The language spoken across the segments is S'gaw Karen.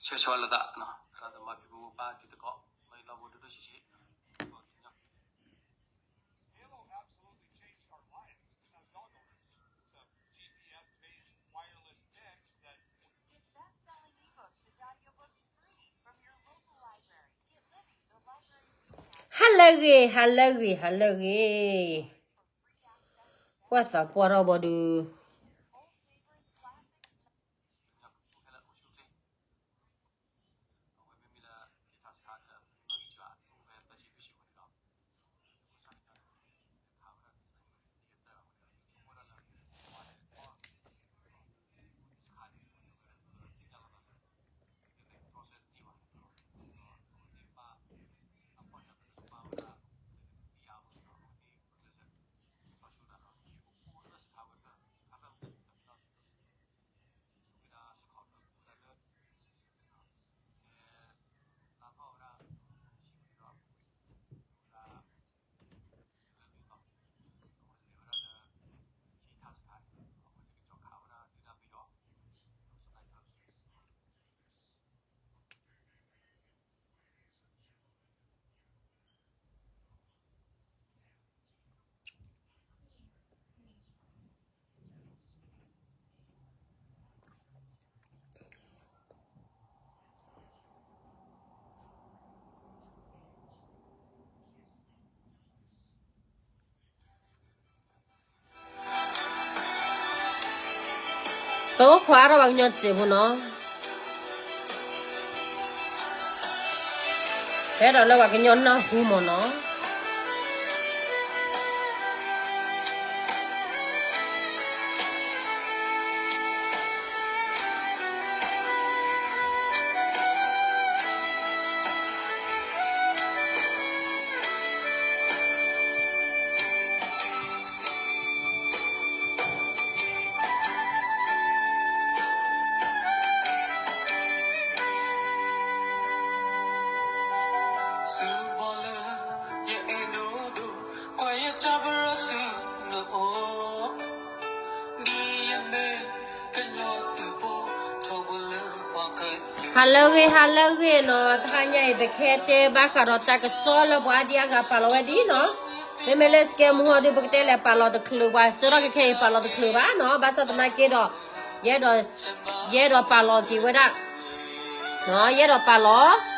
ဆၢဆီလၢသးနီၤ သရၣ်သမါဖံဖိပၢ်တံၤသကိး လီၤဘိဒိၣ်ဒိၣ်ဆံးဆံး ဟါလၢအဂ့ၤ ဟါလၢအဂ့ၤ ဟါလၢအဂ့ၤ ကွၢ်သးပှၢ်ထီၣ်ဘီဒုး ပအိၣ်ခိးအါထီၣ်ပှၤကညီစဲးဖိနီၤ, ဟဲဒီးလၢပှၤကညီနၢ်ဟူမၢ်နီၤ. ဟါလၢအဂ့ၤ ဟါလၢအဂ့ၤနီၤ, တဟါညါအံၤ ပကဟဲတဲဘၣ်ဃးဒီးတၢ်ကစီၣ်လၢပှၤအါဒံအါဂၤပာ်လီၤဝဲဒ်နီၤ, မ့မ့ၢ်လၢ scam မူဟီဒုး ပကတဲလဲၤပာ်လီၤတချုး ပှၤဆၢထၢၣ်ခဲခဲအံၤ ပာ်လီၤတချုးဘၣ်နီၤ, ဘၣ်ဆၣ်သနာ်က့ဒီး ယအဲၣ်ဒိး ယအဲၣ်ဒိးပာ်လီၤက့ၤဝဲဒၣ် ယအဲၣ်ဒိးပာ်လီၤ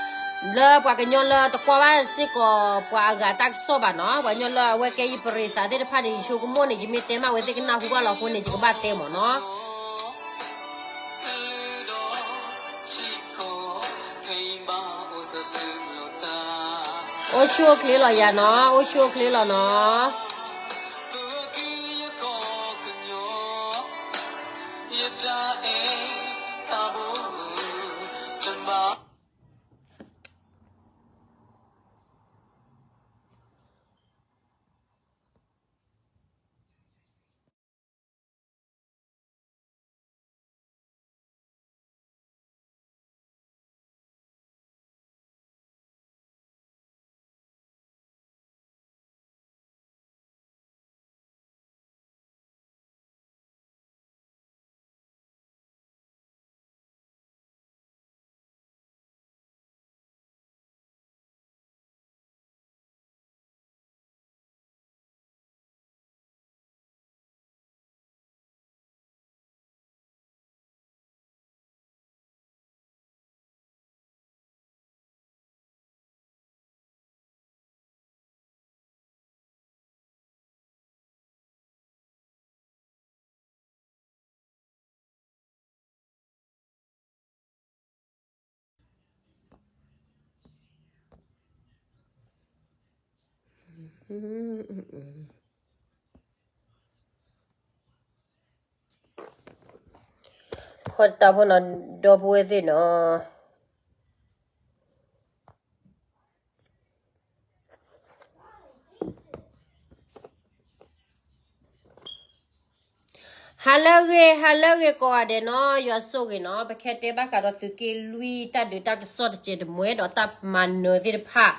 လၢပှၤကညီလၢတကွၢ်ဘၣ်စ့ၢ်ကီး ပှၤအဂၤတၢ်ကစီၣ်ဘၣ်နီၤ, ပှၤကညီလၢအဝဲကဲယပရံသးသ့ၣ်တဖၣ်န့ၣ် ယဆိကမိၣ်န့ၣ် ယမ့ၢ်တဲမးဝဲသ့ၣ်ကနၢ်ဟူဘၣ်လီၤအဃိန့ၣ် ယကဘၣ်တဲမၢ်နီၤ. အိၣ်ဆူၣ်အိၣ်ချ့လီၤယၤနီၤ, အိၣ်ဆူၣ်အိၣ်ချ့လီၤနီၤ. ခီတၢ်ဖိနီၤ ဒီပုၢ်ဝဲၢ်သ့ၣ်နီၤ. ဟါလၢအဂ့ၤ ဟါလၢအဂ့ၤကိးဂၤဒဲးနီၤ, ယွၤဆိၣ်ဂ့ၤနီၤ, ပကဟဲတဲဘၣ်ဃးဒီးသုးက့လွံၢ်တၢ်ဒုးတၢ်ကစီၣ်တစဲးတမှဲဒီးတၢ်မၤနၢၤသ့ၣ်တဖၣ်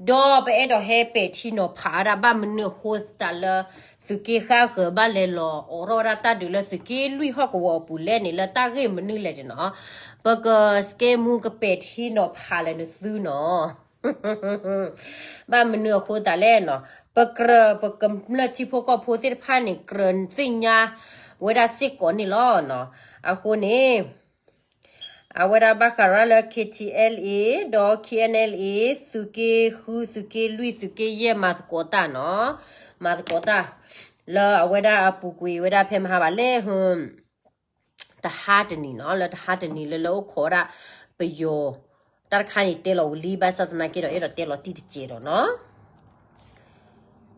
ဒီးပအဲၣ်ဒိးဟဲပဲာ်ထံနီၤဖးဝဲဒၣ် ဘၣ်မနုၤအဃိသတးလၢ သုးက့ဃၣ်ဃၢၤဘၣ်လဲၤလီၤ အိးထီၣ်ဝဲဒၣ်တၢ်ဒုးလၢသုးက့လွံၢ်ဟီၣ်ကဝီၤအပူၤလဲၣ်န့ၣ် လၢတၢ်ဂ့ၢ်မနုၤလဲၣ်န့ၣ်နီၤ, ပကစကဲမူကပဲာ်ထံနီၤဖးလဲၣ်နသုနီၤ. ဘၣ်မနုၤအဃိသတးလဲၣ်နီၤ, ပကြၢး ပကမျၢၢ်ထံဖိကီၢ်ဖိသ့ၣ်တဖၣ်န့ၣ် ကြၢးသ့ၣ်ညါဝဲဒၣ်စ့ၢ်ကီးန့ၣ်လီၤနီၤ. အဃိန့ၣ် အဝဲဒၣ်ဘၣ်ဃးရၢလၢ KTLA ဒီး KNLA သုးက့ဃု သုးက့လွံၢ် သုးက့ယဲၢ် မၤသကိးတၢ်နီၤ, မၤသကိးတၢ် လၢအဝဲဒၣ်အပူၤကွံာ်ဝဲဒၣ်ဖဲမဟါဘၣ်လဲၣ် ဟ တဟါတနံၤနီၤ, လၢတဟါတနံၤလၢလၢအိၣ်ခိးဝဲဒၣ်ပယီၤ တၢ်တခါန့ၣ်တဲလီၤဝံၤလံ ဘၣ်ဆၣ်သနာ်က့ဒီး အဲၣ်ဒိးတဲလီၤတံၢ်တစဲးဒီးနီၤ.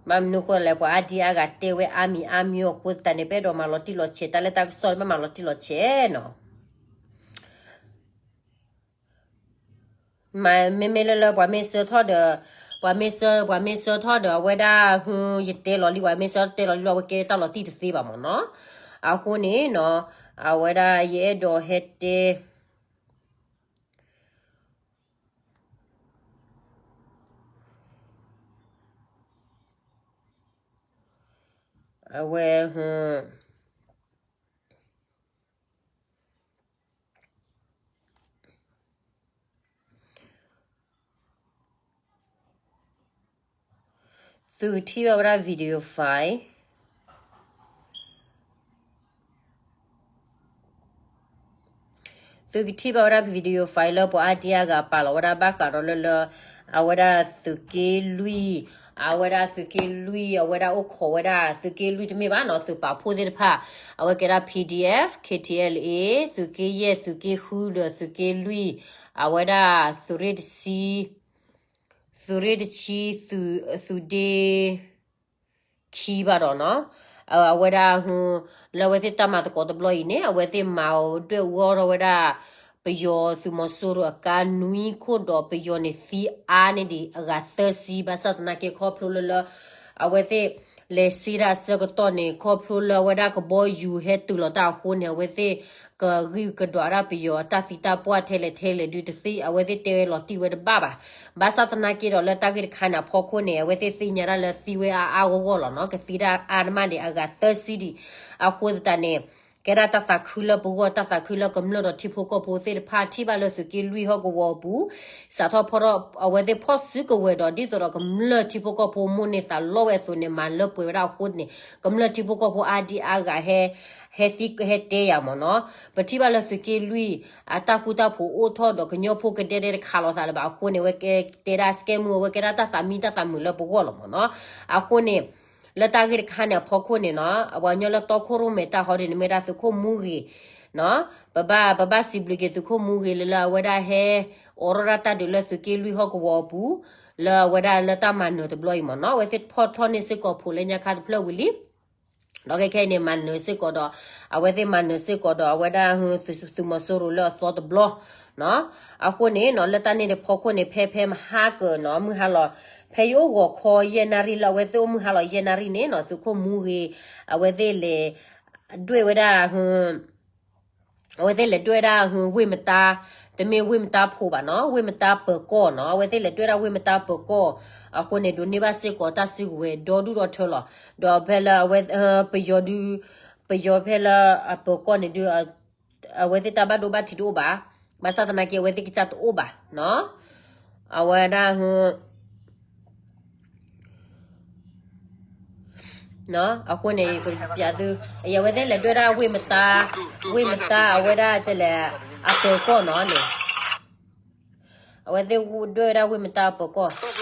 ဘၣ်မနုၤအဃိလဲၣ် ပှၤအါဒံအါဂၤတဲဝဲအါမံၤအါမံၤအဃိသတးန့ၣ် ပအဲၣ်ဒိးမၤလီၤတံၢ်လီၤဆဲး တၢ်လၢတၢ်ကစီၣ်န့ၣ် ဘၣ်မၤလီၤတံၢ်လီၤဆဲးနီၤ. မ့မ့ၢ်လၢလၢပှၤမ့ၢ်ဆၢထီၣ်ဒီး ပှၤမ့ၢ်ဆၢ ပှၤမ့ၢ်ဆၢထီၣ်ဒီး အဝဲဒၣ် ဟ ယတဲလီၤလံ ပှၤမ့ၢ်ဆၢထီၣ်တဲလီၤလံ အဝဲကဲတၢ်လီၤတံၢ်တသ့ဘၣ်မ့ၢ်နီၤ. အဃိန့ၣ်နီၤ အဝဲဒၣ်ယအဲၣ်ဒိးဟဲတဲ အဝဲ သုကထံၣ်ဘၣ်ဝဲဒၣ် video file သုကထံၣ်ဘၣ်ဝဲဒၣ် video file လၢပှၤအါဒံအါဂၤပာ်လီၤဝဲဒၣ်ဘၣ်ဃးဒီးလၢလၢ အဝဲဒၣ်သုးက့လွံၢ်, အဝဲဒၣ်သုးက့လွံၢ် အဝဲဒၣ်အိၣ်ခိးဝဲဒၣ် သုးက့လွံၢ်တမ့ၢ်ဘၣ်နီၤ သုးပာ်ဖှိၣ်သ့ၣ်တဖၣ်, အဝဲကဲဒၣ် PDF, KTLA, သုးက့ယဲၢ် သုးက့ဃုဒီးသုးက့လွံၢ်, အဝဲဒၣ်သုးရ့ၣ်တဆံ သုးရ့ၣ်တဆံ သုးဒ့ခံဘၣ်ဒီးနီၤ, အဝဲဒၣ် လၢအဝဲသ့ၣ်တၢ်မၤသကိးတဘျီအံၤန့ၣ် အဝဲသ့ၣ်မၤဒွဲၣ်အူအီၣ်ထီၣ်ဝဲဒၣ် ပယီၤသုးမီၤစိရိၤအကါနွံခိၣ်ဒီး ပယီၤန့ၣ်သံအါန့ၢ်ဒံးအဂၤသၢဆံ ဘၣ်ဆၣ်သနာ်က့ခီဖျိလၢလၢ အဝဲသ့ၣ် လဲၤစ့ဒၣ်အဆၢကတီၢ်န့ၣ် ခီဖျိလၢအဝဲဒၣ်ကဘီယူၤဟဲတုၤလီၤတၢ်အဃိန့ၣ် အဝဲသ့ၣ် ကဂံၢ်ကဒွးဒၣ်ပယီၤအတၢ်သံတၢ်ပှၢ်ထဲလဲၣ်ထဲလဲၣ်ဒုးတသ့ အဝဲသ့ၣ်တဲဝဲလီၤတံၢ်ဝဲတဘၣ်ဘၣ်. ဘၣ်ဆၣ်သနာ်က့ဒီးလၢတၢ်ဂ့ၢ်တခါန့ၣ်အဖီခိၣ်န့ၣ် အဝဲသ့ၣ်သ့ၣ်ညါဒၣ်လၢသံဝဲအါအါဂီၢ်ဂီၢ်လီၤနီၤ, ကသံဒၣ်အါန့ၢ်မးန့ၣ် အဂၤသၢဆံဒံး အဃိသတးန့ၣ် ကဲဒၣ်တၢ်သးခုလၢပဂီၢ် တၢ်သးခုလၢကမျၢၢ်ဒီးထံဖိကီၢ်ဖိသ့ၣ်တဖၣ် ထံၣ်ဘၣ်လၢသုးက့လွံၢ်ဟီၣ်ကဝီၤအပူၤ စးထီၣ်ဖီထီၣ် အဝဲသ့ၣ်ဖီၣ်စုကဝဲၤဒီး ဒ်သိးဒီးကမျၢၢ်ထံဖိကီၢ်ဖိမိၢ်န့ၢ်သးလီဝဲအသိးန့ၣ် မၤလၢပှဲၤဝဲဒၣ်အဃိန့ၣ် ကမျၢၢ်ထံဖိကီၢ်ဖိအါဒံအါဂၤ ဟဲသံဟဲတဲယၤမ့ၢ်နီၤ, ပထံၣ်ဘၣ်လၢသုးက့လွံၢ် အတၢ်ဃူတၢ်ဖိးအိၣ်ထီၣ်ဒီးကညီဖိကဒဲဒဲတခးလိာ်သးလၢၤဘၣ်အဃိန့ၣ် အဝဲကဲတဲဒၣ်စကဲမူ အဝဲကဲဒၣ်တၢ်သးမံတၢ်သးမုာ်လၢပဂီၢ်လီၤမ့ၢ်နီၤ. အဃိန့ၣ် လၢတၢ်ဂ့ၢ်တခါန့ၣ်အဖီခိၣ်န့ၣ်နီၤ အပှၤကညီလၢတီခိၣ်ရိၣ်မဲာ်တၢ်ဟီဒ်န့ၣ်မ့ၢ်ဒၣ်သုးခိၣ်မူဂ့ၤ ပဘၣ် ပဘၣ်စံးဘျုးက့ၤသုးခိၣ်မူဂ့ၤလၢလၢအဝဲဒၣ်ဟဲ အိးထီၣ်ဒၣ်တၢ်ဒုးလၢသုးက့လွံၢ်ဟီၣ်ကဝီၤအပူၤ လၢအဝဲဒၣ်လၢတၢ်မၤနၢၤတဘျီအံၤမ့ၢ်နီၤ အဝဲသ့ၣ်ဖီၣ်ထီၣ်န့ၢ်စ့ၢ်ကီးဖိးလၢညါခါတဖျၢၣ်ဝံၤလံ ဒီးခဲခဲအံၤန့ၣ် မၤနၢၤစ့ၢ်ကီးဒီး အဝဲသ့ၣ်မၤနၢၤစ့ၢ်ကီးဒီး အဝဲဒၣ် သုးမီၤစိရိၤလၢအသီတဘျီ အဃိန့ၣ်နီၤ လၢတၢ်န့ၣ်တဖီခိၣ်န့ၣ် ဖဲဖဲမဟါကၢနီၤ မုၢ်ဟါလီၤ ဖဲယအိၣ်ဂီၤခီယဲၢ်နၣ်ရံၣ်လၢအဝဲသ့ၣ်အိၣ်မုၢ်ဟါလီၤယဲၢ်နၣ်ရံၣ်န့ၣ်နီၤ သုးခိၣ်မူဂ့ၤ အဝဲသ့ၣ်လဲၤ ဒွဲၣ်ဝဲဒၣ် အဝဲသ့ၣ်လဲၤဒွဲၣ်ဝဲဒၣ် ဝ့ၢ်မတါ တမ့ၢ်ဝ့ၢ်မတါဖိဘၣ်နီၤ ဝ့ၢ်မတါပၢၤကီၢ်နီၤ အဝဲသ့ၣ်လဲၤဒွဲၣ်ဒၣ်ဝ့ၢ်မတါပၢၤကီၢ် အဃိန့ၣ် ဒိးန့ၢ်ဘၣ်စ့ၢ်ကီးတၢ်စုကဝဲၤဒီဒူၣ်ဒီထၢလီၤ. ဒီးဖဲလၢအဝဲ ပယီၤဒု ပယီၤဖဲလၢအပၢၤကီၢ်န့ၣ်ဒု အဝဲသ့ၣ်တၢ်ဘၣ်ဒိဘၣ်ထံးတအိၣ်ဘၣ်. ဘၣ်ဆၣ်သနာ်က့ အဝဲသ့ၣ်ကစၢ်တအိၣ်ဘၣ်နီၤ အဝဲဒၣ် အဃိန့ၣ် ယကပျးသု အဝဲသ့ၣ်လဲၤဒွဲၣ်ဒၣ်ဝ့ၢ်မတါ ဝ့ၢ်မတါ အဝဲဒၣ်ကလဲၣ် အပၢၤကီၢ်နီၤန့ၣ် အဝဲသ့ၣ်ဒွဲၣ်ဝဲဒၣ်ဝ့ၢ်မတါအပၢၤကီၢ်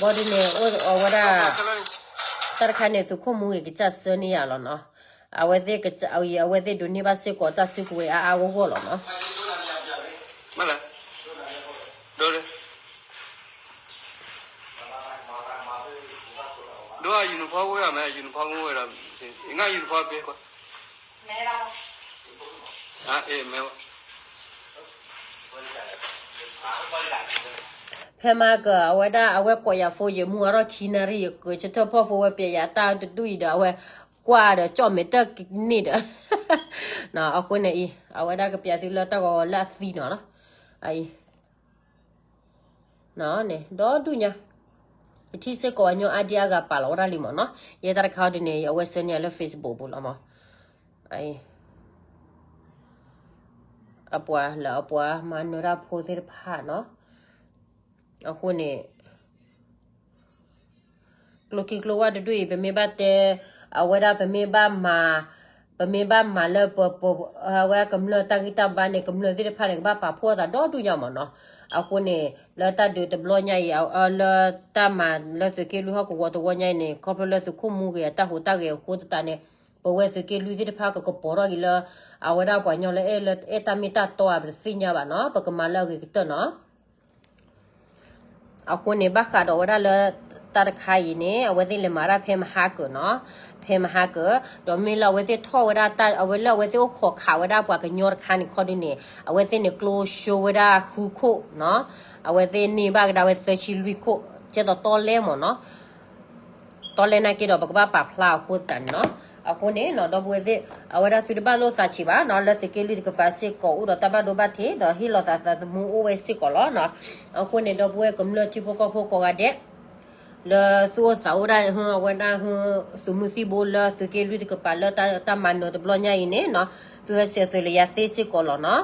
ဘၣ်ဒ်န့ၣ် အိၣ်ဝဲဒၣ် တၢ်တခါန့ၣ် သုးခိၣ်မူဂ့ၤကစၢ်ဆှၢန့ၢ်ယၤလီၤနီၤ အဝဲသ့ၣ် အဝဲသ့ၣ်ဒိးန့ၢ်ဘၣ်စ့ၢ်ကီးတၢ်စုကဝဲၤအါအါဂီၢ်ဂီၢ်လီၤနီၤ ဒိၣ် uniform ဝဲမ့ၢ် uniform ဝဲဒီး ငါ uniform ဘ့ၣ်ကွၢ် အ့ မ့ၢ်ဝဲ တၢ် ဖဲမဟါကၢၤ အဝဲဒၣ်အဝဲကိးယၤဖိ ယမူအထီၣ်ခံနၣ်ရံၣ် ယကဆၢထၢၣ်ဖီၣ်ဖိဝဲ ပျဲယၤတၢ်တဒူၣ်အံၤဒီး အဝဲကွၢ်ဒီးကၠီၣ်မဲာ်တၢ်န့ၣ်ဒီး အဃိန့ၣ်အံၤ အဝဲဒၣ်ကပျဲသုလၢတၢ်ဂီၤလၢအသံနီၤနီၤ အံၤ န့ၣ် ဒီဒူၣ်ညါ ယထံၣ်စ့ၢ်ကီးအညီအါဒံအါဂၤပာ်လီၤဝဲဒၣ်လံမ့ၢ်နီၤ ယဲတၢ်တခါအီၤဒ်န့ၣ် အဝဲဆှၢန့ၢ်လၢ Facebook ပူၤလီၤမ့ၢ် အံၤ အပှၤလၢအပှၤမၤနၢၤတၢ်ဖိသ့ၣ်တဖၣ်နီၤ အဃိန့ၣ် ကျိချံကျိဝါတဒူၣ်အံၤ ပမ့ၢ်ဘၣ်တဲ အဝဲဒၣ်ပမ့ၢ်ဘၣ်မၤ ပမ့ၢ်ဘၣ်မၤလၢပ ပ အဝဲကမျၢၢ်တၢ်ဂံၢ်တၢ်ဘါန့ၣ် ကမျၢၢ်သ့ၣ်တဖၣ်န့ၣ် ကဘၣ်ပာ်ဖှိၣ်အသးဒီဒူၣ်ညါမ့ၢ်နီၤ အဃိန့ၣ် လၢတၢ်ဒုးတဘျီညါအံၤ လၢတၢ်မၤလၢသုးက့လွံၢ်ဟီၣ်ကဝီၤတဝီညါအံၤန့ၣ် ခီဖျိလၢသုးခိၣ်မူဂ့ၤအတၢ်ဟူးတၢ်ဂဲၤအဃိသတးန့ၣ် ပဝဲသုးက့လွံၢ်သ့ၣ်တဖၣ်ကကပီၤထီၣ်က့ၤလၢ အဝဲဒၣ်ပှၤညီလၢအဲၣ်လၢအဲၣ်တၢ်မ့ၢ်တၢ်တီဧါ ပတသ့ၣ်ညါဘၣ်နီၤ ပကမၤလၢအဂ့ၤကတၢၢ်နီၤ အဃိန့ၣ် ဘၣ်ဃးဒီးဝဲဒၣ်လၢတၢ်တခါအံၤန့ၣ် အဝဲသ့ၣ်လဲၤမၤတၢ်ဖဲမဟါကၢၤနီၤ ဖဲမဟါကၢၤ ဒီးမ့ၢ်လၢအဝဲသ့ၣ်ထီၣ်ဝဲဒၣ်တၢ် အဝဲလၢအဝဲသ့ၣ်အိၣ်ခိးခးဝဲဒၣ်ပှၤကညီတခါန့ၣ်ခီဒ်န့ၣ် အဝဲသ့ၣ်န့ၣ်ကျိၣ်ဆိဝဲဒၣ်ဃုခိၣ်နီၤ အဝဲသ့ၣ်န့ၢ်ဘၣ်ကဒါဝဲသၢဆံလွံၢ်ခိၣ် ကဲသိးတီလဲမ့ၢ်နီၤ တီလဲနာ်က့ဒီးပကဘၣ်ပာ်ဖျါအဃိသတးန့ၣ်နီၤ အဃိန့ၣ်နီၤ ဒီပုၢ်ဝဲၢ်သ့ၣ် အဝဲဒၣ်သုတဘၣ်လိၣ်သးဆံးဘၣ်နီၤ လၢသုးက့လွံၢ်တကပၤစ့ၢ်ကီးအိၣ်ဒီးတၢ်ဘၣ်ဒိဘၣ်ထံး ဒီးဟ့ၣ်လီၤသးသးသမူအိၣ်ဝဲစ့ၢ်ကီးလီၤနီၤ အဃိန့ၣ် ဒီပုၢ်ဝဲၢ်ကမျၢၢ်ထံဖိကီၢ်ဖိကိးဂၤဒဲး လၢသုအိၣ်သးအိၣ်ဒၣ် အဝဲဒၣ် သုးမုၢ်သံၣ်ဘိလၢသုးက့လွံၢ်တကပၤလၢတၢ်မၤနၢၤတဘျီညါအံၤန့ၣ်နီၤ သုဟဲဆဲးသုးလၢယၤသ့စ့ၢ်ကီးလီၤနီၤ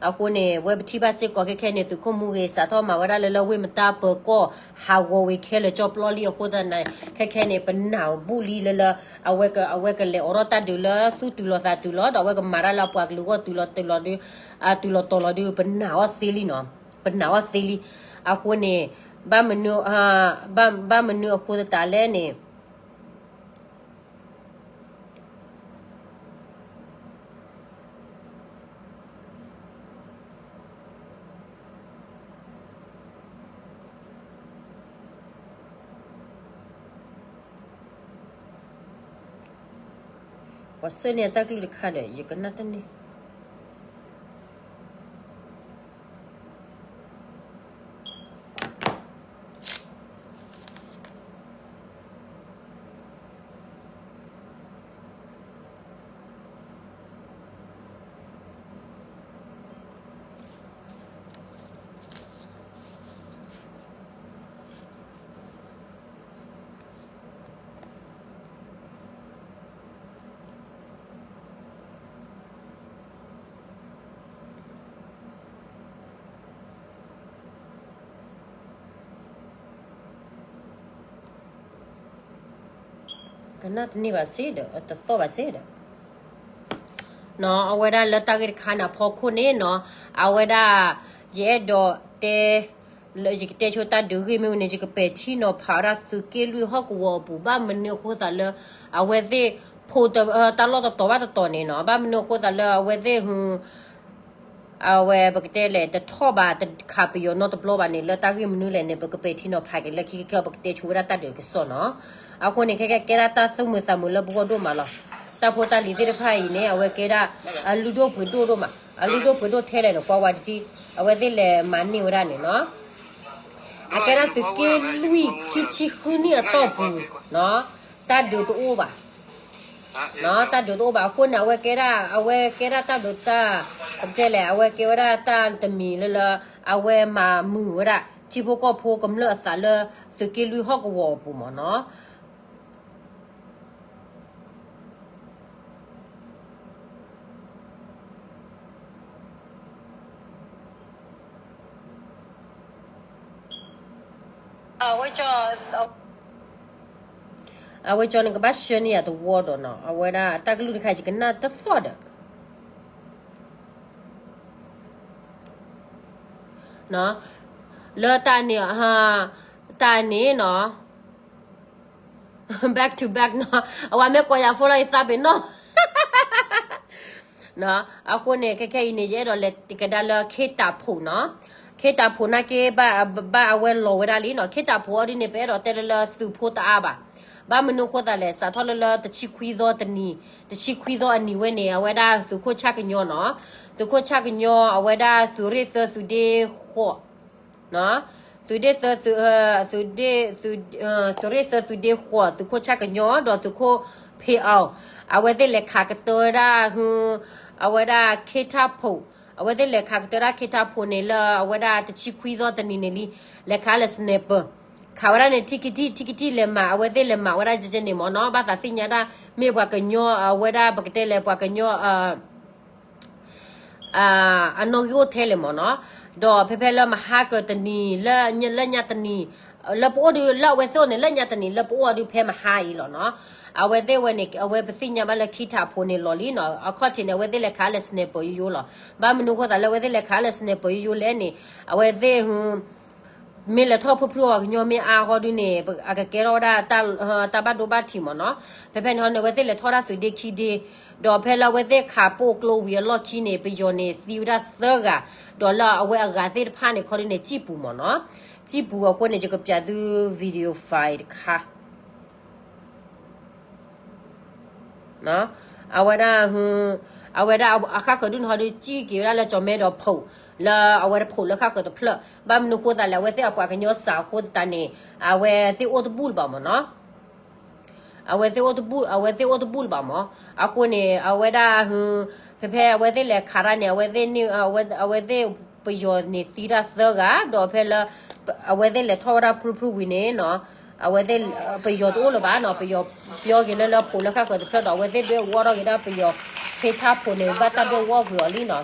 အဃိန့ၣ် ဝဲပထံၣ်ဘၣ်စ့ၢ်ကီးခဲခဲန့ၣ် သုးခိၣ်မူဂ့ၤ စးထီၣ်မၤဝဲဒၣ်လၢလၢဝ့ၢ်မတၢ်ပၢၤကီၢ် ဟးဂီၤဝံၤခဲလၢာ်ကၠီပျီလံအဃိသတးန့ၣ် ခဲခဲန့ၣ် ပနာ်အီၤဘူၣ်လံလၢလၢ အဝဲက အဝဲကလဲၤအိးထီၣ်တၢ်ဒုးလၢသူၣ်တုၤလီၤသးတုၤလီၤ ဒီးအဝဲကမၤတၢ်လၢအပှၤကလုာ်ဂီၢ်တုၤလီၤတုၤလီၤဒုး အတုၤလီၤတီၤလီၤဒုး ပနာ်အီၤသ့လံနီၤ ပနာ်အီၤသ့လံ အဃိန့ၣ် ဘၣ်မနုၤ ဘၣ်မနုၤအဃိသတးလဲၣ်န့ၣ် ပှၤဆှၢန့ၢ်အတၢ်ကလုၢ်တခါဒီး ယကနၣ်တန့ၢ် ကနၣ်တန့ၢ်ဘၣ်စ့ၢ်ဒီး တသီၣ်ဘၣ်စ့ၢ်ဒီး အဝဲဒၣ်လၢတၢ်ဂ့ၢ်တခါန့ၣ်အဖီခိၣ်န့ၣ်နီၤ အဝဲဒၣ် ယအဲၣ်ဒိးတဲ လၢယကတဲဆိတၢ်ဒုးဂ့ၢ်မ့ၢ်ဝဲန့ၣ် ယကပဲာ်ထံနီၤဖးဝဲဒၣ်သုးက့လွံၢ်ဟီၣ်ကဝီၤအပူၤ ဘၣ်မနုၤအဃိသတးလၢ အဝဲသ့ၣ် ဖိတ တၢ်လီၢ်တတီၤဘၣ်တတီၤန့ၣ်နီၤ ဘၣ်မနုၤအဃိသတးလၢအဝဲသ့ၣ် အဝဲပကတဲလဲၣ် တထီၣ်ဘၣ်တခးပယီၤနီတဘျီဘၣ်န့ၣ် လၢတၢ်ဂ့ၢ်မနုၤလဲၣ်န့ၣ် ပကပဲာ်ထံနီၤဖးက့ၤလၢခံခဲခဲ ပကတဲဆိဝဲဒၣ်တၢ်ဒုးကစီၣ်နီၤ အဃိန့ၣ် ခဲခဲကဲဒၣ်တၢ်သူၣ်မုာ်သးမုာ်လၢပဂီၢ်ဒိၣ်မးလီၤ. တၢ်ဖိတၢ်လံၤသ့ၣ်တဖၣ်အံၤန့ၣ် အဝဲကဲဒၣ် အလုၢ်ဒိၣ်ပှ့ၤဒိၣ်ဒိၣ်မး အလုၢ်ဒိၣ်ပှ့ၤဒိၣ်ထဲလဲၣ်န့ၣ် ကွၢ်ဝဲတထံၣ် အဝဲသ့ၣ်လဲၤမၤန့ၢ်ဝဲဒၣ်န့ၣ်နီၤ အကဲဒၣ်သုးက့လွံၢ်ခံဆံဃုနံၣ်အတီၢ်ပူၤနီၤ တၢ်ဒုးတအိၣ်ဘၣ် တၢ်ဒုးတအိၣ်ဘၣ်အဃိန့ၣ် အဝဲကဲဒၣ် အဝဲကဲဒၣ်တၢ်ဒုးတၢ် ပကတဲလဲၣ် အဝဲကဲဝဲဒၣ်တၢ်တမံၤလၢလၢ အဝဲမၤမုာ်ဝဲဒၣ် ထံဖိကီၢ်ဖိကမျၢၢ်အသးလၢ သုးက့လွံၢ်ဟီၣ်ကဝီၤအပူၤမ့ၢ်နီၤ အဝဲကၠီန့ၣ်ကဘၣ်ဆှၢန့ၢ်ယၤတဝီဒီးနီၤ အဝဲဒၣ်တၢ်ကလုၢ်တခါယကနၣ်တသီၣ်ဒီး လၢတၢ်န့ၣ် တၢ်န့ၣ်နီၤ back to back နီၤ အဝဲမ့ၢ်ကိးယၤဖိလီၤ ယသးပ့ၤနီၣ် အဃိန့ၣ် ခဲခဲအံၤန့ၣ် ယအဲၣ်ဒိးလဲၤကဒါလၢ ခ့တၢ်ဖိနီၤ ခ့တၢ်ဖိနာ်က့ ဘၣ်အဝဲလီၤဝဲဒၣ်လံနီၤ ခ့တၢ်ဖိအီၤဒ်န့ၣ် ပအဲၣ်ဒိးတဲလၢလၢသုးဖိတအါဘၣ် ဘၣ်မနုၤအဃိသတးလဲၣ် စးထီၣ်လၢလၢတဆံခွံသီတနံၤ တဆံခွံသီအနံၤဝဲန့ၣ် အဝဲဒၣ်သုးခိၣ်ဆၣ်ကညီနီၤ သုးခိၣ်ဆၣ်ကညီ အဝဲဒၣ်သုးရ့ၣ်သၢသုးဒ့ဃိး နီၤ သုးဒ့ၣ်သၢ, သုး, သုးဒ့ၣ်, သုး, သုးရ့ၣ်သၢ သုးဒ့ၣ်ဃိး သုးခိၣ်ဆၣ်ကညီ ဒီးသုးခိၣ်ဖ့အီၤ, အဝဲသ့ၣ်လဲၤခးကတၢၢ်ဝဲဒၣ်, အဝဲဒၣ်ခ့ထၣ်ဖိး, အဝဲသ့ၣ်လဲၤခးကတၢၢ်ဒၣ်ခ့ထၣ်ဖိးန့ၣ်လၢအဝဲဒၣ်တဆံခွံသီတနံၤန့ၣ်လံ, လဲၤခးလၢ sniper ခးဝဲဒၣ်န့ၣ် ထံကတံၢ် ထံကတံၢ်လဲၤမၤ အဝဲသ့ၣ်လဲၤမၤဝဲဒၣ်ကဲကဲန့ၣ်မ့ၢ်နီၤ, ဘၣ်သးသ့ၣ်ညါဒၣ် မ့ၢ်ပှၤကညီအဝဲဒၣ် ပကတဲလဲၣ် ပှၤကညီ အနီၣ်ဂံၢ်အိၣ်ထဲလဲၣ်မ့ၢ်နီၤ, ဒီးဖဲဖဲလၢမဟါကတနံၤ လၢညါတနံၤ, လၢပအိၣ်ဒုး လၢအဝဲသ့ၣ်အိၣ်န့ၣ် လၢညါတနံၤ လၢပအိၣ်အီၤဒုးဖဲမဟါအံၤလီၤနီၤ, အဝဲသ့ၣ်ဝဲန့ၣ် အဝဲပသ့ၣ်ညါဘၣ်လၢခ့ထၣ်ဖိးန့ၣ်လီၤလံနီၤ, အခီၣ်ထံးန့ၣ် အဝဲသ့ၣ်လဲၤခးလၢ sniper ယိယိလီၤ, ဘၣ်မနုၤဃိသးလၢအဝဲသ့ၣ်လဲၤခးလၢ sniper ယိယိလဲၣ်န့ၣ်, အဝဲသ့ၣ် မ့ၢ်လဲၤထီၣ်ဖုၣ်ဖုၣ်အီၤကညီမ့ၢ်အါဃီဒုးန့ၣ် အကကဲထီၣ်ဝဲဒၣ် တၢ်ဘၣ်ဒိဘၣ်ထံးမ့ၢ်နီၤ, ဖဲဖဲန့ၣ်ဟီန့ၣ် အဝဲသ့ၣ်လဲၤထီၣ်ဒၣ်သုးဒ့ခံဒ့, ဒီးဖဲလၢအဝဲသ့ၣ်ခးပိာ်ကျိဝံၤအလီၢ်ခံန့ၣ် ပယီၤန့ၣ်သံဝဲဒၣ်သၢဂၤ, ဒီးလၢအဝဲအဂၤသ့ၣ်တဖၣ်န့ၣ် ခီဒုးန့ၣ်စံၣ်ပူၤမ့ၢ်နီၤ, စံၣ်ပူၤအဃိန့ၣ် ယကပျးသု video file တခါ အဝဲဒၣ်, အဝဲဒၣ်အဃၣ်ဃၢၤဒုးန့ၣ်ဟီဒုး စံၣ်က့ၤဝဲဒၣ်လၢကၠီၤမဲဒီးဖိး, လၢအဝဲတဖိးလၢဃၣ်ဃၢၤတဖျၢၣ်, ဘၣ်မနုၤဃိသးလဲၣ် အဝဲသ့ၣ်အပှၤကညီစးအဃိသတးန့ၣ်, အဝဲသ့ၣ်အိၣ်တဘူၣ်လၢၤဘၣ်မ့ၢ်နီၤ, အဝဲသ့ၣ်အိၣ်တဘူၣ်, အဝဲသ့ၣ်အိၣ်တဘူၣ်လၢၤဘၣ်မ့ၢ်, အဃိန့ၣ် အဝဲဒၣ်, ဖဲဖဲအဝဲသ့ၣ်လဲၤခးတၢ်န့ၣ် အဝဲသ့ၣ်, အဝဲသ့ၣ်ပယီၤန့ၣ်သံတၢ်သၢဂၤ, ဒီးဖဲလၢ အဝဲသ့ၣ်လဲၤထီၣ်ဝဲဒၣ်ဖုၣ်ဖုၣ်ဝံၤန့ၣ်နီၤ, အဝဲသ့ၣ်, ပယီၤတအိၣ်လၢၤဘၣ်နီၤ, ပယီၤပျီက့ၤလၢလၢဖိးလၢဃၣ်ဃၢၤတဖျၢၣ်ဒီး အဝဲသ့ၣ်ဒွဲၣ်အူအီၣ်ထီၣ်က့ၤဒၣ်ပယီၤခ့ထၣ်ဖိးန့ၣ် ဘၣ်တၢ်ဒွဲၣ်အူအီၣ်ကွံာ်အီၤလံနီၤ,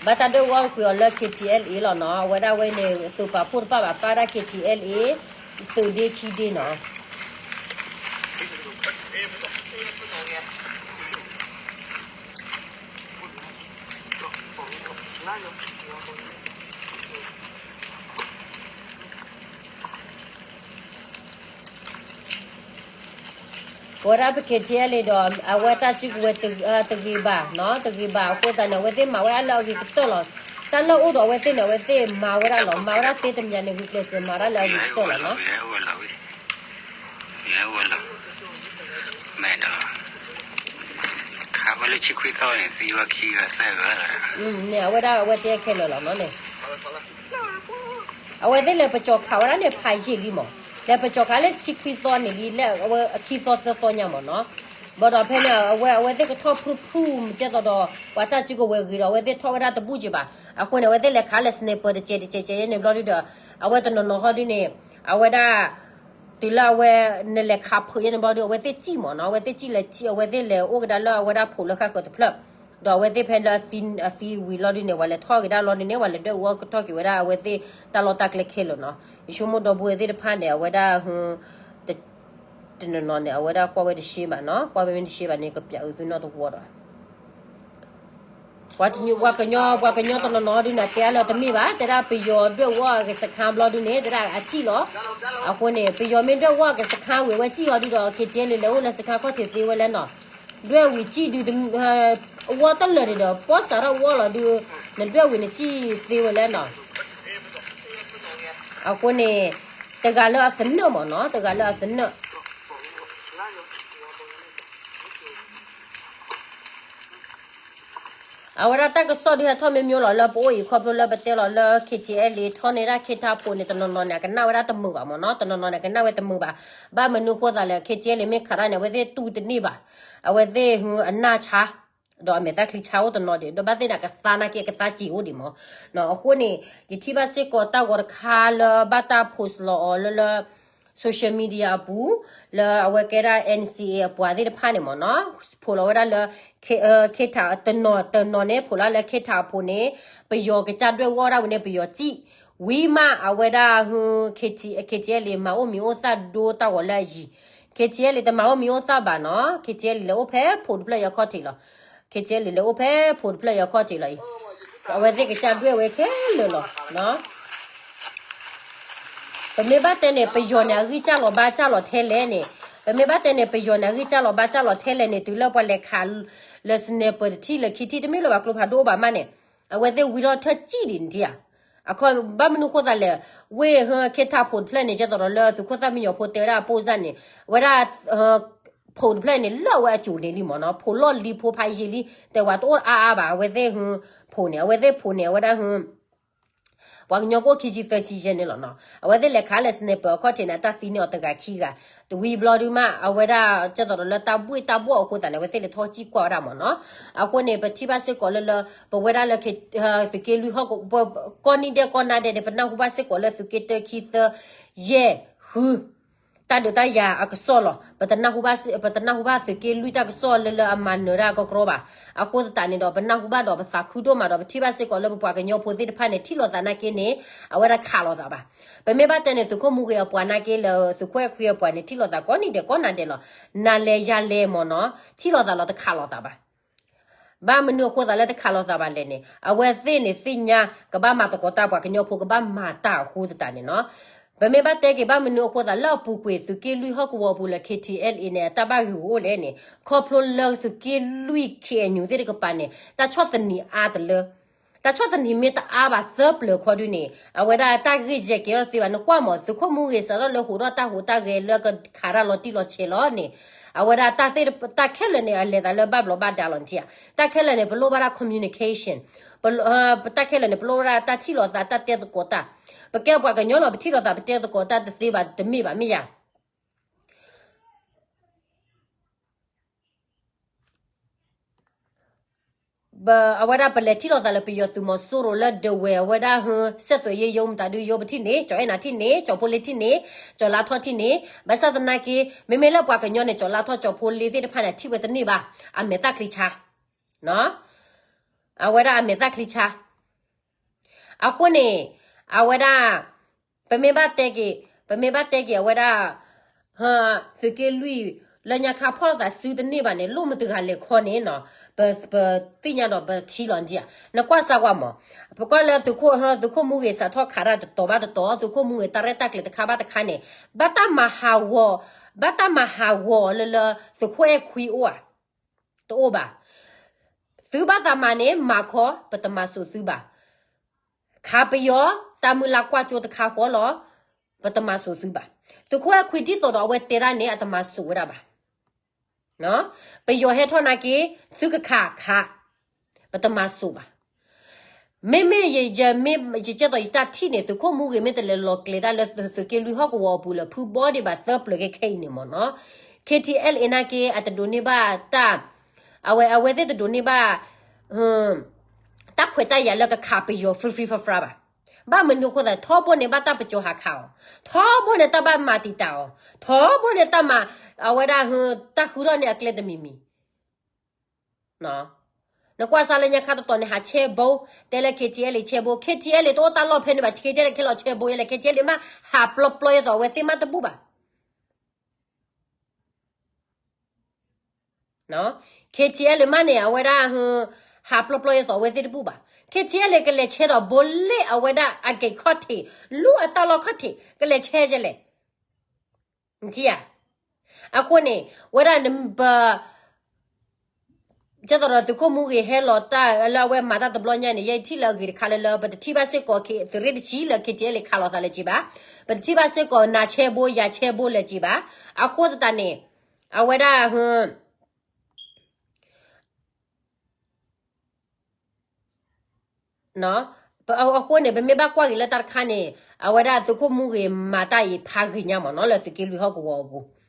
ဘၣ်တၢ်ဒွဲၣ်အူအီၣ်ကွံာ်အီၤလၢ KTLA လီၤနီၤ, အဝဲဒၣ်ဝဲန့ၣ် သုးပာ်ဖှိၣ်တဖၣ်ဘၣ် ပၣ်ဒၣ် KTLA သုးဒ့ခံဒ့နီၤ ပဝဲဒၣ်ပ KTLA ဒီး အဝဲတၢ်စုကဝဲၤ တဂ့ၤဘၣ်နီၤ, တဂ့ၤဘၣ်အဃိသတးန့ၣ် အဝဲသ့ၣ်မၤဝဲဒၣ်လၢအဂ့ၤကတၢၢ်လီၤ. တၢ်လၢအိၣ်ဒီးအဝဲသ့ၣ်န့ၣ် အဝဲသ့ၣ်မၤဝဲဒၣ်လီၤ. မၤဝဲဒၣ်သ့တမံၤန့ၣ် ဂုာ်ကျဲးစၢးမၤဒၣ်လၢအဂ့ၤကတၢၢ်လီၤနီၤ. ဝဲလီၤ, မဲာ်ဒီး, ခးဝဲလၢဆံခွံသီန့ၣ် သံဝဲခံဂၤသၢဂၤလီၤ. န့ၣ် အဝဲဒၣ်အဝဲတဲခဲလၢာ်လီၤနီၤန့ၣ်. အဝဲသ့ၣ်လဲၤပကၠီၤခးဝဲဒၣ်န့ၣ် ဖးယံာ်လံမး, လဲၤပကၠီၤခးလၢဆံခွံသီန့ၣ်လံ လၢအဝဲအခံသီသၢသီညါမးနီၤ. ဘၣ်ဒီးဖဲန့ၣ် အဝဲ အဝဲသ့ၣ်ကထီၣ်ဖုၣ်ဖုၣ် ကဲသိးဒီး ပှၤတၢ်စုကဝဲၤဂ့ၤဒီး အဝဲသ့ၣ်ထီၣ်ဝဲဒၣ်တဘူၣ်က့ၤဘၣ်. အဃိန့ၣ် အဝဲသ့ၣ်လဲၤခးလၢ sniper တကဲးတကဲးကဲးန့ၣ်ဘျီဒုဒီး အဝဲတနီၤနီၤဟီဒုန့ၣ် အဝဲဒၣ် တုၤလၢအဝဲ နလဲၤခးဖုးယဲန့ၣ်ဘျီဒု အဝဲသ့ၣ်စံၣ်မးနီၤ, အဝဲသ့ၣ်စံၣ်လဲၤစံၣ် အဝဲသ့ၣ်လဲၤအိၣ်ကဒါလၢအဝဲဒၣ်ဖိးလၢဃၣ်ဃၢၤတဖျၢၣ်, ဒီးအဝဲသ့ၣ်ဖဲလၢအသံဝံၤလီၤဒုန့ၣ် ပှၤလဲၤထီၣ်က့ၤဒၣ်လီၤဒုန့ၣ် ပှၤလဲၤဒွဲၣ်အူအီၣ်ကထီၣ်က့ၤဝဲဒၣ်အဝဲသ့ၣ်တၢ်လီၢ်တၢ်ကျဲခဲလၢာ်နီၤ. ယဆိကမိၣ်ဒီပုၢ်ဝဲၢ်သ့ၣ်တဖၣ်န့ၣ် အဝဲဒၣ် တနီၤနီၤန့ၣ် အဝဲဒၣ်ကွၢ်ဝဲတရှဲဘၣ်နီၤ, ကွၢ်ဝဲမ့ၢ်တရှဲဘၣ်န့ၣ် ကပျးအုးသုနီတဝီဒီး ပှၤကညီ ပှၤကညီတနီၤနီၤဒုန့ၣ် တဲအါလၢတမ့ၢ်ဘၣ်, တဲဒၣ်ပယီၤဒွဲၣ်အူအီၣ်က့ၤစခါဘျီဒုန့ၣ် တဲဒၣ်အစံၣ်လီၤ. အဃိန့ၣ် ပယီၤမ့ၢ်ဒွဲၣ်အူအီၣ်က့ၤစခါဝံၤ အဝဲစံၣ်လီၤဒုဒီး KTLA လဲၤအိၣ်လၢစခါခီၣ်ထံးသ့ဝဲလဲၣ်နီၤ. ဒွဲၣ်ဝံၤစံၣ်ဒု အဝီတလၢာ်န့ၣ်ဒီး ပီၢ်စးထီၣ်အူအီၣ်လီၤဒု နဒွဲၣ်ဝံၤနစံၣ်သ့ဝဲလဲၣ်နီၤ. အဃိန့ၣ် တဂၤလၢအသနၢၣ်မးနီၤ, တဂၤလၢအသနၢၣ် အဝဲဒၣ်တၢ်ကစီၣ်ဒုးဟဲထီၣ်မ့ၢ်မ့ၢ်လီၤလၢပအိၣ်အံၤ ခီဖျိလၢပတဲလီၤလၢ KTLA ထီၣ်န့ၢ်ဒၣ်ခ့ထၣ်ဖိးန့ၣ် တနီၤနီၤန့ၣ် အကနၣ်ဝဲဒၣ်တမုာ်ဘၣ်မးနီၤ, တနီၤနီၤန့ၣ် အကနၣ်ဝဲတမုာ်ဘၣ်. ဘၣ်မနုၤဃိသးလဲၣ် KTLA မ့ၢ်ခးတၢ်န့ၣ် အဝဲသ့ၣ်တူၢ်တန့ၢ်ဘၣ်, အဝဲသ့ၣ်အနၢ်ဆါ ဒီးအမဲာ်သၣ်ချံဆါအိၣ်တနီၤဒံး ဒီးဘၣ်သ့ၣ်န့ၣ် ကသါနာ်က့ အကသါစံာ်အိၣ်ဒံးမး. အဃိန့ၣ် ယထံၣ်ဘၣ်စ့ၢ်ကီးတၢ်ဂီၤတခါလၢဘၣ်တၢ် post လီၤအီၤလၢလၢ social media အပူၤ လၢအဝဲကဲဒၣ် NCA အပှၤသ့ၣ်တဖၣ်န့ၣ်မးနီၤ ဖိးလီၤဝဲဒၣ်လၢ ခ့ထၣ်တနီၤတနီၤန့ၣ် ဖိးလီၤလၢခ့ထၣ်အဖိးန့ၣ် ပယီၤကစၢ်ဒွဲၣ်ဝီဒၣ်ဝံၤန့ၣ် ပယီၤစံၣ် ဝံၤမးအဝဲဒၣ် KTLA မၤအိၣ်မံၤအိၣ်သၣ်ဒိတၢ်ဂီၤလၢအယံၤ KTLA တမၤအိၣ်မံၤအိၣ်သၣ်ဘၣ်နီၤ KTLA လဲၤအိၣ်ဖဲဖိးတဖျၢၣ်အံၤအခီၣ်ထံးလီၤ KTLA လဲၤအိၣ်ဖဲဖိးတဖျၢၣ်အံၤအခီၣ်ထံးလီၤအံၤ အဝဲသ့ၣ်ကစၢ်ဒွဲၣ်ဝဲခဲလၢာ်လီၤ. ပမ့ၢ်ဘၣ်တဲန့ၣ် ပယီၤန့ၣ် အဂံၢ်စၢ်လီၤဘါစၢ်လီၤထဲလဲၣ်န့ၣ် ပမ့ၢ်ဘၣ်တဲန့ၣ် ပယီၤန့ၣ် အဂံၢ်စၢ်လီၤဘါစၢ်လီၤထဲလဲၣ်န့ၣ် တုၤလၢပှၤလဲၤခးလၢ sniper တထံၣ်လၢခံထံၣ် တမ့ၢ်လၢၤဘၣ်ကျိဖးဒိၣ်အိၣ်ဘၣ်မးန့ၣ် အဝဲသ့ၣ်ဝံထီၣ်ထၢၣ်စံၣ်ဒံးန့ၣ်ဧါ. အခီ ဘၣ်မနုၤဃိသးလဲၣ် ဝ့ၢ်ဟၢခ့ထၣ်ဖိးတဖျၢၣ်န့ၣ် ကဲသိးဒီးလၢသုးခိၣ်သၣ်မံညီၤဖိတဲဝဲဒၣ်အပိၢ်စၢ်န့ၣ် အဝဲဒၣ် ဖိးတဖျၢၣ်န့ၣ် လၢအဝဲအစိၤန့ၣ်လံမ့ၢ်နီၤ ဖိးလီၢ်လံၤဖိးဖးယံာ်လံ တဲဝဲတအိၣ်အါအါဘၣ် အဝဲသ့ၣ်ဟ ဖိးန့ၣ် အဝဲသ့ၣ်ဖိးန့ၣ် အဝဲဒၣ်ဟ ပှၤကညီကအိၣ်ခံဆံသၢဆံယဲၢ်န့ၣ်လီၤနီၤ. အဝဲသ့ၣ်လဲၤခးလၢ sniper အခီၣ်ထံးန့ၣ် အတၢ်သံန့ၢ်အီၤတဂၤခံဂၤ, တဝံၤဘျီဒုးမး အဝဲဒၣ်ကဲသိးဒီးလၢတၢ်ဘှ့ၣ်တၢ်ဘှီၣ်အဃိသတးန့ၣ် အဝဲသ့ၣ်လဲၤထီၣ်စံၣ်ကွၢ်ဝဲဒၣ်မ့ၢ်နီၤ. အဃိန့ၣ် ပထံၣ်ဘၣ်စ့ၢ်ကီးလၢလၢ ပဝဲဒၣ်လၢ သုးက့လွံၢ်ဟီၣ်ကဝီၤ ကိးနံၣ်ဒဲးကိးနၤဒဲးန့ၣ် ပနၢ်ဟူဘၣ်စ့ၢ်ကီးလၢသုးက့တၢ ခံ သၢ ယဲၢ် ဃု တၢ်ဒုးတၢ်ယၤအကစီၣ်လီၤ. ပတနၢ်ဟူဘၣ် ပတနၢ်ဟူဘၣ်သုးက့လွံၢ်တၢ်ကစီၣ်လၢလၢအမၤနၢၤတၢ်ကီကရီဘၣ်. အဃိသတးန့ၣ်ဒီး ပနၢ်ဟူဘၣ်ဒီးပသးခုဒိၣ်မးဒီး ပထံၣ်ဘၣ်စ့ၢ်ကီးလၢပပှၤကညီဖိသ့ၣ်တဖၣ်န့ၣ် ထံၣ်လိာ်သးနာ်က့န့ၣ် အဝဲဒၣ်ခးလိာ်သးဘၣ်. ပမ့ၢ်ဘၣ်တဲန့ၣ် သုးခိၣ်မူဂ့ၤအပှၤနာ်က့လၢ သုးခိၣ်အဲၣ်ခွံအပှၤန့ၣ် ထံၣ်လိာ်သးကိးနံၣ်ဒဲးကိးနၤဒဲးလီၤ. နၤလဲၤယၤလဲၤမ့ၢ်နီၤ ထံၣ်လိာ်သးလီၤ တခးလိာ်သးဘၣ်. ဘၣ်မနုၤအဃိသးလၢတခးလိာ်သးဘၣ်လဲၣ်န့ၣ် အဝဲသ့ၣ်န့ၣ်သ့ၣ်ညါ ကဘၣ်မၤသကိးတၢ် ပှၤကညီဖိကဘၣ်မၤတၢ်အဃိသတးန့ၣ်နီၤ. ပမ့ၢ်ဘၣ်တဲက့ၤ ဘၣ်မနုၤအဃိသးလၢအပူၤကွံာ် သုးက့လွံၢ်ဟီၣ်ကဝီၤအပူၤလၢ KTLA န့ၣ် အတၢ်ဘၣ်ဂ့ၤအိၣ်လဲၣ်န့ၣ် ခီဖျိလၢသုးက့လွံၢ် KNU သ့ၣ်တကပၤန့ၣ် တၢ်ဆီၣ်သနံးအါတလၢ တၢ်ဆီၣ်သနံးမ့ၢ်တအါဘၣ် သၢပျၢၤခီဒုန့ၣ် အဝဲဒၣ်တၢ်ဂ့ၢ်ယဲၢ်ကဲထီၣ်တသ့ဘၣ်. နကွၢ်မ့ၢ် သုးခိၣ်မူဂ့ၤ စးထီၣ်လၢဟူးထီၣ်တၢ်ဟူးတၢ်ဂဲၤလၢကခးတၢ်လီၤတံၢ်လီၤဆဲးလီၤန့ၣ် အဝဲဒၣ်တၢ်သ့ၣ်တ တၢ်ခဲလၢာ်န့ၣ် အလဲၤသးလၢဘၣ်ဘျီးဘၣ်ဒါလီၤနထံၣ်ဧါ. တၢ်ခဲလၢာ်န့ၣ် ပလိၣ်ဘၣ်ဒၣ် communication ပ တၢ်ခဲလၢာ်န့ၣ် ပလိၣ်ဘၣ်ဒၣ်တၢ်ထံၣ်လိာ်သး တၢ်တဲသကိးတၢ်. ပကဲပှၤကညီလီၤ ပထံၣ်လိာ်သး ပတဲသကိးတၢ်တသ့ဘၣ် တမ့ၢ်ဘၣ်မ့ၢ်ယၤ အဝဲဒၣ်ပလဲၤထံၣ်လိာ်သးလၢပယီၤသုးမီၤစိရိၤလၢဒဝဲၢ် အဝဲဒၣ် စဲးသွဲးယဲယိမတၤဒုယိ ပထံၣ်န့ၣ် ကၠီၤအဲၣ်နၤထံၣ်န့ၣ် ကၠီၤဖိလ့ထံၣ်န့ၣ် ကၠီၤလါထီၣ်ထံၣ်န့ၣ် ဘၣ်ဆၣ်သနာ်က့ မ့မ့ၢ်လၢပှၤကညီန့ၣ် ကၠီၤလါထီၣ် ကၠီၤဖိလ့သ့ၣ်တဖၣ်န့ၣ် ထံၣ်ဝဲတန့ၢ်ဘၣ် အမဲာ်သၣ်ချံဆါ အဝဲဒၣ်အမဲာ်သၣ်ချံဆါ အဃိန့ၣ် အဝဲဒၣ် ပမ့ၢ်ဘၣ်တဲက့ၤ ပမ့ၢ်ဘၣ်တဲက့ၤအဝဲဒၣ် သုးက့လွံၢ် လၢညါခါဖီၣ်လိာ်သးစုတန့ၢ်ဘၣ်န့ၣ် လိၣ်မတဂၤလဲၤခီန့ၣ်နီၤ ပသ့ၣ်ညါဒီးပထံၣ်လီၤနထံၣ်ဧါ. နကွၢ်စၢ်ကွၢ်မး ပကွၢ်လၢ သုးခိၣ်မူဂ့ၤစးထီၣ်ခးတၢ်တတီၤဘၣ်တတီၤ သုးခိၣ်မူဂ့ၤတၢ်ရဲၣ်တၢ်ကျဲၤတခါဘၣ်တခါန့ၣ် ဘၣ်တၢ်မၤဟးဂီၤ ဘၣ်တၢ်မၤဟးဂီၤလၢလၢ သုးခိၣ်အဲၣ်ခွံအိၣ်ဧါ တအိၣ်ဘၣ်. သုဘၣ်သးမၤန့ၣ် မၤခီ ပတမၤစိာ်သုဘၣ်. ခးပယီၤ တၢ်မုၢ်လၢ်ကွၢ်ကၠိတခါဃီလီၤ ပတမၤစိာ်သုဘၣ်. သုးခိၣ်အဲၣ်ခွံဒ်သိးဒီးအဝဲတဲဒၣ်န့ၣ် အတမၤစိာ်ဝဲဒၣ်ဘၣ်. ပယီၤဟဲထီၣ်နာ်က့ သုကခးခး ပတမၤစိာ်ဘၣ်. မ့မ့ၢ်ယ ယကဲသိးယတၢ်ထံၣ်န့ၣ် သုးခိၣ်မူဂ့ၤမ့ၢ်တလဲၤလီၤကျဲၤတၢ်လၢသုးက့လွံၢ်ဟီၣ်ကဝီၤအပူၤလၢဖုဘီဒံးဘၣ်သၢပျၢၤခဲခဲအံၤန့ၣ်မ့ၢ်နီၤ KTLA နာ်က့ အတဒိးန့ၢ်ဘၣ်တၢ် အဝဲ အဝဲသ့ၣ်တဒိးန့ၢ်ဘၣ် တၢ်ခွဲးတၢ်ယာ်လၢကခးပယီၤ free free ဘၣ်. ဘၣ်မနုၤအဃိသး ထီဘိန့ၣ်ဘၣ်တၢ်ပကၠီၤဟးခးအီၤ, ထီဘိန့ၣ်တၢ်ဘၣ်မၤတံာ်တာ်အီၤ, ထီဘိန့ၣ်တၢ်မၤ အဝဲဒၣ် တၢ်ဃုထီၣ်န့ၣ်အကျဲတမံၤမံၤ နကွၢ်စၢ်လၢညါခါတတီၤန့ၣ် ဟးဆဲဘိ တဲလၢ KTLA ဆဲဘိ KTLA တအိၣ်တၢ်လီၢ်ဖဲန့ၣ်ဘၣ် KTLA ခဲလီၤဆဲဘိယဲလဲၣ် KTLA မး ဟးပျီပျီယဲသိးအဝဲသ့ၣ်မးတဘူၣ်ဘၣ် KTLA မးန့ၣ် အဝဲဒၣ် ဟးပျီပျီယဲသိးအဝဲသ့ၣ်တဘူၣ်ဘၣ် KTLA ကလဲၤဆဲဒီးဘိလ့ၣ်အဝဲဒၣ်အက့ၤခီၣ်ထံး လူအတၢ်လီၢ်ခီၣ်ထံး ကလဲၤဆဲယဲလဲၣ် နထံၣ်ဧါ. အဃိန့ၣ် ဝဲဒၣ် ပ ကဲသိးဒီးသုးခိၣ်မူဂ့ၤဟဲလီၤတၢ်လၢအဝဲမၤတၢ်တဘျီညါန့ၣ် ယဲထံၣ်လၢအဂ့ၤတခါလၢလၢ ပတထံၣ်ဘၣ်စ့ၢ်ကီး သုးရ့ၣ်တဆံလၢ KTLA ခးလိာ်သးလၢၤက့ၤဘၣ်, ပတထံၣ်ဘၣ်စ့ၢ်ကီး နၤဆဲဘိ ယၤဆဲဘိလၢၤက့ၤဘၣ်. အဃိသတးန့ၣ် အဝဲဒၣ် အဃိန့ၣ် ပမ့ၢ်ဘၣ်ကွၢ်က့ၤလၢတၢ်တခါန့ၣ် အဝဲဒၣ်သုးခိၣ်မူဂ့ၤမၤတၢ်အံၤဖးဂ့ၤညါမ့ၢ်နီၤ လၢသုးက့လွံၢ်ဟီၣ်ကဝီၤအပူၤ,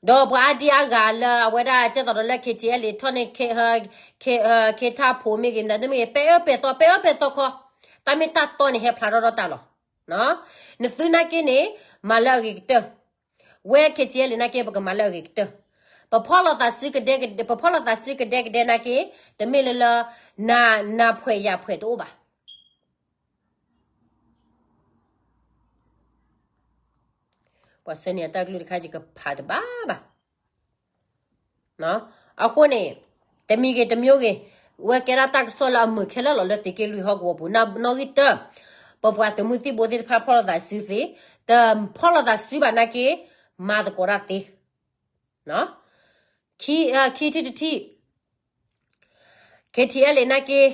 ဒီးပှၤအါဒံအါဂၤလၢအဝဲဒၣ်ကဲသိးဒီးလၢ KTLA ထီၣ်န့ၢ် ခ့ထၣ်ဖိမ့ၢ်ဂ့ၤ မတၤတမ့ၢ်ဂ့ၤ ပဲအၢပဲသီ ပဲအၢပဲသီခီ, တၢ်မ့ၢ်တၢ်တီန့ၣ် ဟဲဖျါထီၣ်ထီၣ်တၢ်လီၤ. နသုနာ်က့န့ၣ် မၤလၢအဂ့ၤကတၢၢ်, ဝဲ KTLA နာ်က့ ပကမၤလၢအဂ့ၤကတၢၢ်, ပဖီၣ်လိာ်သးစုကဒဲကဒဲ ပဖီၣ်လိာ်သးစုကဒဲကဒဲနာ်က့ တမ့ၢ်လၢလၢ နၤနၤဖှဲးယၤဖှဲးတအိၣ်ဘၣ်. ပှၤဆၢန့ၢ်အတၢ်ကလုၢ်တခါယကဖးတဘၣ်ဘၣ်. အဃိန့ၣ် တမံၤဂ့ၤတမံၤဂ့ၤ ဝဲကဲဒၣ်တၢ်ကစီၣ်လၢအမုာ်ခဲလၢာ်လီၤလၢသုးက့လွံၢ်ဟီၣ်ကဝီၤပူၤ နီၣ်ဂံၢ်တၢၢ်, ပပှၤသုးမုၢ်သံၣ်ဘိသ့ၣ်တဖၣ်ဖီၣ်လိာ်သးစုသ့, တဖီၣ်လိာ်သးစုဘၣ်နာ်က့ မၤသကိးတၢ်သ့ ခံထံၣ်တထံၣ် KTLA နာ်က့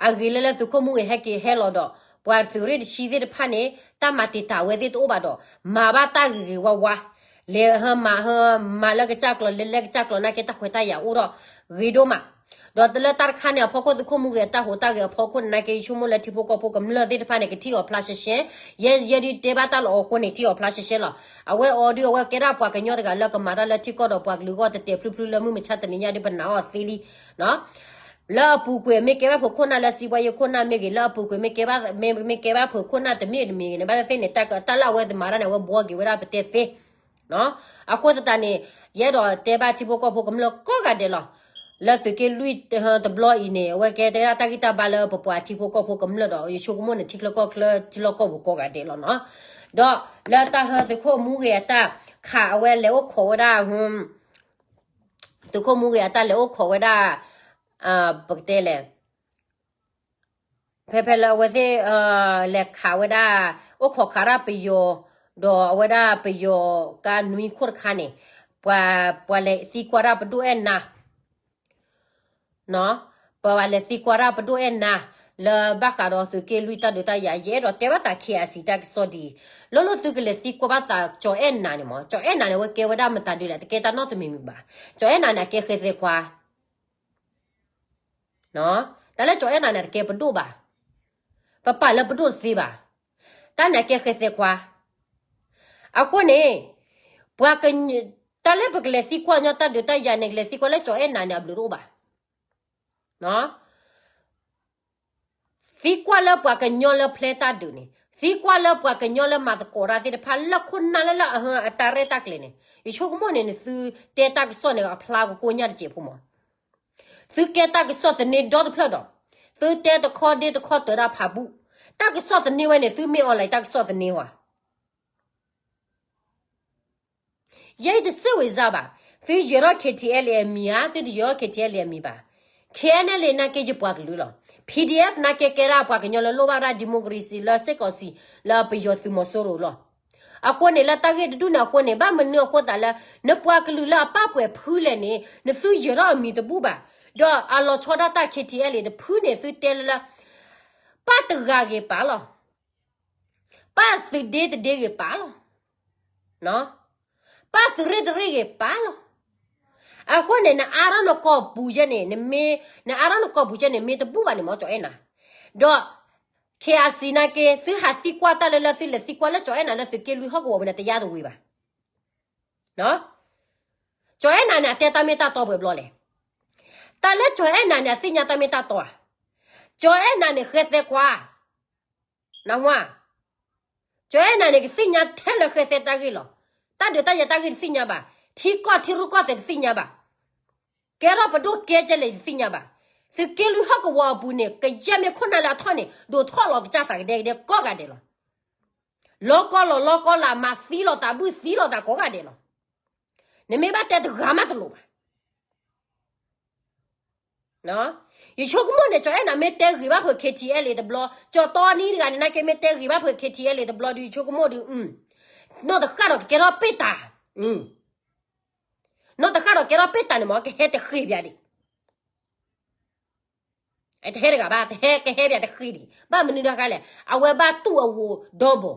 အဂ့ၤလၢလၢသုးခိၣ်မူဂ့ၤဟဲက့ၤဟဲလီၤဒီး ပှၤသုးရ့ၣ်တဆံသ့ၣ်တဖၣ်န့ၣ် တၢ်မၤတံာ်တာ်ဝဲသ့ၣ်တအိၣ်ဘၣ်ဒီး မၤဘၣ်တၢ်ဂ့ၤဂ့ၤဝါဝါ, လဲၤဟၢမၤဟၢမၤလၢကစၢ်ကျိၤ လဲၤလၢကစၢ်ကျိၤနာ်က့ တၢ်ခွဲးတၢ်ယာ်အိၣ်ဒီး ဂ့ၤဒိၣ်မး ဒီးလၢတၢ်တခါန့ၣ်အဖီခိၣ် သုးခိၣ်မူဂ့ၤအတၢ်ဟူးတၢ်ဂဲၤအဖီခိၣ်န့ၣ် နာ်က့ ယဆိကမိၣ်လၢထံဖိကီၢ်ဖိကမျၢၢ်သ့ၣ်တဖၣ်န့ၣ် ကထံၣ်အီၤဖျါရှဲရှဲ, ယဲယဲဒ်တဲဘၣ်တၢ်လီၤအဃိန့ၣ် ထံၣ်အီၤဖျါရှဲရှဲလီၤ. အဝဲအီၤဒုး အဝဲကဲဒၣ်ပှၤကညီတဂၤလၢကမၤတၢ်လၢထံကီၢ်ဒီးပှၤကလုာ်အဂီၢ် တဲာ်တဲာ်ဖျုးဖျုးလၢမုၢ်မဆါတနံၤညါဒုး ပနာ်အီၤသ့လံ လၢအပူၤကွံာ် မ့ၢ်ကဲဘၣ်ဖုးခိၣ်နၢ်လၢစံးပှၤယိခိၣ်နၢ်မ့ၢ်ဂ့ၤ, လၢအပူၤကွံာ်မ့ၢ်ကဲဘၣ်ဖုးခိၣ်နၢ်တမ့ၢ်တမံၤဂ့ၤန့ၣ် ဘၣ်သ့ၣ်သ့ၣ်န့ၣ် တၢ်လၢအဝဲမၤတၢ်န့ၣ် အဝဲဘှီက့ၤဝဲဒၣ်ပတဲသ့. အဃိသတးန့ၣ် ယအဲၣ်ဒိးတဲဘၣ်ထံဖိကီၢ်ဖိကမျၢၢ်ကိးဂၤဒဲးလီၤ. လၢသုးက့လွံၢ်တဘျီအံၤန့ၣ် အဝဲကဲတၢ်ဂံၢ်တၢ်ဘါလၢပပှၤထံဖိကီၢ်ဖိကမျၢၢ်ဒီး ယဆိကမိၣ်န့ၣ် ထံချၢကီၢ်ချၢထံလီၢ်ကီၢ်ပူၤကိးဂၤဒဲးလီၤနီၤ. ဒီးလၢတၢ်ဟၢသုးခိၣ်မူဂ့ၤအတၢ်ခး အဝဲလဲၤအိၣ်ခိးဝဲဒၣ် သုးခိၣ်မူဂ့ၤအတၢ်လဲၤအိၣ်ခိးဝဲဒၣ် ပကတဲလဲၣ် ဖဲဖဲလၢအဝဲသ့ၣ် လဲၤခးဝဲဒၣ် အိၣ်ခိးခးဒၣ်ပယီၤ ဒီးအဝဲဒၣ်ပယီၤကါနွံခိၣ်တခါန့ၣ် ပှၤ ပှၤလဲၤသံကွၢ်ဒၣ်ပဒိၣ်အဲၣ်နၤ ပှၤလဲၤသံကွၢ်ဒၣ်ပဒိၣ်အဲၣ်နၤ လၢဘၣ်ဃးဒီးသုးက့လွံၢ်တၢ်ဒုးတၢ်ယၤ ယအဲၣ်ဒိးတဲဘၣ်သး KIC တၢ်ကစီၣ်ဒ်အံၤ, လၢလၢသုကလဲၤသံကွၢ်ဘၣ်သးကၠီၤအဲၣ်နၤန့ၣ်မး, ကၠီၤအဲၣ်နၤန့ၣ် အဝဲကဲဝဲဒၣ်မတၤဒုးလဲၣ်, တကဲတၢ်နီတမံၤမံၤဘၣ်. ကၠီၤအဲၣ်နၤန့ၣ် အကဲဃဲသဲခွါ တၢ်လၢကၠီၤအဲၣ်နၤန့ၣ် တကဲပဒိၣ်ဘၣ်. ပပာ်လၢပဒိၣ်တသ့ဘၣ်. တၢ်န့ၣ်အကဲဃဲသဲခွါ. အဃိန့ၣ် ပှၤက တၢ်လၢပကလဲၤသံကွၢ်ညီတၢ်ဒုးတၢ်ယၤန့ၣ် ကလဲၤသံကွၢ်လၢကၠီၤအဲၣ်နၤန့ၣ် အဘျုးတအိၣ်ဘၣ်. သံကွၢ်လၢပှၤကညီလၢဖျဲတၢ်ဒုးန့ၣ်, သံကွၢ်လၢပှၤကညီလၢမၤသကိးတၢ်သ့ၣ်တဖၣ် လၢခိၣ်နၢ်လၢလၢအတၢ်ရဲၣ်တၢ်ကျဲၤန့ၣ်, ယဆိကမိၣ်န့ၣ် နသုတဲတၢ်ကစီၣ်န့ၣ် အဖျါကကိညၢ်တစဲးဖိမး. သုကဲတၢ်ကစီၣ်သန့ဒီတဖျၢၣ်ဒီး, သုတဲတခီဒ့တခီတၢၤဒၣ်ဖးဘူၣ်, တၢ်ကစီၣ်သန့ဝဲန့ၣ် သုမ့ၢ်အီၤလဲၣ် တၢ်ကစီၣ်သန့ဝဲ ယဲအံၤတစ့ၢ်ဝံၤစၢ်ဘၣ်, သုယဲၤထီၣ် KTLA အမံၤဧါ, သုတယဲၤထီၣ် KTLA အမံၤဘၣ်. KNLA နာ်က့ယပှၤကလုာ်လီၤ. PDF နာ်က့ကဲဒၣ်ပှၤကညီလၢလိၣ်ဘၣ်ဒၣ် democracy လၢစ့ၢ်ကီးစံးလၢပယီၤသုးမီၤစိရိၤလီၤ. အဃိန့ၣ် လၢတၢ်ဂ့ၢ်တဒူၣ်န့ၣ်အဃိန့ၣ် ဘၣ်မနုၤအဃိသတးလၢ နပှၤကလုာ်လၢအပာ်ပှဲၤဖုလဲၣ်န့ၣ် နသုယဲၤထီၣ်အမံၤတဘူၣ်ဘၣ်, ဒီးအလီၤဆီဒၣ်တၢ် KTLA တဖုန့ၣ် သုတဲလၢလၢ ပာ်တဂၤဂ့ၤပာ်လီၤ. ပာ်သုးဒ့တဒ့ဂ့ၤပာ်လီၤ. ပာ်သုးရ့ၣ်တရ့ၣ်ဂ့ၤပာ်လီၤ. အဃိန့ၣ် နအါထီၣ်နကိာ်ပူၤယဲန့ၣ် နမ့ၢ် နအါထီၣ်နကိာ်ပူၤယဲန့ၣ် မ့ၢ်တဘူၣ်ဘၣ်န့ၣ်မ့ၢ်ကၠီၤအဲၣ်နၤ, ဒီး KIC နာ်က့ သုဟးသံကွၢ်တၢ်လၢလၢသုလဲၤသံကွၢ်လၢကၠီၤအဲၣ်နၤလၢသုးက့လွံၢ်ဟီၣ်ကဝီၤပူၤန့ၣ် တယါတဝံၤဘၣ်. ကၠီၤအဲၣ်နၤန့ၣ် အတဲတၢ်မ့ၢ်တၢ်တီပှဲၤဘျီလဲၣ်. တၢ်လၢကၠီၤအဲၣ်နၤန့ၣ် အသ့ၣ်ညါတၢ်မ့ၢ်တၢ်တီဧါ. ကၠီၤအဲၣ်နၤန့ၣ် ဃဲသဲခွါ နၢ်ဟူဧါ. ကၠီၤအဲၣ်နၤန့ၣ် ကသ့ၣ်ညါထဲလၢဃဲသဲတၢ်ဂ့ၢ်လီၤ. တၢ်ဒုးတၢ်ယၤတၢ်ဂ့ၢ်တသ့ၣ်ညါဘၣ်. ထံကီၢ်ထံရူၢ်ကီၢ်သဲးတသ့ၣ်ညါဘၣ်. ကဲထီၣ်ပဒိၣ်ကဲကဲလဲၣ်တသ့ၣ်ညါဘၣ်. သုးက့လွံၢ်ဟီၣ်ကဝီၤအပူၤန့ၣ် ကယဲၢ်မ့ၢ်ခိၣ်နၢ်လၢအထီၣ်န့ၣ် ဒိးထီၣ်လီၤကစၢ်သးကဒဲကဒဲကိးဂၤဒဲးလီၤ. လီၤကီလီၤလီၤကီလၢ မၤသံလီၤသးဘုၣ်သံလီၤသးကိးဂၤဒဲးလီၤ. နမ့ၢ်ဘၣ်တဲတဂၤမးတလိၤဘၣ်. ယဆိကမိၣ်န့ၣ် ကၠီၤအဲၣ်နၤမ့ၢ်တဲဂ့ၤဘၣ်ဖုး KTLA တဘျီ, ကၠီၤတီနံတဂၤန့ၣ် နာ်က့မ့ၢ်တဲဂ့ၤဘၣ်ဖုး KTLA တဘျီဒီး ယဆိကမိၣ်ဒီး နီၢ်တဃၣ်ဒီးကကဲထီၣ်ပ့ၢ်တၢ်, နီၢ်တဃၣ်ဒီးကဲထီၣ်ပ့ၢ်တၢ်န့ၣ်မ့ၢ် ကဟဲတဃ့ဘၣ်ဒံး, တဟဲတဂၤဘၣ်, တဟဲကဟဲဘၣ်တဃ့ဒံး, ဘၣ်မနုၤတခါလဲၣ်, အဝဲဘၣ်တူၢ်အဝိၤဒီဘီ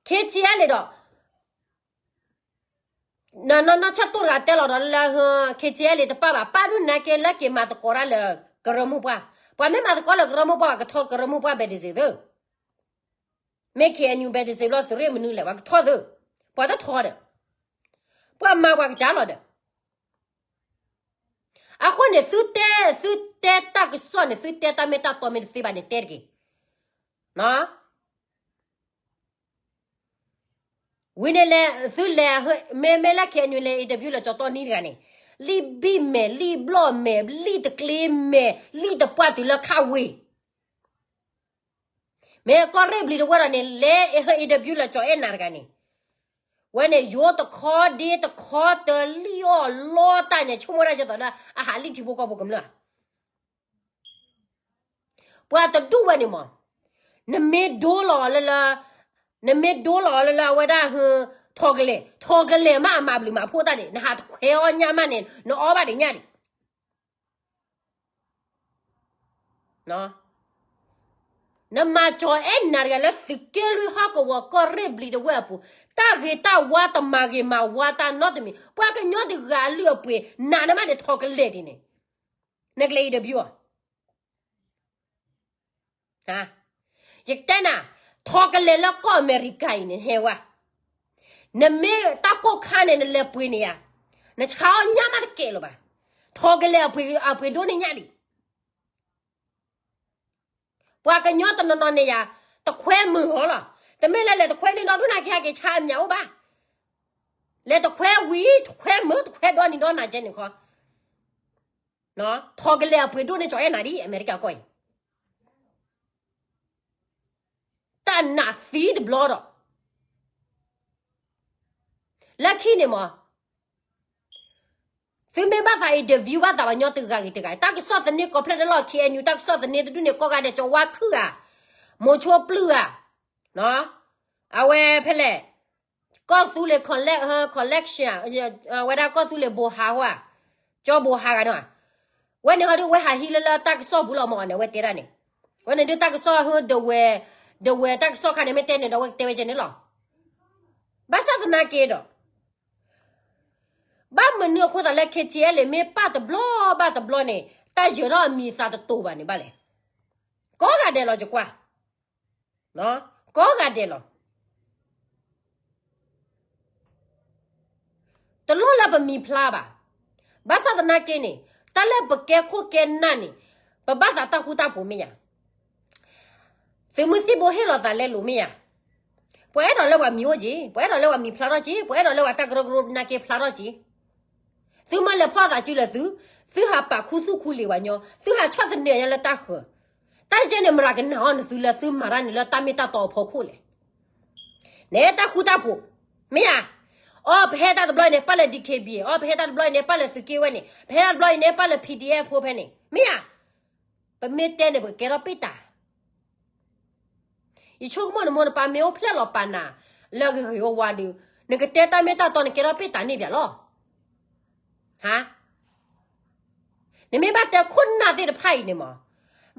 KTLA ဒီး နီၢ်နီၢ်ဆၢတိၢ်တဂၤတဲလီၤဒီးလၢ KTLA တပၣ်ဘၣ်, ပၣ်ဒုၣ်နာ်က့လၢက့ၤမၤသကိးတၢ်လၢ ကရၢမိၢ်ပှၢ်, ပှၤမ့ၢ်မၤသကိးလၢကရၢမိၢ်ပှၢ် ပှၤကထီကရၢမိၢ်ပှၢ် ဘဲးဒစ့းသု, မ့ၢ် KNU ဘဲးဒစ့းဘျီ သုးရ့ၣ်မနုၤလဲၣ် ပှၤကထီသု, ပှၤတထီဒီး, ပှၤမၤပှၤကစၢ်လီၤဒီး အဃိန့ၣ် သုတဲ သုတဲတၢ်ကစီၣ်န့ၣ် သုတဲတၢ်မ့ၢ်တၢ်တီမ့ၢ်တသ့ဘၣ်န့ၣ် တဲတက့ၢ်. ဝံၤန့ၣ်လဲၤ သုလဲၤ မ့မ့ၢ်လၢ KNU လဲၤ interview လၢကၠီၤတီနံတဂၤန့ၣ်, လံၣ်ဘံၣ်မဲာ် လံၣ်ဘျီၣ်မဲာ် လံၣ်တကျ့မဲာ် လံၣ်တပှၢ်တုၤလၢခးဝ့ၢ် မ့ၢ်ကီၢ်ရ့ၣ်ဘျံၤတဝဲဒီးန့ၣ် လဲၤ interview လၢကၠီၤအဲၣ်နၤတဂၤန့ၣ်, ဝဲန့ၣ်ယိတခီဒ့တခီတလံၣ်အီၣ်လီတၢ်န့ၣ် ဆိကမိၣ်ဒၣ်ကဲသိးလၢအဟးလံၣ်ထံဖိကီၢ်ဖိကမျၢၢ်, ပှၤတဒူၣ်ဝဲန့ၣ်မး, နမ့ၢ်ဒိလီၤလၢလၢ, နမ့ၢ်ဒိလီၤလၢလၢအဝဲဒၣ်ဟ ထီၣ်ကလဲာ် ထီၣ်ကလဲာ်မးအမၤဘျုးမၤဖှိၣ်တၢ်န့ၣ် နဟးတခွဲးအီၣ်ညၣ်မးန့ၣ် နအီၣ်ဘၣ်ဒံးညၣ်ဒံး န နမၤကၠီၤအဲၣ်နၤတဂၤလၢသုးက့လွံၢ်ဟီၣ်ကဝီၤကီၢ်ရ့ၣ်ဘျံးတဝဲၢ်အပူၤ, တၢ်ဂ့ၤတၢ်ဝါတမၤဂ့ၤမၤဝါတၢ်နီတမံၤ, ပှၤကညီတဂၤအလုၢ်အပှ့ၤ နၤနမ့ၢ်န့ၣ်ထီၣ်ကလဲာ်ဒ်န့ၣ်, နကလဲၤအံၤတဘျီ ယကတဲနၤ, ထီၣ်ကလဲာ်လၢကီၢ်အမဲရကၤအံၤန့ၣ် ဟဲဝဲ, နမ့ၢ်တၢ်ကိၢ်ခါန့ၣ် နလဲၤပှ့ၤန့ၢ်ယၤ, နဆါအီၣ်ညၣ်မးတကဲလၢၤဘၣ်, ထီၣ်ကလဲာ်အပှ့ၤဒိၣ်န့ၢ်ညၣ်ဒံး, ပှၤကညီတနီၤနီၤန့ၣ်ယၤ, တခွဲမုာ်အီၤလီၤ, တမ့ၢ်လၢလဲၤတခွဲန့ၣ်ဒီဒိၣ်နၤက့ၤဟဲက့ၤဆါအမၠးအိၣ်ဘၣ်, လဲၤတခွဲဝံၤ တခွဲမုာ် တခွဲဒီနံၤဒီနၤကဲန့ၣ်ခီ ထီၣ်ကလဲာ်အပှ့ၤဒိၣ်န့ၢ်ကၠီၤအဲၣ်နၤဒ် အမဲရကၤကီၢ်အံၤ, တၢ်နးသံတဘျီဒီး, လၢခံန့ၣ်မး, သုမ့ၢ်ဘၣ်သး interview ဘၣ်သးပှၤကညီတဂၤဂ့ၤတဂၤ, တၢ်ကစီၣ်သန့ကိးဖျၢၣ်တလီၢ် K N U တၢ်ကစီၣ်သန့တဒူၣ်န့ၣ် ကိးဂၤဒဲး ကၠီၤဝါခုၣ်ဧါ, မိၤဆိပျုၢ်ဧါ, အဝဲဖဲလဲၣ်, ကီၢ်သူလ့ၤ collect, collection, ဝဲဒၣ်ကီၢ်သူလ့ၤဘိဟးဟီဧါ, ကၠီဘိဟးဂၤန့ၣ်, ဝဲန့ၣ်ဟီဒုး ဝဲဟးဟံးလၢလၢတၢ်ကစီၣ်ပူၤလီၤမးန့ၣ် ဝဲတဲဒၣ်န့ၣ်, ဝဲန့ၣ်ဒုးတၢ်ကစီၣ်ဟီဒဝဲ, ဒဝဲတၢ်ကစီၣ်ခါန့ၣ် မ့ၢ်တဲန့ၣ်ဒီး ဝဲကတဲဝဲကဲန့ၣ်လီၤ. ဘၣ်ဆၣ်သနာ်က့ဒီး, ဘၣ်မနုၤအဃိသးလၢ K T L A မ့ၢ်ပၢ်တဘျီဘၣ်တဘျီန့ၣ် တၢ်ယၢၤထီၣ်အမံၤအသးတတိၤဘၣ်န့ၣ်ဘၣ်လဲၣ်, ကိးဂၤဒဲးလီၤ ယကွၢ်, ကိးဂၤဒဲးလီၤ. တလိၣ်လၢပမံၤဖျါဘၣ်. ဘၣ်ဆၣ်သနာ်က့န့ၣ်, တၢ်လၢပကဲခိၣ်ကဲနၢ်န့ၣ်, ပဘၣ်သးတၢ်ဃူတၢ်ဖိးမ့ၢ်ယၤ, သုးမုၢ်သံၣ်ဘိဟ့ၣ်လီၤသးလဲလိာ်မ့ၢ်ယၤ, ပှၤအဲၣ်ဒိးလၢပှၤမံၤအိၣ်က့ၤ, ပှၤအဲၣ်ဒိးလၢပှၤမံၤဖျါထီၣ်က့ၤ, ပှၤအဲၣ်ဒိးလၢပှၤတၢ်ကရၢကရိနာ်က့ဖျါထီၣ်က့ၤ, သုမ့ၢ်လဲၤဖီၣ်သးစုလၢသု, သုဟးပာ်ခူသူၣ်ခူလံာ်ပှၤညီ, သုဟးဆီၣ်သနံးအီၤလၢတၢ်ဃၢၤ, တၢ်ယဲန့ၣ် မတၤကနာ်အီၤနသုလၢသုမၤတၢ်န့ၣ်လၢတၢ်မ့ၢ်တၢ်တီအဖီခိၣ်လဲၣ်. န့ၣ်တၢ်ဃူတၢ်ဖိး, မ့ၢ်ဧါ, အိ ပဟဲတၢ်တဘျီအံၤန့ၣ် ပၣ်လၢ D K B A, အိ ပဟဲတၢ်တဘျီအံၤန့ၣ် ပၣ်လၢသုးက့ဝဲန့ၣ်, ပဟဲတၢ်တဘျီအံၤန့ၣ် ပၣ်လၢ P D F ဖိဖဲန့ၣ်, မ့ၢ်ဧါ, ပမ့ၢ်တဲန့ၣ် ပကကဲထီၣ်ပ့ၢ်တၢ် ယဆိကမိၣ်နမိၢ်နပၢ်မ့ၢ်အိၣ်ဖျဲၣ်လီၤပာ်နၤ လၢအဂ့ၤဂ့ၤဝါဝါဒီး, နကတဲတၢ်မ့ၢ်တၢ်တီ နကဲထီၣ်ပ့ၢ်တၢ်န့ၣ်ပၠးလီၤ. ဟါ, နမ့ၢ်ဘၣ်တဲခိၣ်နၢ်သ့ၣ်တဖၣ်အံၤန့ၣ်မး,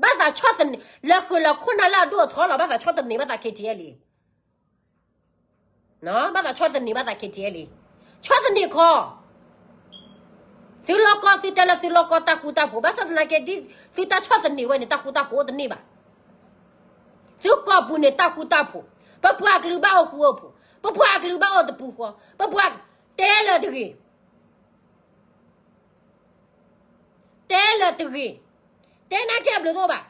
ဘၣ်သးဆီၣ်သနံး, လၢဃုာ်လၢခိၣ်နၢ်လၢအဒိၣ်အထီလီၤ, ဘၣ်သးဆီၣ်သနံးဘၣ်သး K T L A ဘၣ်သးဆီၣ်သနံးဘၣ်သး K T L A, ဆီၣ်သနံးခီ, သုလီၢ်ကီၢ် သုတဲလၢသုလီၢ်ကီၢ်တၢ်ဃူတၢ်ဖိး, ဘၣ်ဆၣ်သနာ်က့ဒ်သုတၢ်ဆီၣ်သနံးဝဲန့ၣ် တၢ်ဃူတၢ်ဖိးအိၣ်တန့ၢ်ဘၣ်. သုကီၢ်ပူၤန့ၣ်တၢ်ဃူတၢ်ဖိး, ပပှၤကလုာ်ဘၣ်အိၣ်ဃူအိၣ်ဖိး, ပပှၤကလုာ်ဘၣ်အိၣ်တပူၤဃီ, ပပှၤ, တဲလၢတဂ့ၤ တဲလၢတဂ့ၤ, တဲနာ်က့အဘျုးတအိၣ်ဘၣ်,